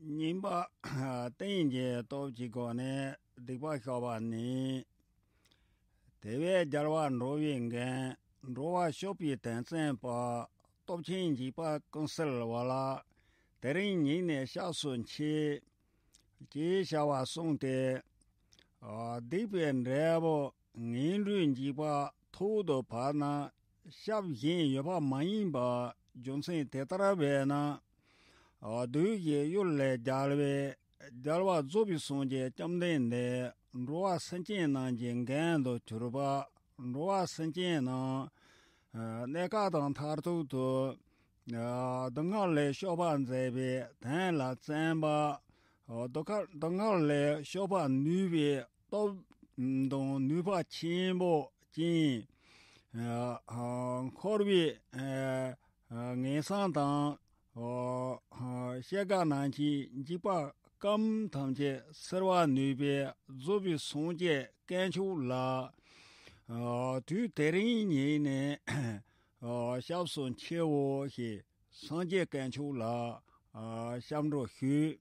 གཉིས་པ། རྟེན་གྱི་སྟོབས་ཀྱི་སྒོ་ནས་སྡིག་པ་བཤགས་པ་ནི། དེ་བས་རྒྱལ་བ་འགྲོ་བའི་མགོན། འགྲོ་བ་སྐྱོབ་པའི་དོན་བརྩོན་པ། སྟོབས་ཆེན་འཇིགས་པ་ཀུན་སེལ་བ་ལ། དེ་རིང་ཉིད་ནས་སྐྱབས་སུ་མཆི། ཅེས་བྱ་བ་གསུངས་ཏེ། སྡིག་པའི་འབྲས་བུ་ངན་འགྲོའི་འཇིགས་པ་ཐོག་ཏུ་བབས་ན། སྐྱབས་གཞན་ཡོད་པ་མ་ཡིན་པ་རྒྱུ་མཚན་དེ་ལྟར་བས་ན། བདུད་ཀྱི་གཡུལ་ལས་རྒྱལ་བའི་རྒྱལ་བ་རྫོགས་པའི་སངས་རྒྱས་བཅོམ་ལྡན་འདས་འགྲོ་བ་སེམས་ཅན་རྣམས་ཀྱི་མགོན་དུ་གྱུར་པ། འགྲོ་བ་སེམས་ཅན་རྣམས་གནས་སྐབས་དང་མཐར་ཐུག་ཏུ་སྡུག་བསྔལ་ལས་སྐྱོབ་པར་མཛད་པའི་དོན་ལ་བརྩོན་པ། སྡུག་བསྔལ་སྡུག་བསྔལ་ལས་སྐྱོབ་པར་ནུས་པའི་སྟོབས་དང་ནུས་པ་ཆེན་པོ་ཅན། འཁོར་བའི་ངན་སོང་དང་། ཤེལ་དཀར་ནང་གི་འཇིགས་པ་སྐམ་ཐམས་ཅད་སེལ་བར་ནུས་པའི་རྫོགས་པའི་སངས་རྒྱས་དཀོན་མཆོག་ལ། དུས་དེ་རིང་ཉིད་ནས་སྐྱབས་སུ་མཆིའོ་ཞེས་སངས་རྒྱས་དཀོན་མཆོག་ལ་སྐྱབས་འགྲོ་ཞུ།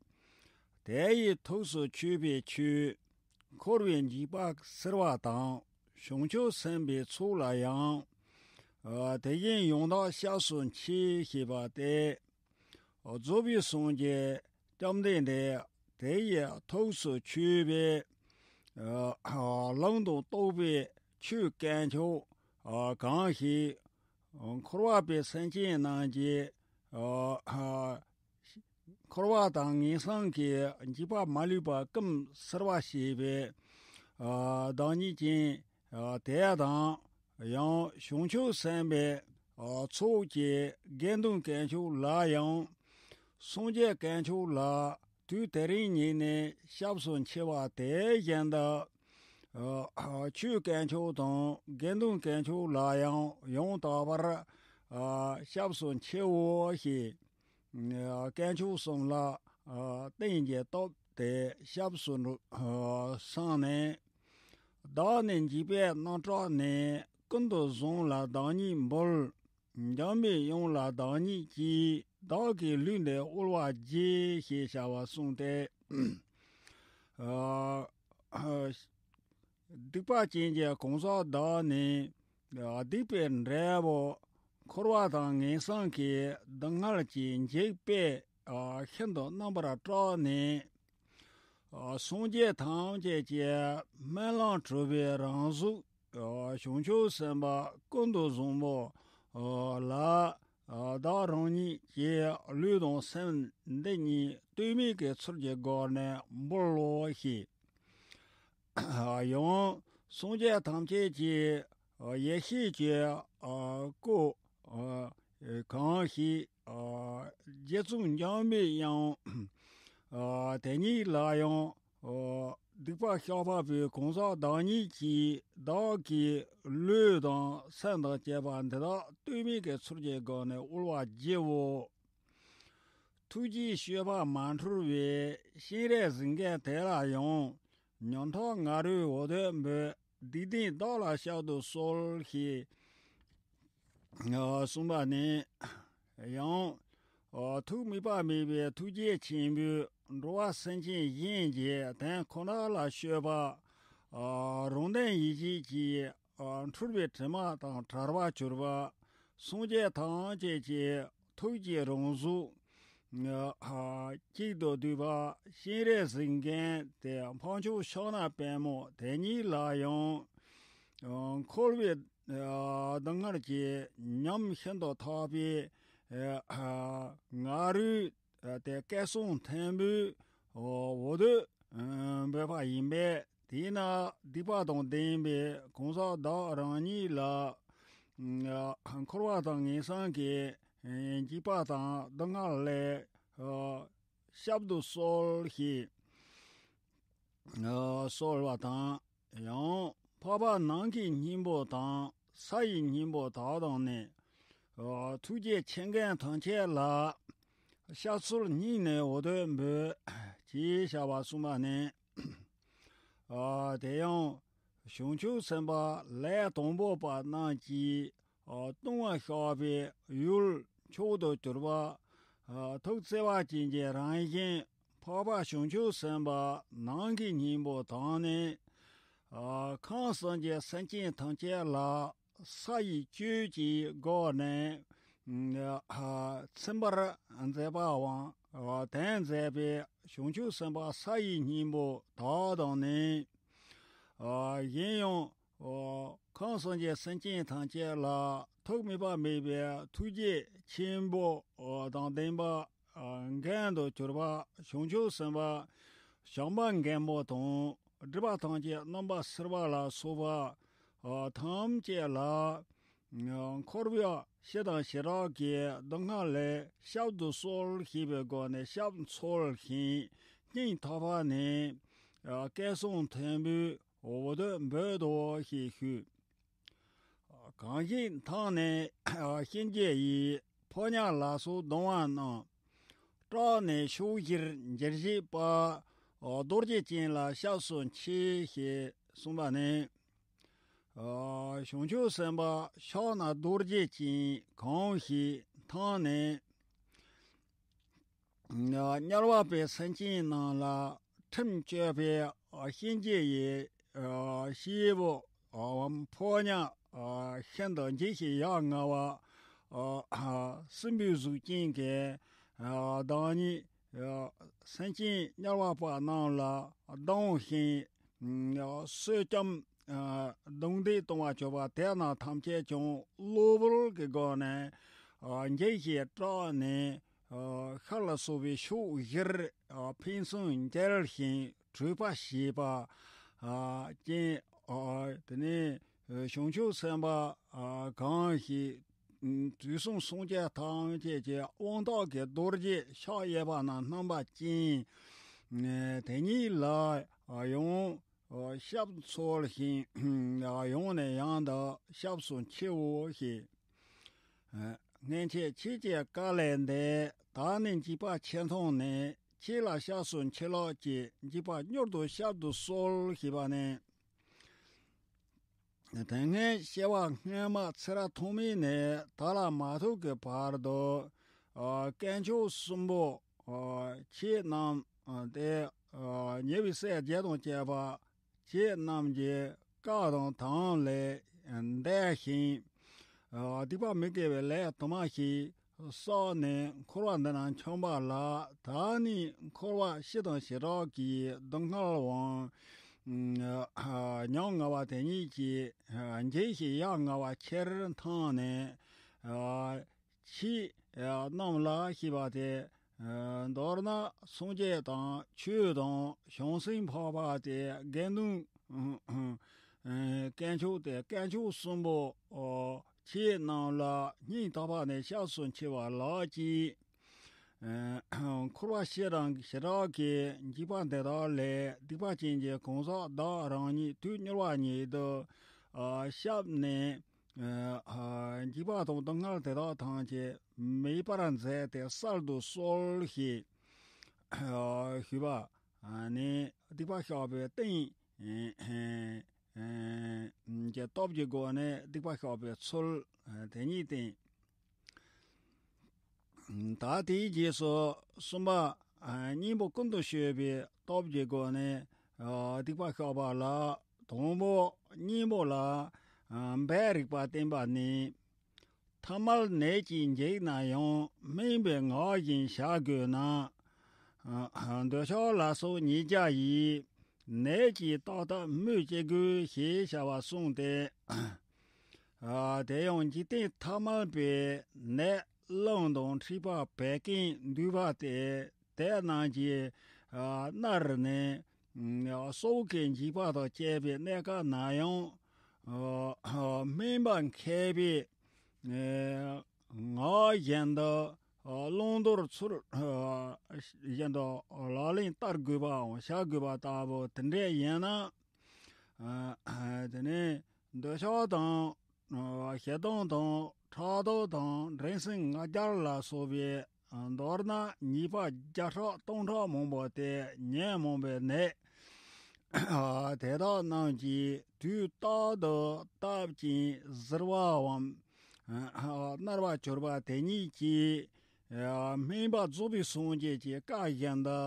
དེ་ཡི་ཐུགས་སུ་ཆུད་པའི་ཆོས། འཁོར་བའི་འཇིགས་པ་སེལ་བ་དང་། བྱང་ཆུབ་སེམས་དཔའི་ཚོགས་ལ་ཡང་། དེ་བཞིན་ཡང་དག་སྐྱབས་སུ་མཆི་ཞེས་པ་སྟེ། རྫོགས་པའི་སངས་རྒྱས་བཅོམ་ལྡན་འདས་དེ་ཡི་ཐུགས་སུ་ཆུད་པའི་ལུང་དང་རྟོགས་པའི་ཆོས་དཀོན་མཆོག་གང་ཞིག་འཁོར་བ་པའི་སེམས་ཅན་རྣམས་ཀྱི་འཁོར་བ་དང་ངན་སོང་གི་འཇིགས་པ་མ་ལུས་པ་ཀུན་སེལ་བར་བྱེད་པའི་བདག་ཉིད་ཅན་དེ་དང་། ཡང་བྱང་ཆུབ་སེམས་དཔའི་ཚོགས་ཀྱི་དགེ་འདུན་དཀོན་མཆོག་ལ་ཡང་། སངས་རྒྱས་དཀོན་མཆོག་ལ་དུས་དེ་རིང་ཉིད་ནས་སྐྱབས་སུ་མཆི་བ་དེ་བཞིན་དུ། ཆོས་དཀོན་མཆོག་དང་དགེ་འདུན་དཀོན་མཆོག་ལ་ཡང་ཡང་དག་པར་སྐྱབས་སུ་མཆིའོ་ཞེས། དཀོན་མཆོག་གསུམ་ལ་རྟེན་གྱི་སྟོབས་དེ་སྐྱབས་སུ་འགྲོ་བསམས་ནས། བདག་ནི་འཇིགས་པའི་རྣམ་གྲགས་ནི། ཀུན་ཏུ་བཟུང་ལ་བདག་ཉིད་འབུལ། འཇིགས་མེད་དབྱངས་ལ་བདག་ཉིད་ཀྱིས། བདག་གི་ལུས་འདི་དབུལ་བར་བགྱི། ཞེས་བྱ་བ་གསུངས་ཏེ། སྡིག་པ་ཅན་གྱི་གང་ཟག་བདག་ནི། སྡིག་པའི་འབྲས་བུ་འཁོར་བ་དང་ངན་སོང་གི་སྡུག་བསྔལ་གྱི་འཇིགས་པས་ཤིན་ཏུ་རྣམ་པར་སྐྲག་ནས། སངས་རྒྱས་ཐམས་ཅད་ཀྱི་སྨོན་ལམ་གྲུབ་པའི་རང་གཟུགས་བྱང་ཆུབ་སེམས་དཔའ་ཀུན་ཏུ་བཟང་པོ་ལ། བདག་རང་ཉིད་ཀྱི་ལུས་དང་སེམས་འདི་གཉིས་ལྟོས་མེད་ཀྱི་ཚུལ་གྱི་སྒོ་ནས་འབུལ་ལོ་ཞེས། ཡང་སངས་རྒྱས་ཐམས་ཅད་ཀྱི་ཡེ་ཤེས་ཀྱི་སྐུ་གང་ཞིག་རྗེ་བཙུན་འཇིགས་མེད་དབྱངས། དེ་ཉིད་ལ་ཡང་སྡིག་པ་བཤགས་པ་པོའི་གང་ཟག་བདག་ཉིད་ཀྱིས་བདག་གི་ལུས་དང་སེམས་དང་བཅས་པ་འདི་དག་ལྟོས་མེད་ཀྱི་ཚུལ་གྱི་སྒོ་ནས་དབུལ་བར་བགྱིའོ། ཐུགས་རྗེའི་སྤྱོད་པ་མ་འཁྲུལ་བའི་སྤྱན་རས་གཟིགས་མགོན་དེ་ལ་ཡང་། ཉོན་ཐོས་ང་རོས་འོ་དོད་འབོད། སྡིག་ལྡན་བདག་ལ་བཤགས་སུ་གསོལ་ཞེས་གསུངས་པ་ནི། ཡང་ ཨ་ཐུགས་དམིགས་པ་དམིགས་པའི་ཐུགས་རྗེ་ཆེན་པོས་འགྲོ་བ་སེམས་ཅན་གཞན་གྱི་དོན་ཁོ་ན་ལ་སྤྱོད་པ། ཨ་རང་དོན་ཡིད་བྱེད་ཀྱི་ཨ་འཁྲུལ་པའི་དྲི་མ་དང་བྲལ་བར་གྱུར་པ། སངས་རྒྱས་ཐམས་ཅད་ཀྱི་ཐུགས་ཀྱི་རང་གཟུགས་ཨ་གཅིག་ཏུ་བསྡུས་པ་སྤྱན་རས་གཟིགས་མགོན་དེ་འཕགས་མཆོག་ཕྱག་ན་པདྨོ་དེ་ཉིད་ལ་ཡང་། ཨ་འཁོར་བའི་ཨ་སྡུག་བསྔལ་གྱི་ཉམས་ཤིན་ཏུ་ཐག་པའི་ཨ་ང་རོས་དེ་སྐད་གསང་མཐོན་པོས་འོ་དོད་འབོད་པ་ཡིན་པས། དེས་ན་སྡིག་པ་དང་ལྡན་པའི་གང་ཟག་བདག་རང་ཉིད་ལ་ཨ་འཁོར་བ་དང་ངན་སོང་གི་འཇིགས་པ་དང་སྡུག་བསྔལ་ལས་ཨ་བསྐྱབ་ཏུ་གསོལ་ཞེས་ཨ་གསོལ་བ་དང་། ཡང་འཕགས་པ་ནང་གི་སྙིང་པོ་དང་ས་ཡི་སྙིང་པོ་དག་དང་ནི། ཨ་ཐུགས་རྗེ་ཆེ་མགོན་ཐམས་ཅད་ལ་སྐྱབས་སུ་སྙིང་ནས་འོ་དོད་འབོད་ཅེས་བྱ་བ་གསུངས་པ་ནི། ཨ་དེ་ཡང་བྱང་ཆུབ་སེམས་དཔའ་ལས་དང་པོ་པ་རྣམས་ཀྱིས་ཨ་ལྟུང་བ་བཤགས་པའི་ཡུལ་མཆོག་ཏུ་གྱུར་པ། ཨ་ཐུགས་བརྩེ་བ་ཅན་གྱི་རང་བཞིན་འཕགས་པ་བྱང་ཆུབ་སེམས་དཔའ་ནང་གི་སྙིང་པོ་དང་ནི། ཨ་ཁམས་གསུམ་གྱི་སེམས་ཅན་ཐམས་ཅད་ལ་ས་ཡི་བཅུད་ཀྱི་སྒོ་ནས་ཨ་ཚིམ་པར་མཛད་པའམ་ཨ་དོན་མཛད་པའི་བྱང་ཆུབ་སེམས་དཔའ་ས་ཡི་སྙིང་པོ་དག་དང་ནི། ཨ་གཞན་ཡང་ཨ་ཁམས་གསུམ་གྱི་སེམས་ཅན་ཐམས་ཅད་ལ་ཐུགས་དམིགས་པ་དམིགས་པའི་ཐུགས་རྗེ་ཆེན་པོ་ཨ་དང་ལྡན་པ་ཨ་མགོན་དུ་གྱུར་པ་བྱང་ཆུབ་སེམས་དཔའ་བྱམས་པ་མགོན་པོ་དང་སྒྲིབ་པ་ཐམས་ཅད་རྣམ་པར་སེལ་བ་ལ་སོགས་པ་ཨ་ཐམས་ཅད་ལ། འཁོར་བའི་ཤི་དང་ཞི་རག་གི་སྡུག་བསྔལ་ལས་བསྐྱབ་ཏུ་གསོལ་ཞེས་པའི་སྒོ་ནས་སྐྱབས་འཚོལ་ཞིང་སྙིང་ཐག་པ་ནས་སྐད་གསང་མཐོན་པོས་འོ་དོད་འབོད་དོ་ཞེས་ཞུས། གང་ཞིག་མཐོང་ནས་གཤིན་རྗེ་ཡི་ཕོ་ཉ་ལ་སོགས་གདུང་བ་རྣམས། སྐྲག་ནས་ཕྱོགས་བཞིར་འགྱེལ་བྱེད་པ། རྡོ་རྗེ་ཅན་ལ་སྐྱབས་སུ་མཆི་ཞེས་གསུངས་པ་ནི། ཨ་བྱང་ཆུབ་སེམས་དཔའ་ཕྱག་ན་རྡོ་རྗེ་ཅན་གང་ཞིག་མཐོང་ནས། ཨ་དམྱལ་བ་པའི་སེམས་ཅན་རྣམས་ལ་ཁྲིམས་གཅོད་པའི་ཨ་གཤིན་རྗེ་ཡི་ཨ་སྐྱེས་བུ་ཨ་ཕོ་ཉ་ཨ་ཤིན་ཏུ་འཇིགས་ཤིང་ཡ་ང་བ་ཨ་སྲིན་པོའི་གཟུགས་ཅན་གྱི་ཨ་བདག་ཉིད་ཨ་སེམས་ཅན་དམྱལ་བ་པ་རྣམས་ལ་སྡང་ཞིང་། གསོད་བསྐྱམས། རྡུང་རྡེག་གཏོང་བར་གྱུར་པ་དེ་རྣམས་ཐམས་ཅད་ཀྱང་གློ་བུར་གྱི་སྒོ་ནས་འགྱེལ་ཞིང་སྐྲག་ནས་ཤར་ལ་སོགས་པའི་ཕྱོགས་བཞིར་ཕུན་སུམ་འགྱེལ་ཞིང་བྲོས་པ་བྱེད་པ་ཅན། དེ་ནས་བྱང་ཆུབ་སེམས་དཔའ་གང་ཞིག་དུས་གསུམ་སངས་རྒྱས་ཐམས་ཅད་ཀྱི་དབང་ཐོག་གི་རྡོ་རྗེ་ཕྱག་གཡས་པ་ན་བསྣམས་པ་ཅན། དེ་ཉིད་ལ་ཡང་སྐྱབས་འཚོལ་ཞིང་ཡང་ནས་ཡང་དུ་སྐྱབས་སུ་མཆིའོ་ཞེས། སྔོན་ཆད་ཁྱེད་ཀྱི་བཀའ་ལས་འདས། ད་ནི་འཇིགས་པ་ཆེ་མཐོང་ནས། ཁྱེད་ལ་སྐྱབས་སུ་མཆི་ལགས་ཀྱིས། འཇིགས་པ་མྱུར་དུ་བསྐྱབ་ཏུ་གསོལ་ཞེས་པ་ནས། དེ་སྔའི་སྐྱེ་བ་སྔོན་མ་ཚེ་རབས་ཐོག་མེད་ནས་ད་ལ་མ་ཐུག་གི་བར་དུ། ཨ་དཀོན་མཆོག་གསུམ་པོ། ཨ་ཁྱེད་རྣམས་ཨ་དེ་ཨ་ཉེ་བའི་སྲས་བརྒྱད་དང་བཅས་པ་ཁྱེད་རྣམས་ཀྱི་བཀའ་དང་དམ་ལས་འདས་ཤིང་། ཨ་སྡིག་པ་མི་དགེ་བའི་ལས་དུ་མ་ཞིག་བསགས་ནས་འཁོར་བ་འདི་ན་འཁྱམས་པ་ལ། ད་ནི་འཁོར་བ་ཤི་དང་ཞི་རག་གི་སྡུག་བསྔལ་བའམ། ཨ་ཉམ་ང་བ་དེ་ཉིད་ཀྱིས་འཇིགས་ཤིང་ཡ་ང་བ་ཁྱེར་མཐོང་ནས། ཨ་ཁྱེད་རྣམས་ལ་ཞེས་པ་སྟེ། མདོར་ན་སངས་རྒྱས་དང་ཆོས་དང་བྱང་སེམས་འཕགས་པ་སྟེ་དགེ་འདུན་དཀོན་མཆོག་སྟེ་དཀོན་མཆོག་གསུམ་པོ། ཁྱེད་རྣམས་ལ་སྙིང་ཐག་པ་ནས་སྐྱབས་སུ་མཆི་བ་ལགས་ཀྱིས། འཁོར་བ་ཤི་དང་ཞི་རག་གི་འཇིགས་པ་འདི་དག་ལས་སྡིག་པ་ཅན་གྱི་གང་ཟག་བདག་རང་ཉིད་དུས་མྱུར་བ་ཉིད་དུ་བསྐྱབས་ནས། འཇིགས་པ་དང་སྡུག་བསྔལ་དེ་དག་ཐམས་ཅད་མེད་པར་མཛད་དེ་བསལ་དུ་གསོལ་ཞེས་ཞུས་པ་ནི། སྡིག་པ་བཤགས་པའི་རྟེན་གྱི་སྟོབས་ཀྱི་སྒོ་ནས་སྡིག་པ་བཤགས་པའི་ཚུལ་དེ་ཉིད་བསྟན། ད་དེའི་རྗེས་སུ་གསུམ་པ། གཉེན་པོ་ཀུན་ཏུ་སྤྱོད་པའི་སྟོབས་ཀྱི་སྒོ་ནས་སྡིག་པ་བཤགས་པ་ལ། དང་པོ་གཉེན་པོ་ལ་འབད་རིགས་པ་བསྟེན་པ་ནི། ཐ་མལ་ནད་ཀྱིས་འཇིགས་ན་ཡང་སྨན་པའི་ངག་བཞིན་བྱ་དགོས་ན། འདོད་ཆགས་ལ་སོགས་ཉེས་བྱ་ཡིས། ནད་ཀྱིས་བཏགས་བཏགས་སྨོས་ཅི་དགོས་ཞེས་བྱ་བ་གསུངས་ཏེ། དེ་ཡང་འཇིག་རྟེན་ཐ་མལ་པའི་ནད་རླུང་དང་མཁྲིས་པ་བད་ཀན་འདུས་པ་སྟེ། དེ་རྣམས་ཀྱིས་མནར་ནས་སྲོག་གི་འཇིགས་པ་དང་བཅས་པའི་གནས་སྐབས་ན་ཡང་། སྨན་པ་མཁས་པའི་ངག་བཞིན་དུ་བླང་དོར་ཚུལ་བཞིན་དུ་ལག་ལེན་བསྟར་དགོས་པའམ་བྱ་དགོས་པ་ལྟ་བུ་དེ་འདྲ་ཡིན་ན། དེ་ནས་འདོད་ཆགས་དང་། ཞེ་སྡང་དང་ཕྲག་དོག་དང་འགྲན་སེམས་ང་རྒྱལ་ལ་སོགས་པའི། མདོར་ན་ཉེས་པ་བརྒྱ་ཕྲག་སྟོང་ཕྲག་མང་པོ་སྟེ། ཉོན་མོངས་པའི་ནད་དེ་དག་རྣམས་ཀྱིས་དུས་རྟག་ཏུ་བཏབ་ཅིང་གཟིར་བའམ་མནར་བར་གྱུར་པ་དེ་ཉིད་ཀྱིས། སྨན་པ་རྫོགས་པའི་སངས་རྒྱས་ཀྱི་བཀའ་བཞིན་དུ་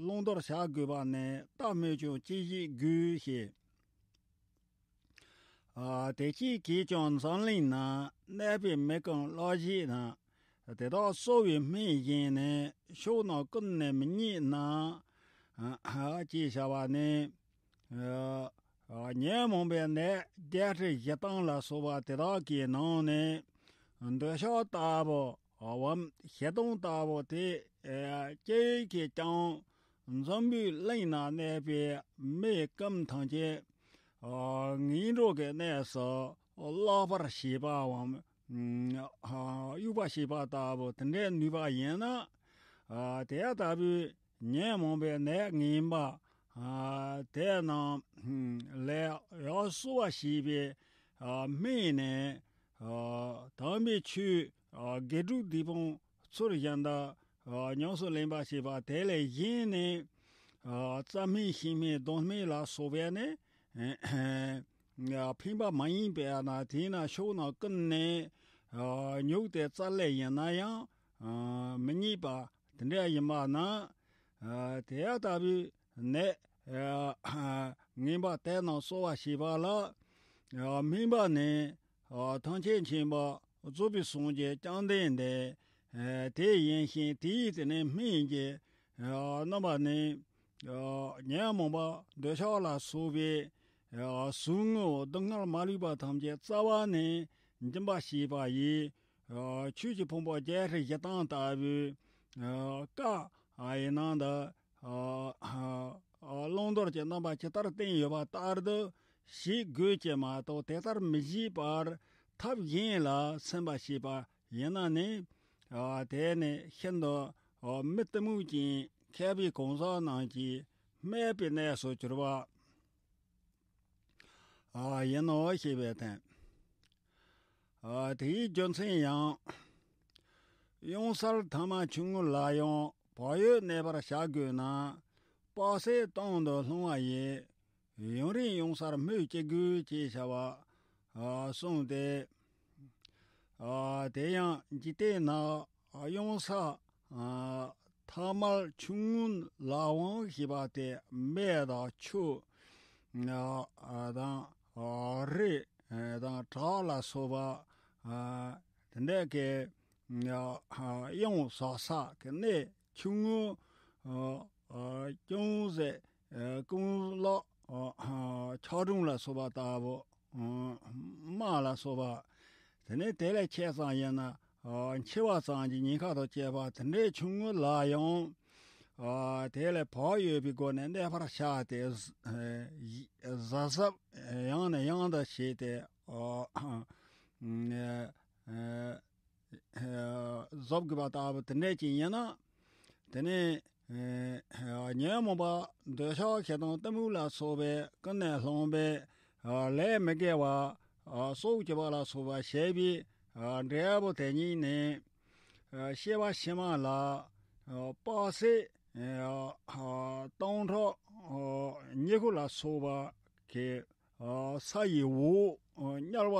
བླང་དོར་བྱ་དགོས་པ་ནི་ལྟ་སྨོས་ཀྱང་ཅི་ཞིག་དགོས་ཞེས། དེ་ཅིག་གིས་ཀྱང་འཛམ་གླིང་ན་གནས་པའི་མི་ཀུན་ལོག་ཤེས་དང་། དེ་དག་གསོ་བའི་སྨན་བཞིན་ནི་ཕྱོགས་རྣམས་ཀུན་ནས་མི་རྙེད་ན། ཅེས་བྱ་བ་ནི། ཉོན་མོངས་པའི་ནད་བརྒྱད་ཁྲི་བཞི་སྟོང་ལ་སོགས་པ་དེ་དག་གི་ནང་ནས་འདོད་ཆགས་ལྟ་བུ་འམ་ཞེ་སྡང་ལྟ་བུ་དེ་ཅི་གིས་ཀྱང་འཛམ་བུའི་གླིང་ན་གནས་པའི་མི་ཀུན་ཐམས་ཅད་ངན་འགྲོ་གི་གནས་སུ་བརླག་པར་བྱེད་པའམ། གཡུག་པར་བྱེད་པ་ལྟ་བུ་དེ་འདྲའི་ནུས་པ་ཡིན་ན། དེ་ལྟ་བུའི་ཉོན་མོངས་པའི་ནད་ངན་པ་དེ་རྣམས་ལས་ཡར་གསོ་བར་བྱེད་པའི་སྨན་ནི། དམ་པའི་ཆོས་དགེ་སྒྲུབ་སྡིག་སྤོང་ཚུལ་བཞིན་དུ་ཉམས་སུ་ལེན་པར་བྱེད་པ་དེ་ལས་གཞན་ནི། རྩྭ་སྨན་ཤིང་སྨན་སྡོང་སྨན་ལ་སོགས་པས་ནི། ཕན་པ་མ་ཡིན་པས་ན། དེས་ན་ཕྱོགས་རྣམས་ཀུན་ནས་ཉོག་སྟེ་བཙལ་ལེ་ཡིན་ན་ཡང་མི་རྙེད་པ་དེ་འདྲ་ཡིན་པ་ན། དེ་ལྟ་བུའི་ནད་ངན་པ་དེ་རྣམས་གསོ་བར་བྱེད་པ་ལ། སྨན་པ་ནི་ཐམས་ཅད་མཁྱེན་པ་རྫོགས་པའི་སངས་རྒྱས་བཅོམ་ལྡན་འདས་དེ་ཡིན་ཞིང་། དེའི་དེ་ནས་སྨན་གྱི་རྣམ་པ་ནི། ཉོན་མོངས་པ་འདོད་ཆགས་ལ་སོགས་པའི་ཟུག་རྔུ་སྡུག་བསྔལ་མ་ལུས་པ་ཐམས་ཅད་རྩ་བ་ནས་འབྱིན་པར་བྱེད་པ་ཡིས། ཆོས་ཀྱི་ཕུང་པོ་བརྒྱད་ཁྲི་བཞི་སྟོང་ལྟ་བུའི་བཀའ་ཡི་ནང་དུ་བླང་དོར་གྱི་རྣམ་པ་ཇི་ལྟར་བསྟན་ཡོད་པ་ལྟར་དུ་བྱེད་དགོས་ཀྱི་མ་གཏོགས། དེ་ལྟར་མི་བྱེད་པར་ཐབས་གཞན་ལ་སེམས་པ་བྱེད་པ་ཡིན་ན་ནི། དེ་ནི་ཤིན་ཏུ་མི་གཏི་མུག་ཅན་མཁས་པའི་གང་ཟག་རྣམས་ཀྱིས་སྨད་པའི་གནས་སུ་གྱུར་པ་ཡིན་ནོ་ཞེས་པའི་དོན། དེའི་རྒྱུ་མཚན་ཡང་། གཡང་སར་ཐ་མལ་ཆུང་ངུ་ལ་ཡང་བག་ཡོད་གནས་པར་བྱ་དགོས་ན། དཔག་ཚད་སྟོང་དུ་ལྷུང་བ་ཡིས། ཡུན་རིང་གཡང་སར་སྨོས་ཅི་དགོས་ཅེས་བྱ་བ་གསུངས་ཏེ། དེ་ཡང་འཇིག་རྟེན་ན་གཡང་ས་ཐ་མལ་ཆུང་ངུ་ལ་དབང་ཞེས་པ་དེ་མེ་དང་ཆུ་དང་རི་དང་བྲག་ལ་སོགས་པ་དེ་འདྲ་གི་གཡང་ཟག་ས་གི་གནས་ཆུང་ངུ་ཅུང་ཟད་ཀུན་ལོག་ཆག་གྲུམ་ལ་སོགས་པ་ལྟ་བུ། རྨ་ལ་སོགས་པ། དེ་ནས་དེ་ལས་ཆེ་ཙམ་ཡིན་ན་འཆི་བ་ཙམ་གྱི་ཉེན་ཁ་དང་བཅས་པ་དེ་འདྲའི་ཆུང་ངུ་ལ་ཡང་དེ་ལས་བག་ཡོད་པའི་སྒོ་ནས་གནས་པར་བྱ་སྟེ། གཟབ་གཟབ་ཡང་ནས་ཡང་དུ་བྱས་ཏེ། གཟབ་དགོས་པ་ལྟ་བུ་དེ་འདྲ་ཅིག་ཡིན་ན། དེ་ནས་ཉོན་མོངས་པ་འདོད་ཆགས་ཞེ་སྡང་གཏི་མུག་ལ་སོགས་པའི་ཀུན་ནས་བསླངས་པའི་ལས་མི་དགེ་བ་སྲོག་གཅོད་པ་ལ་སོགས་པ་བྱས་པའི་འབྲས་བུ་དེ་ཉིད་ནི། སྐྱེ་བ་ཕྱི་མ་ལ་དཔག་ཚད་སྟོང་ཕྲག་ཉི་ཤུ་ལ་སོགས་པ་གི་ས་ཡི་འོག་དམྱལ་བ།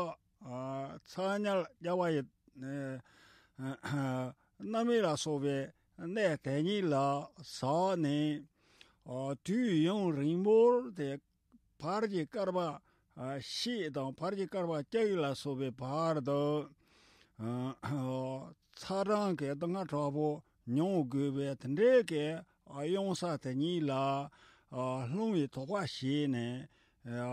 ཚ་དམྱལ་དམྱལ་བ་ཡི་ རྣམ་སྨིན་ལ་སོགས་པའི་གནས་དེ་ཉིད་ལ་ཟགས་ནས། ཨ་དུས་ཡུན་རིང་པོར་དེ་བར་གྱི་བསྐལ་པ་ཨ་ཕྱེད་དང་བར་གྱི་བསྐལ་པ་བརྒྱད་ལ་སོགས་པའི་བར་དུ་ཨ་ཚ་གྲང་གི་སྡུག་བསྔལ་དྲག་པོ་མྱོང་དགོས་པའི་དེ་འདྲའི་གི་ཨ་གཡུང་ས་དེ་ཉིད་ལ་ཨ་ལྷུང་བའི་དོགས་པ་བྱས་ནས།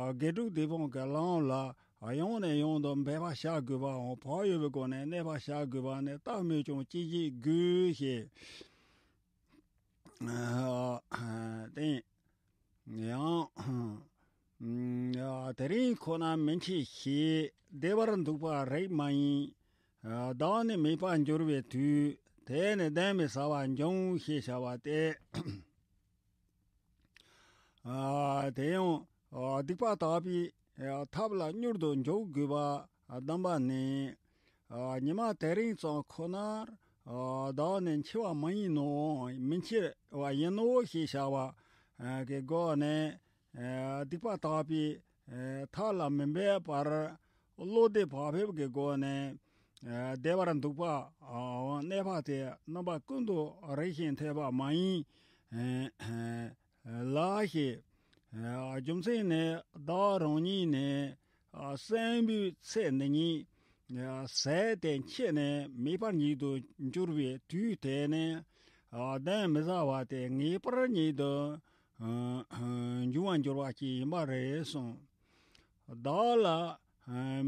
ཨ་དགེ་སྒྲུབ་སྡིག་སྤོང་གི་ལམ་ལ་ཨ་ཡང་ནས་ཡང་དུ་འབད་པ་བྱ་དགོས་པའམ། བག་ཡོད་པའི་སྒོ་ནས་གནས་པ་བྱ་དགོས་པ་ནི་ལྟ་སྨོས་ཀྱང་ཅི་བྱེད་དགོས་ཞེས། ཨ་དེ་ཡང་། ཨ་དེ་རིང་ཁོ་ན་མི་འཆི་ཞེས་བདེ་བར་འདུག་པ་རིགས་མ་ཡིན། ཨ་བདག་ནི་མེད་པར་འགྱུར་བའི་དུས་དེ་ནི་གདོན་མི་ཟ་བར་འབྱུང་ཞེས་བྱ་བ་སྟེ། ཨ་དེ་ཡང་ཨ་སྡིག་པ་དག་པའི་ཨ་ཐབས་ལ་མྱུར་དུ་འཇུག་དགོས་པ་བསྡམས་པ་ནི། ཨ་ཉི་མ་དེ་རིང་ཙམ་ཁོ་ནར་ཨ་བདག་ནི་འཆི་བ་མ་ཡིན་ནོ། མི་འཆི་བ་ཡིན་ནོ་ཞེས་བྱ་བ་ཨ་གི་སྒོ་ནས། ཨ་སྡིག་པ་དག་པའི་ཨ་ཐབས་ལ་མི་འབད་པར་བློ་བདེ་བག་ཕེབས་ཀྱི་སྒོ་ནས་ཨ་བདེ་བར་འདུག་པའམ་གནས་པ་དེ་རྣམ་པ་ཀུན་ཏུ་རིགས་ཤིང་འཐད་པ་མ་ཡིན་ལགས་ཞེས། ཨ་རྒྱུ་མཚན་ནི་བདག་རང་ཉིད་ནི་ཨ་གསོན་པོའི་ཚེ་འདི་ཉིད་ཨ་ཟད་དེ་འཆི་ནས་མེད་པར་ཉིད་དུ་འགྱུར་བའི་དུས་དེ་ནི་ཨ་གདོན་མི་ཟ་བ་སྟེ་ངེས་པར་ཉིད་དུ་ཨ་འབྱུང་བར་འགྱུར་བ་ཅིག་ཡིན་པ་རེད་གསུངས། བདག་ལ་ཨ་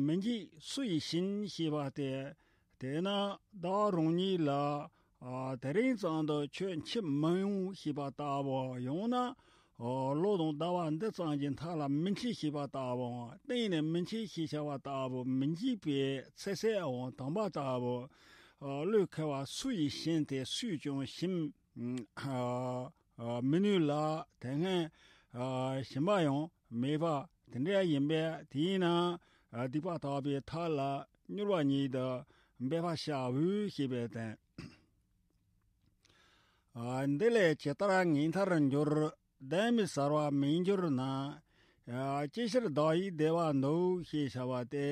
མི་འཇིགས་སུ་ཡིས་བྱིན་ཞེས་པ་སྟེ། དེས་ན་བདག་རང་ཉིད་ལ་ཨ་དེ་རིང་ཙམ་དུ་ཁྱོད་འཆི་མི་འོང་ཞེས་པ་ལྟ་བུ། ཡང་ན་ཨ་ལོ་དང་ཟླ་བ་འདི་ཙམ་གྱི་མཐའ་ལ་མི་འཆི་ཞེས་པ་ལྟ་བུའམ། གཏན་ནས་མི་འཆི་ཞེས་བྱ་བ་ལྟ་བུ། མི་འཇིགས་པའི་ཚེ་ཟད་འོང་དམ་པ་ལྟ་བུ། ཨ་བློས་འཁེལ་བ་སུ་ཡིས་བྱིན་ཏེ་སུས་ཀྱང་ཞིམ་ཨ་ཨ་མི་ནུས་ལ། དེ་སྔོན་ཨ་ཞིམ་པ་ཡང་མེད་པ་དེ་འདྲ་ཡིན་པས། དེས་ན་ཨ་སྡིག་པ་དག་པའི་ཐབས་ལ་མྱུར་བ་ཉིད་དུ་འབད་པ་བྱའོ་ཞེས་པའི་དོན། ཨ་འདི་ལས་ཇི་ལྟར་ངེས་མཐར་འགྱུར། གདོན་མི་ཟ་བར་མི་འགྱུར་ན། ཨ་ཅི་ཕྱིར་བདག་ཡིད་བདེ་བར་འདུག་ཞེས་བྱ་བ་སྟེ།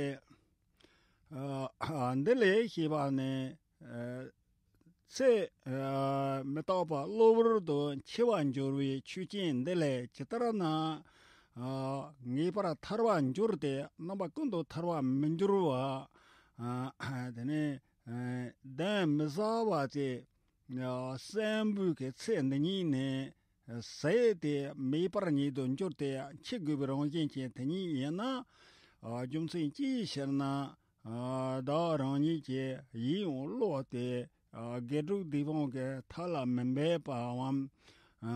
ཨ་འདི་ལས་ཞེས་པ་ནི་ཨ་ཚེ་ཨ་མི་རྟག་པ་གློ་བུར་དུ་འཆི་བར་འགྱུར་བའི་ཆོས་ཅན་འདི་ལས་ཇི་ལྟར་ན་ཨ་ངེས་པར་ཐར་བར་འགྱུར་ཏེ། རྣམ་པ་ཀུན་ཏུ་ཐར་བར་མི་འགྱུར་བ། ཨ་དེ་ནས་ཨ་གདོན་མི་ཟ་བ་སྟེ། ཨ་གསོན་པོའི་གི་ཚེ་འདི་ཉིད་ནས་ཟད་དེ་མེད་པར་ཉིད་དུ་འགྱུར་ཏེ་འཆི་དགོས་པའི་རང་བཞིན་ཅན་དེ་ཉིད་ཡིན་ན། ཨ་རྒྱུ་མཚན་ཅིའི་ཕྱིར་ན། ཨ་བདག་རང་ཉིད་ཀྱི་ཡིད་འོང་བློ་སྟེ། ཨ་དགེ་སྒྲུབ་སྡིག་སྤོང་གི་ཐབས་ལ་མི་འབད་པའམ། ཨ་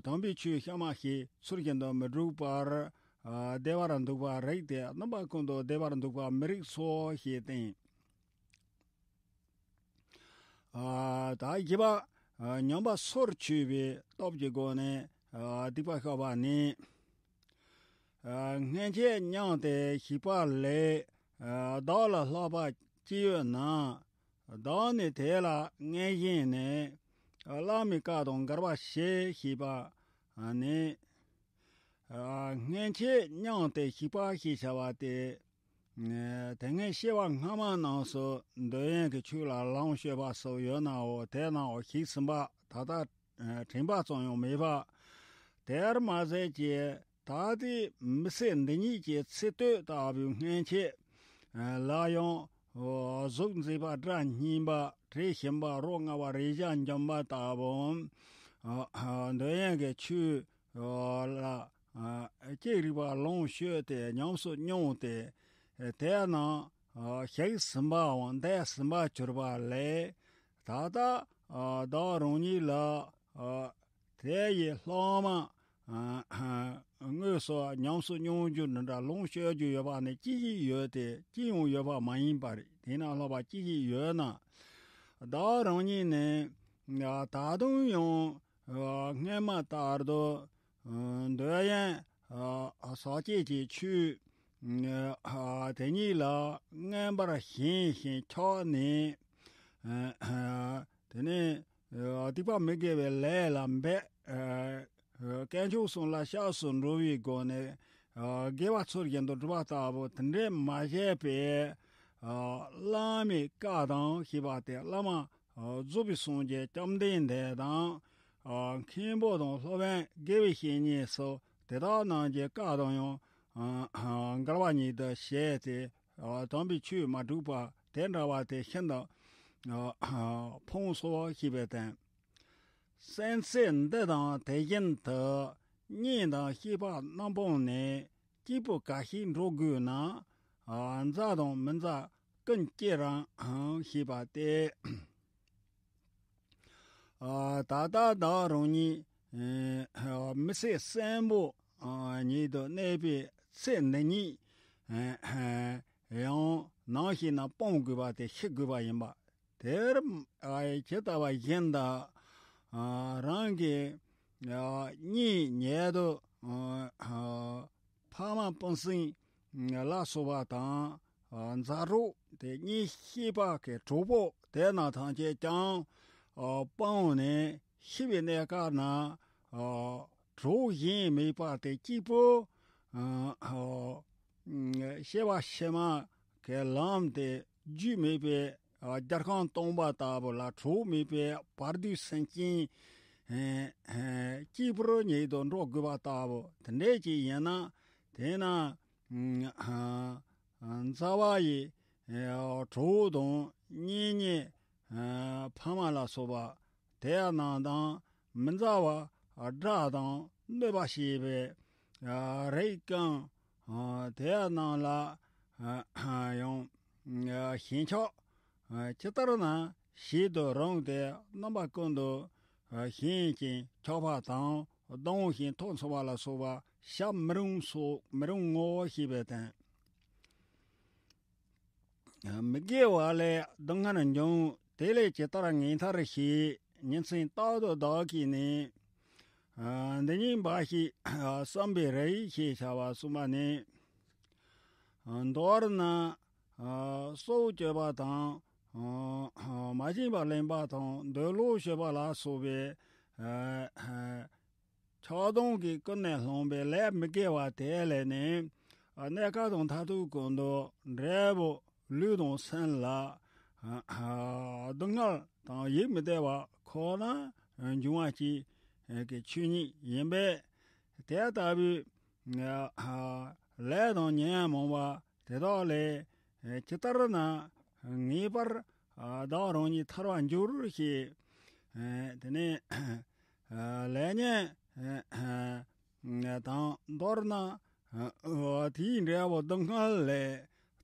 དམ་པའི་ཆོས་གཤའ་མ་ཞིག་ཚུལ་བཞིན་དུ་མི་སྒྲུབ་པར། ཨ་བདེ་བར་འདུག་པ་རིགས་ཏེ། རྣམ་པ་ཀུན་ཏུ་བདེ་བར་འདུག་པ་མི་རིགས་སོ་ཞེས་བསྟན། ཨ་ད་བཞི་པ། ཨ་ཉམས་པ་སོར་ཆུད་པའི་སྟོབས་ཀྱི་སྒོ་ནས་ཨ་སྡིག་པ་བཤགས་པ་ནི། ཨ་སྔན་ཆད་མྱངས་ཏེ་ཞིག་པ་ལས་ཨ་བདག་ལ་ལྷག་པ་ཅི་ཡོད་ན། བདག་ནི་དེ་ལ་མངོན་ཞེན་ནས། ཨ་བླ་མའི་བཀའ་དང་འགལ་བ་བྱས་ཞེས་པ་ནི། ཨ་སྔན་ཆད་མྱངས་ཏེ་ཞིག་པ་ཞེས་བྱ་བ་སྟེ། ཨ་དེ་སྔའི་སྐྱེ་བ་སྔ་མ་རྣམས་སུ་འདོད་ཡོན་གྱི་ཆོས་ལ་ལོངས་སྤྱོད་པ་སོགས་ཡོད་ནའོ། དེ་རྣམས་ཞིག་ཟིན་པ་ད་ལྟ་ཨ་དྲན་པ་ཙམ་ཡང་མེད་པ། དེར་མ་ཟད་ཀྱི་ད་ལྟའི་མི་ཚེ་འདི་ཉིད་ཀྱི་ཚེ་སྟོད་ལྟ་བུའི་སྔན་ཆད་ཨ་ལ་ཡང་ཨོ་གཟུགས་མཛེས་པ་སྒྲ་སྙན་པ། དྲི་ཞིམ་པ། རོ་མངར་བ། རེག་བྱ་འཇམ་པ་ལྟ་བུའམ། ཨ་འདོད་ཡོན་གྱི་ཆོས་ལ་ཨ་ཅི་རིགས་པ་ལོངས་སྤྱོད་དེ་ཉམས་སུ་མྱོང་སྟེ། དེ་རྣམས་ཞིག་ཟིན་པའམ་འདས་ཟིན་པར་གྱུར་པ་ལས། ད་ལྟ་བདག་རང་ཉིད་ལ་དེ་ཡི་ལྷག་མ་དངོས་སུ་ཉམས་སུ་མྱོང་རྒྱུ་འདི་འདྲ་ལོངས་སྤྱོད་རྒྱུ་ཡོད་པ་ནི་ཅི་ཞིག་ཡོད་དེ། ཅི་ཡང་ཡོད་པ་མ་ཡིན་པ་རེད། དེ་ན་ལྷག་པ་ཅི་ཞིག་ཡོད་ན། བདག་རང་ཉིད་ནི་ད་དུང་ཡང་སྔོན་མ་ལྟར་དུ་འདོད་ཡོན་ཟག་བཅས་ཀྱི་ཆོས་དེ་ཉིད་ལ་མངོན་པར་ཞེན་ཞིང་ཆགས་ནས། དེ་ནས་སྡིག་པ་མི་དགེ་བའི་ལས་ལ་འབད། དཀོན་མཆོག་གསུམ་ལ་སྐྱབས་སུ་འགྲོ་བའི་སྒོ་ནས་དགེ་བ་ཚུལ་བཞིན་དུ་སྒྲུབ་པ་ལྟ་བུ་དེ་འདྲས་མ་བྱས་པས། བླ་མའི་བཀའ་དང་ཞེས་པ་སྟེ། བླ་མ་ རྫོགས་པའི་སངས་རྒྱས་བཅོམ་ལྡན་འདས་དང་། མཁན་པོ་དང་སློབ་དཔོན་དགེ་བའི་བཤེས་གཉེན་སོགས་དེ་དག་རྣམས་ཀྱི་བཀའ་དང་ཡང་འགལ་བ་ཉིད་དུ་བྱས་ཏེ། དམ་པའི་ཆོས་མ་གྲུབ་པ་དེ་འདྲ་བ་དེ་ཤིན་ཏུ་ཕུང་སོ་ཞེས་པའི་དོན། སེམས་ཅན་འདི་དང་དེ་བཞིན་དུ་གཉེན་དང་བཤེས་པ་རྣམ་པོ་ནི་སྐྱེས་བུ་ག་ཞིག་འགྲོགས་དགོས་ན། མཛའ་དང་མི་མཛའ་ཀུན་སྐྱེ་རུང་ཞེས་པ་སྟེ། ད་ལྟ་བདག་རང་ཉིད་མི་ཚེ་གསོན་པོ་ཉིད་དུ་གནས་པའི་ཚེ་འདི་ཉིད་ཡང་ནམ་ཞིག་ན་སྤང་དགོས་པ་དེ་ཤེས་དགོས་པ་ཡིན་པ། དེར་ཇི་ལྟ་བ་བཞིན་དུ་རང་གི་གཉེན་ཉེ་དུ་ཕ་མ་སྤུན་སྲིང་ལ་སོགས་པ་དང་། མཛའ་གྲོགས་དེ་གཉེན་བཤེས་པ་གི་གྲོགས་པོ་དེ་རྣམས་ཐམས་ཅད་ཀྱང་སྤངས་ནས་ཤི་བའི་གནས་སྐབས་ན་གྲོགས་གཞན་མེད་པ་དེ་གཅིག་པུ་སྐྱེ་བ་ཕྱི་མ་གི་ལམ་དེ་རྒྱུས་མེད་པའི་རྒྱལ་ཁམས་སྟོང་པ་ལྟ་བུ་ལ་གྲོགས་མེད་པའི་བར་དོའི་སེམས་ཅན་གཅིག་པུར་ཉིད་དུ་འགྲོ་དགོས་པ་ལྟ་བུ་དེ་འདྲས་ཅིག་ཡིན་ན། དེས་ན་མཛའ་བ་ཡི་གྲོགས་དང་གཉེན་ཉེ་ཕ་མ་ལ་སོགས་པ་དེ་རྣམས་དང་མི་མཛའ་བ་དགྲ་དང་གནོད་པ་བྱེད་པའི་རིགས་ཀུན་དེ་རྣམས་ལ་ཡང་ཞེན་ཆགས་ཇི་ལྟར་ན་བྱེད་དུ་རུང་སྟེ་རྣམ་པ་ཀུན་ཏུ་ཞེན་ཅིང་ཆགས་པ་དང་སྡང་ཞིང་ཐོ་འཚོ་བ་ལ་སོགས་པ་བྱ་མི་རུང་སོགས་མི་རུང་ངོ་ཞེས་པའི་དོན། མི་དགེ་བ་ལས་སྡུག་བསྔལ་འབྱུང་། དེ་ལས་ཇི་ལྟར་ངེས་ཐབས་ཤེས། ཉིན་མཚན་རྟག་ཏུ་བདག་གིས་ནི། འདི་ཉིད་འབའ་ཞིག་བསམ་པའི་རིགས་ཞེས་བྱ་བ་གསུངས་པ་ནི། མདོར་ན། སྲོག་གཅོད་པ་དང་། མ་བྱིན་པར་ལེན་པ་དང་འདོད་ལོག་སྤྱོད་པ་ལ་སོགས་པའི། ཆགས་སྡང་གིས་ཀུན་ནས་བསླངས་པའི་ལས་མི་དགེ་བ་དེ་ལས་ནི། གནས་སྐབས་དང་མཐར་ཐུག་ཀུན་ཏུ་འབྲས་བུ་ལུས་དང་སེམས་ལ་སྡུག་བསྔལ་དང་ཡིད་མི་བདེ་བ་ཁོ་ན་འབྱུང་བ་ཅིག་གི་ཆོས་ཉིད་ཡིན་པས། དེ་ལྟ་བུའི་ལས་དང་ཉོན་མོངས་པ་དེ་དག་ལས་ཇི་ལྟར་ན་ངེས་པར་བདག་རང་ཉིད་ཐར་བར་འགྱུར་ཞེས། དེ་ནས་ལས་ཉོན་དང་མདོར་ན་དེའི་འབྲས་བུ་སྡུག་བསྔལ་ལས་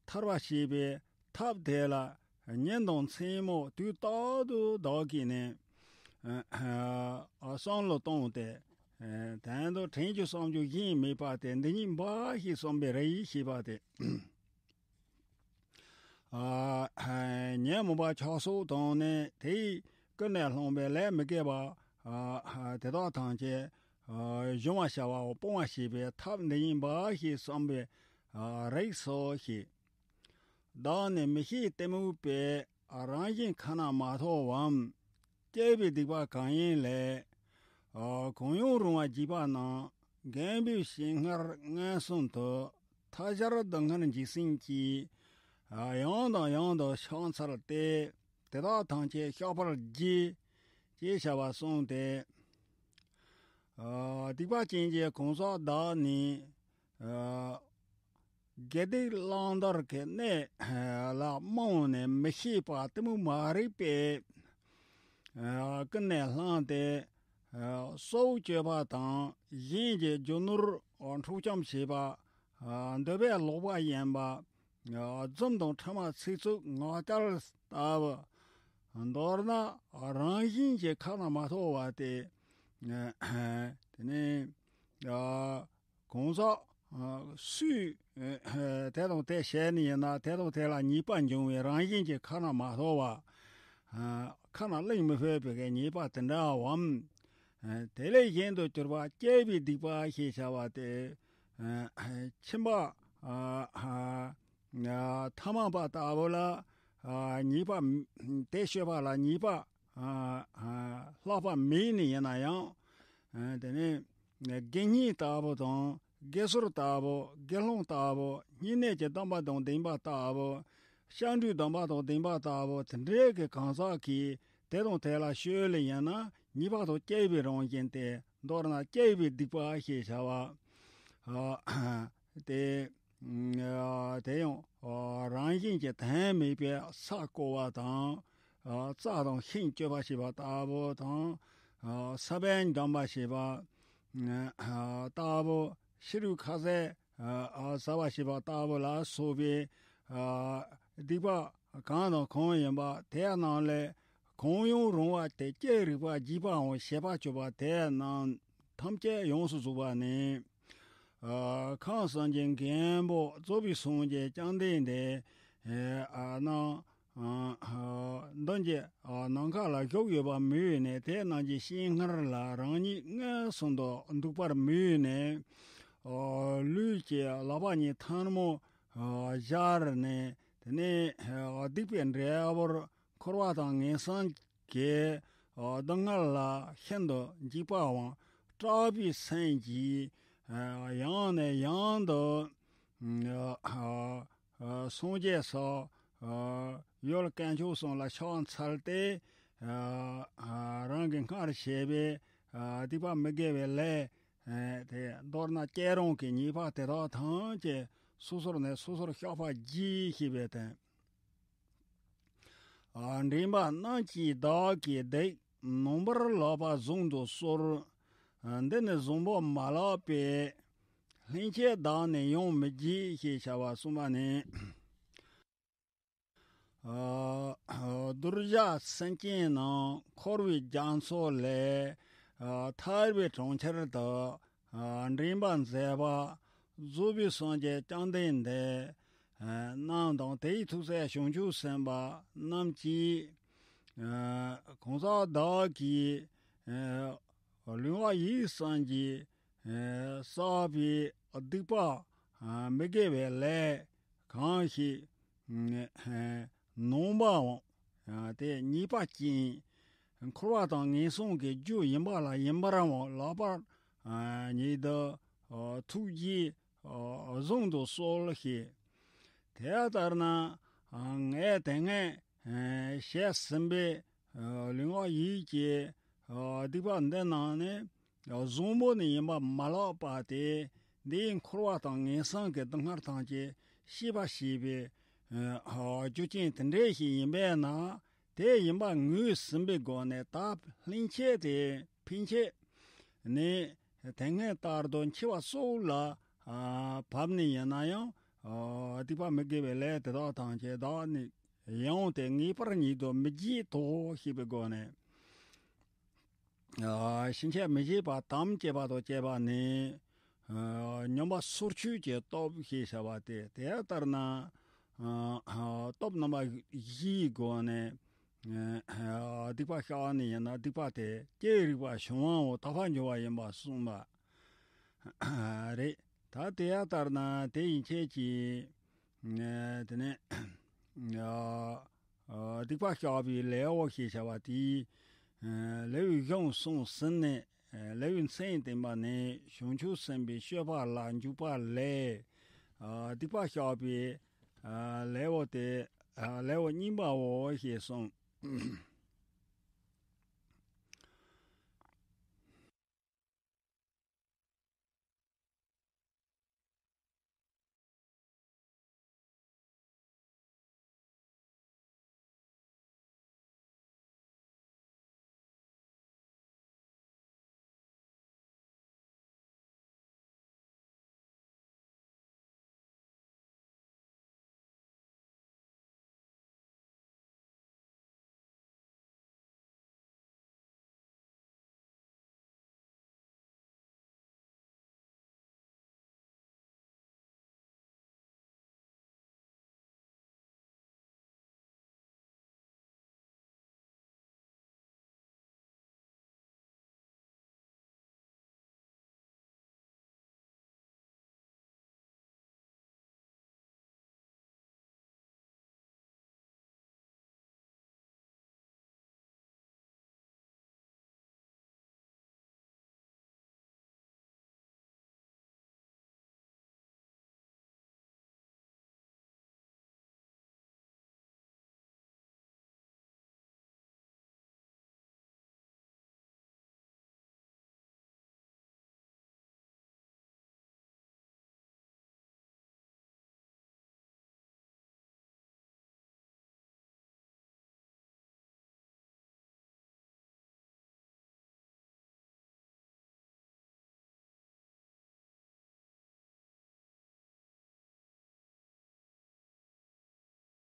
ཐར་བར་བྱེད་པའི་ཐབས་དེ་ལ་ཉིན་དང་མཚན་མོ་དུས་རྟག་ཏུ་བདག་གིས་ནི་བསམ་བློ་བཏང་སྟེ། དོན་དུ་དྲན་རྒྱུ་བསམ་རྒྱུ་གཞན་མེད་པ་སྟེ། འདི་ཉིད་འབའ་ཞིག་བསམ་པའི་རིགས་ཞེས་པ་སྟེ། ཉོན་མོངས་པ་ཆགས་སོགས་དང་ནི་དེས་ཀུན་ནས་བསླངས་པའི་ལས་མི་དགེ་བ་དེ་དག་ཐམས་ཅད་གཞོམ་པར་བྱ་བའམ་སྤོང་བར་བྱེད་པའི་ཐབས་འདི་ཉིད་འབའ་ཞིག་བསམ་པའི་རིགས་སོ་ཞེས། བདག་ནི་མི་ཤེས་གཏི་མུག་པས། རང་བཞིན་ཁ་ན་མ་ཐོ་བའམ། སྐྱེས་པའི་སྡིག་པ་གང་ཡིན་ལས། གང་ཡང་རུང་བ་བགྱིས་པ་རྣམས། རྒན་པོའི་ཞིང་སྔར་མངོན་སུམ་དུ། ཐ་ཤལ་སྡུག་བསྔལ་འཇིགས་སེམས་ཀྱིས། ཡང་དང་ཡང་དུ་བཤགས་འཚལ་ཏེ། དེ་དག་ཐམས་ཅད་བཤགས་པར་བགྱི། ཅེས་བྱ་བ་གསུངས་ཏེ། སྡིག་པ་ཅན་གྱི་གང་ཟག་བདག་ནི། དགེ་སྡིག་བླང་དོར་གྱི་གནས་ལ་རྨོངས་ནས་མི་ཤེས་པ་གཏི་མུག་མ་རིག་པས། ཀུན་ནས་བསླངས་ཏེ། སྲོག་གཅོད་པ་དང་གཞན་གྱི་རྒྱུ་ནོར་འཕྲོག་བཅོམ་བྱེད་པ། འདོད་པས་ལོག་པ་ཡིན་པ། རྫུན་དང་ཕྲ་མ་ཚིག་རྩུབ་ངག་འཁྱལ་ལྟ་བུ། མདོར་ན་རང་བཞིན་གྱིས་ཁ་ན་མ་ཐོ་བ་སྟེ། དེ་ནས་གང་ཟག་སུས་དེ་དང་དེ་བྱས་ནས་ཡིན་ན་དེ་དང་དེ་ལ་ཉེས་པ་འབྱུང་བའི་རང་བཞིན་གྱིས་ཁ་ན་མ་ཐོ་བ། ཁ་ན་གླེང་མི་ཕོད་པའི་ཉེས་པ་དེ་འདྲའམ། དེ་ལས་གཞན་དུ་གྱུར་པ་སྐྱེས་པའི་སྡིག་པ་ཞེས་བྱ་བ་སྟེ། ཁྱིམ་པ། ཐ་མལ་པ་ལྟ་བུ་ལ་ཉེས་པ། དེ་སྤྱོད་པ་ལ་ཉེས་པ་ལྷག་པ་མེད་ནི་ཡིན་ན་ཡང་། དེ་ནས་དགེ་བསྙེན་ལྟ་བུ་དང་དགེ་ཟོར་ལྟ་བུ་དགེ་སློང་ལྟ་བུ་བསྙེན་གནས་ཀྱི་སྡོམ་པ་དང་ལྡན་པ་ལྟ་བུ། སྤྱང་གྲུང་སྡོམ་པ་དང་ལྡན་པ་ལྟ་བུ་དེ་འདྲའི་གི་གང་ཟག་གིས་ དེ་དང་དེ་ལ་ཤུལ་ལ་ཡིན་ན་གཉིས་པ་དང་སྐྱེས་པའི་རང་བཞིན་ཏེ། མདོར་ན་སྐྱེས་པའི་སྡིག་པ་ཞེས་བྱ་བ། ཨ་དེ་ཨ་དེ་ཡང་ཨ་རང་བཞིན་གྱིས་དོན་མེད་པའི་ས་བརྐོ་བ་དང་། ཨ་རྩྭ་དང་ཤིང་གཅོད་པ་བྱེད་པ་ལྟ་བུ་དང་། ཨ་ས་བོན་འཇོམས་པ་བྱེད་པ། ཨ་ལྟ་བུ། ཕྱི་རོལ་ཁ་ཟས་ཨ་ཟ་བ་བྱེད་པ་ལྟ་བུ་ལ་སོགས་པའི་ཨ་སྡིག་པ་གང་དང་གང་ཡིན་པ་དེ་རྣམས་ལས་གང་ཡང་རུང་བ་དེ་སྐྱེས་རིག་པ་བརྗིད་པའམ་བྱེད་པ་སྤྱོད་པ་དེ་རྣམས་ཐམས་ཅད་ཡོངས་སུ་རྫོགས་པ་ནི། ཨ་ཁམས་གསུམ་གྱི་མགོན་པོ་རྫོགས་པའི་སངས་རྒྱས་བཅོམ་ལྡན་འདས་ཨ་རྣམས་ཨ་ཨ་མདུན་གྱི་ཨ་ནམ་མཁའ་ལ་བཞུགས་ཡོད་པ་མི་ཡོད་ནས། དེ་རྣམས་ཀྱི་སྤྱན་སྔར་ལ་རང་ཉིད་མངོན་སུམ་དུ་འདུག་པར་མི་ཡོད་ནས། ཨ་ལུས་ཀྱི་ལག་པ་གཉིས་ཐལ་མོ་ཨ་སྦྱར་ནས། དེ་ནས་ཨ་སྡིག་པའི་འདྲེ་ཡག་པོར་འཁོར་བ་དང་ངན་སོང་གི་ཨ་སྡུག་བསྔལ་ལ་ཤིན་ཏུ་འཇིགས་པའམ་སྐྲག་པའི་སེམས་ཀྱིས་ཨ་ཡང་ནས་ཡང་དུ་ཨ་ཨ་སངས་རྒྱས་སོགས་ཨ་ཡུལ་དཀོན་མཆོག་གསུམ་ལ་ཕྱག་འཚལ་ཏེ། ཨ་ཨ་རང་གིས་སྔར་བྱས་པའི་ཨ་སྡིག་པ་མི་དགེ་བའི་ལས་ཨ་དེ། མདོར་ན་བསྐྱེད་རིམ་གྱི་ཉེས་པ་དེ་དག་ཐམས་ཅད་སོ་སོར་ནས་སོ་སོར་བཤགས་པར་བགྱི་ཞེས་པའི་དོན། ཨ་འདྲེན་པ་རྣམས་ཀྱིས་བདག་གི་སྡིག་ནོངས་པར་ལག་པ་བཟུང་དུ་གསོལ། ཨ་འདི་ནི་བཟང་པོ་མ་ལགས་པས། སླན་ཆད་བདག་ནི་ཡང་མི་བགྱིད་ཞེས་བྱ་བ་གསུངས་པ་ནི། ཨ་གདུལ་བྱ་སེམས་ཅན་རྣམས་འཁོར་བའི་རྒྱ་མཚོ་ལས་ཨ་ཐར་བའི་གྲོང་ཁྱེར་དུ། ཨ་འདྲེན་པ་མཛད་པ་རྫོགས་པའི་སངས་རྒྱས་བཅོམ་ལྡན་འདས་ཨ་རྣམས་དང་། དེའི་ཐུགས་སྲས་བྱང་ཆུབ་སེམས་དཔའ་རྣམས་ཀྱིས་ཨ་གང་ཟག་བདག་གིས་ཨ་ལུས་ངག་ཡིད་གསུམ་གྱིས་ཨ་བསགས་པའི་སྡིག་པ་ཨ་མི་དགེ་བའི་ལས་གང་ཞིག་ཨ་ནོངས་པའམ་ཨ་དེ་ཉེས་པ་ཅན། འཁོར་བ་དང་ངན་སོང་གི་རྒྱུ་ཡིན་པ་ལ་ཡིན་པར་ལག་པར་ཨ་ཉིད་དུ་ཨ་ཐུགས་རྗེས་ཨ་བཟུང་དུ་གསོལ་ཞེས། དེ་ལྟར་ན་ཨ་ངས་དེ་སྔ་ཨ་བྱས་ཟིན་པའི་ཨ་ལུས་ངག་ཡིད་ཀྱི་ཨ་སྡིག་པ་འདི་རྣམས་ནི་བཟང་པོ་ནི་ཡིན་པ་མ་ལགས་པ་སྟེ། འདིས་འཁོར་བ་དང་ངན་སོང་གི་སྡུག་བསྔལ་ཐམས་ཅད་ཞི་བར་བྱེད་པའི་ཨ་རྒྱུ་རྐྱེན་དེ་འདྲ་ཞིག་ཡིན་པས་ན། དེ་ཡིན་པ་ངོས་ཟིན་པའི་སྒོ་ནས། ད་སླན་ཆད་དེ་ཕན་ཆད་ནས་དེ་སྔ་ལྟར་དུ་འཆི་བ་སོགས་ལ་ཨ་བབས་ནས་ཡིན་ན་ཡང་། ཨ་སྡིག་པ་མི་དགེ་བའི་ལས་དེ་དག་ཐམས་ཅད་བདག་ནི་ཡང་དེ་ངེས་པར་ཉིད་དུ་མི་བགྱིད་དོ་ཞེས་པའི་སྒོ་ནས། ཨ་ཕྱིན་ཆད་མི་བྱེད་པ་དམ་བཅས་པ་དང་བཅས་པ་ནི། ཨ་སྙོམས་པར་སོར་ཆུད་ཀྱི་སྟོབས་ཞེས་བྱ་བ་སྟེ། དེ་ལྟར་ན། ཨ་ཨ་སྟོབས་རྣམ་པ་བཞིའི་སྒོ་ནས། ཨ་སྡིག་པ་བཤགས་ནི་ཡིན་ན། སྡིག་པ་དེ་སྐྱེས་རིག་པ་བྱུང་བའམ་དག་པར་འགྱུར་བ་ཡིན་པ་གསུངས་པ་རེད། ད་དེ་ལྟར་ན་དེ་ཡན་ཆད་ཀྱིས། ཨ་དེ་ནས་ཨ་ཨ་སྡིག་པ་བཤགས་པའི་ལེའུ་ཞེས་བྱ་བ་དེའི་ཨ་ལེའུའི་གཞུང་གསུངས་ཟིན་ནས། ཨ་ལེའུའི་མཚན་བསྟན་པ་ནི་བྱང་ཆུབ་སེམས་དཔའི་སྤྱོད་པ་ལ་འཇུག་པ་ལས། ཨ་སྡིག་པ་བཤགས་པའི་ཨ་ལེའུ་སྟེ། ཨ་ལེའུ་གཉིས་པའོ་ཞེས་གསུངས།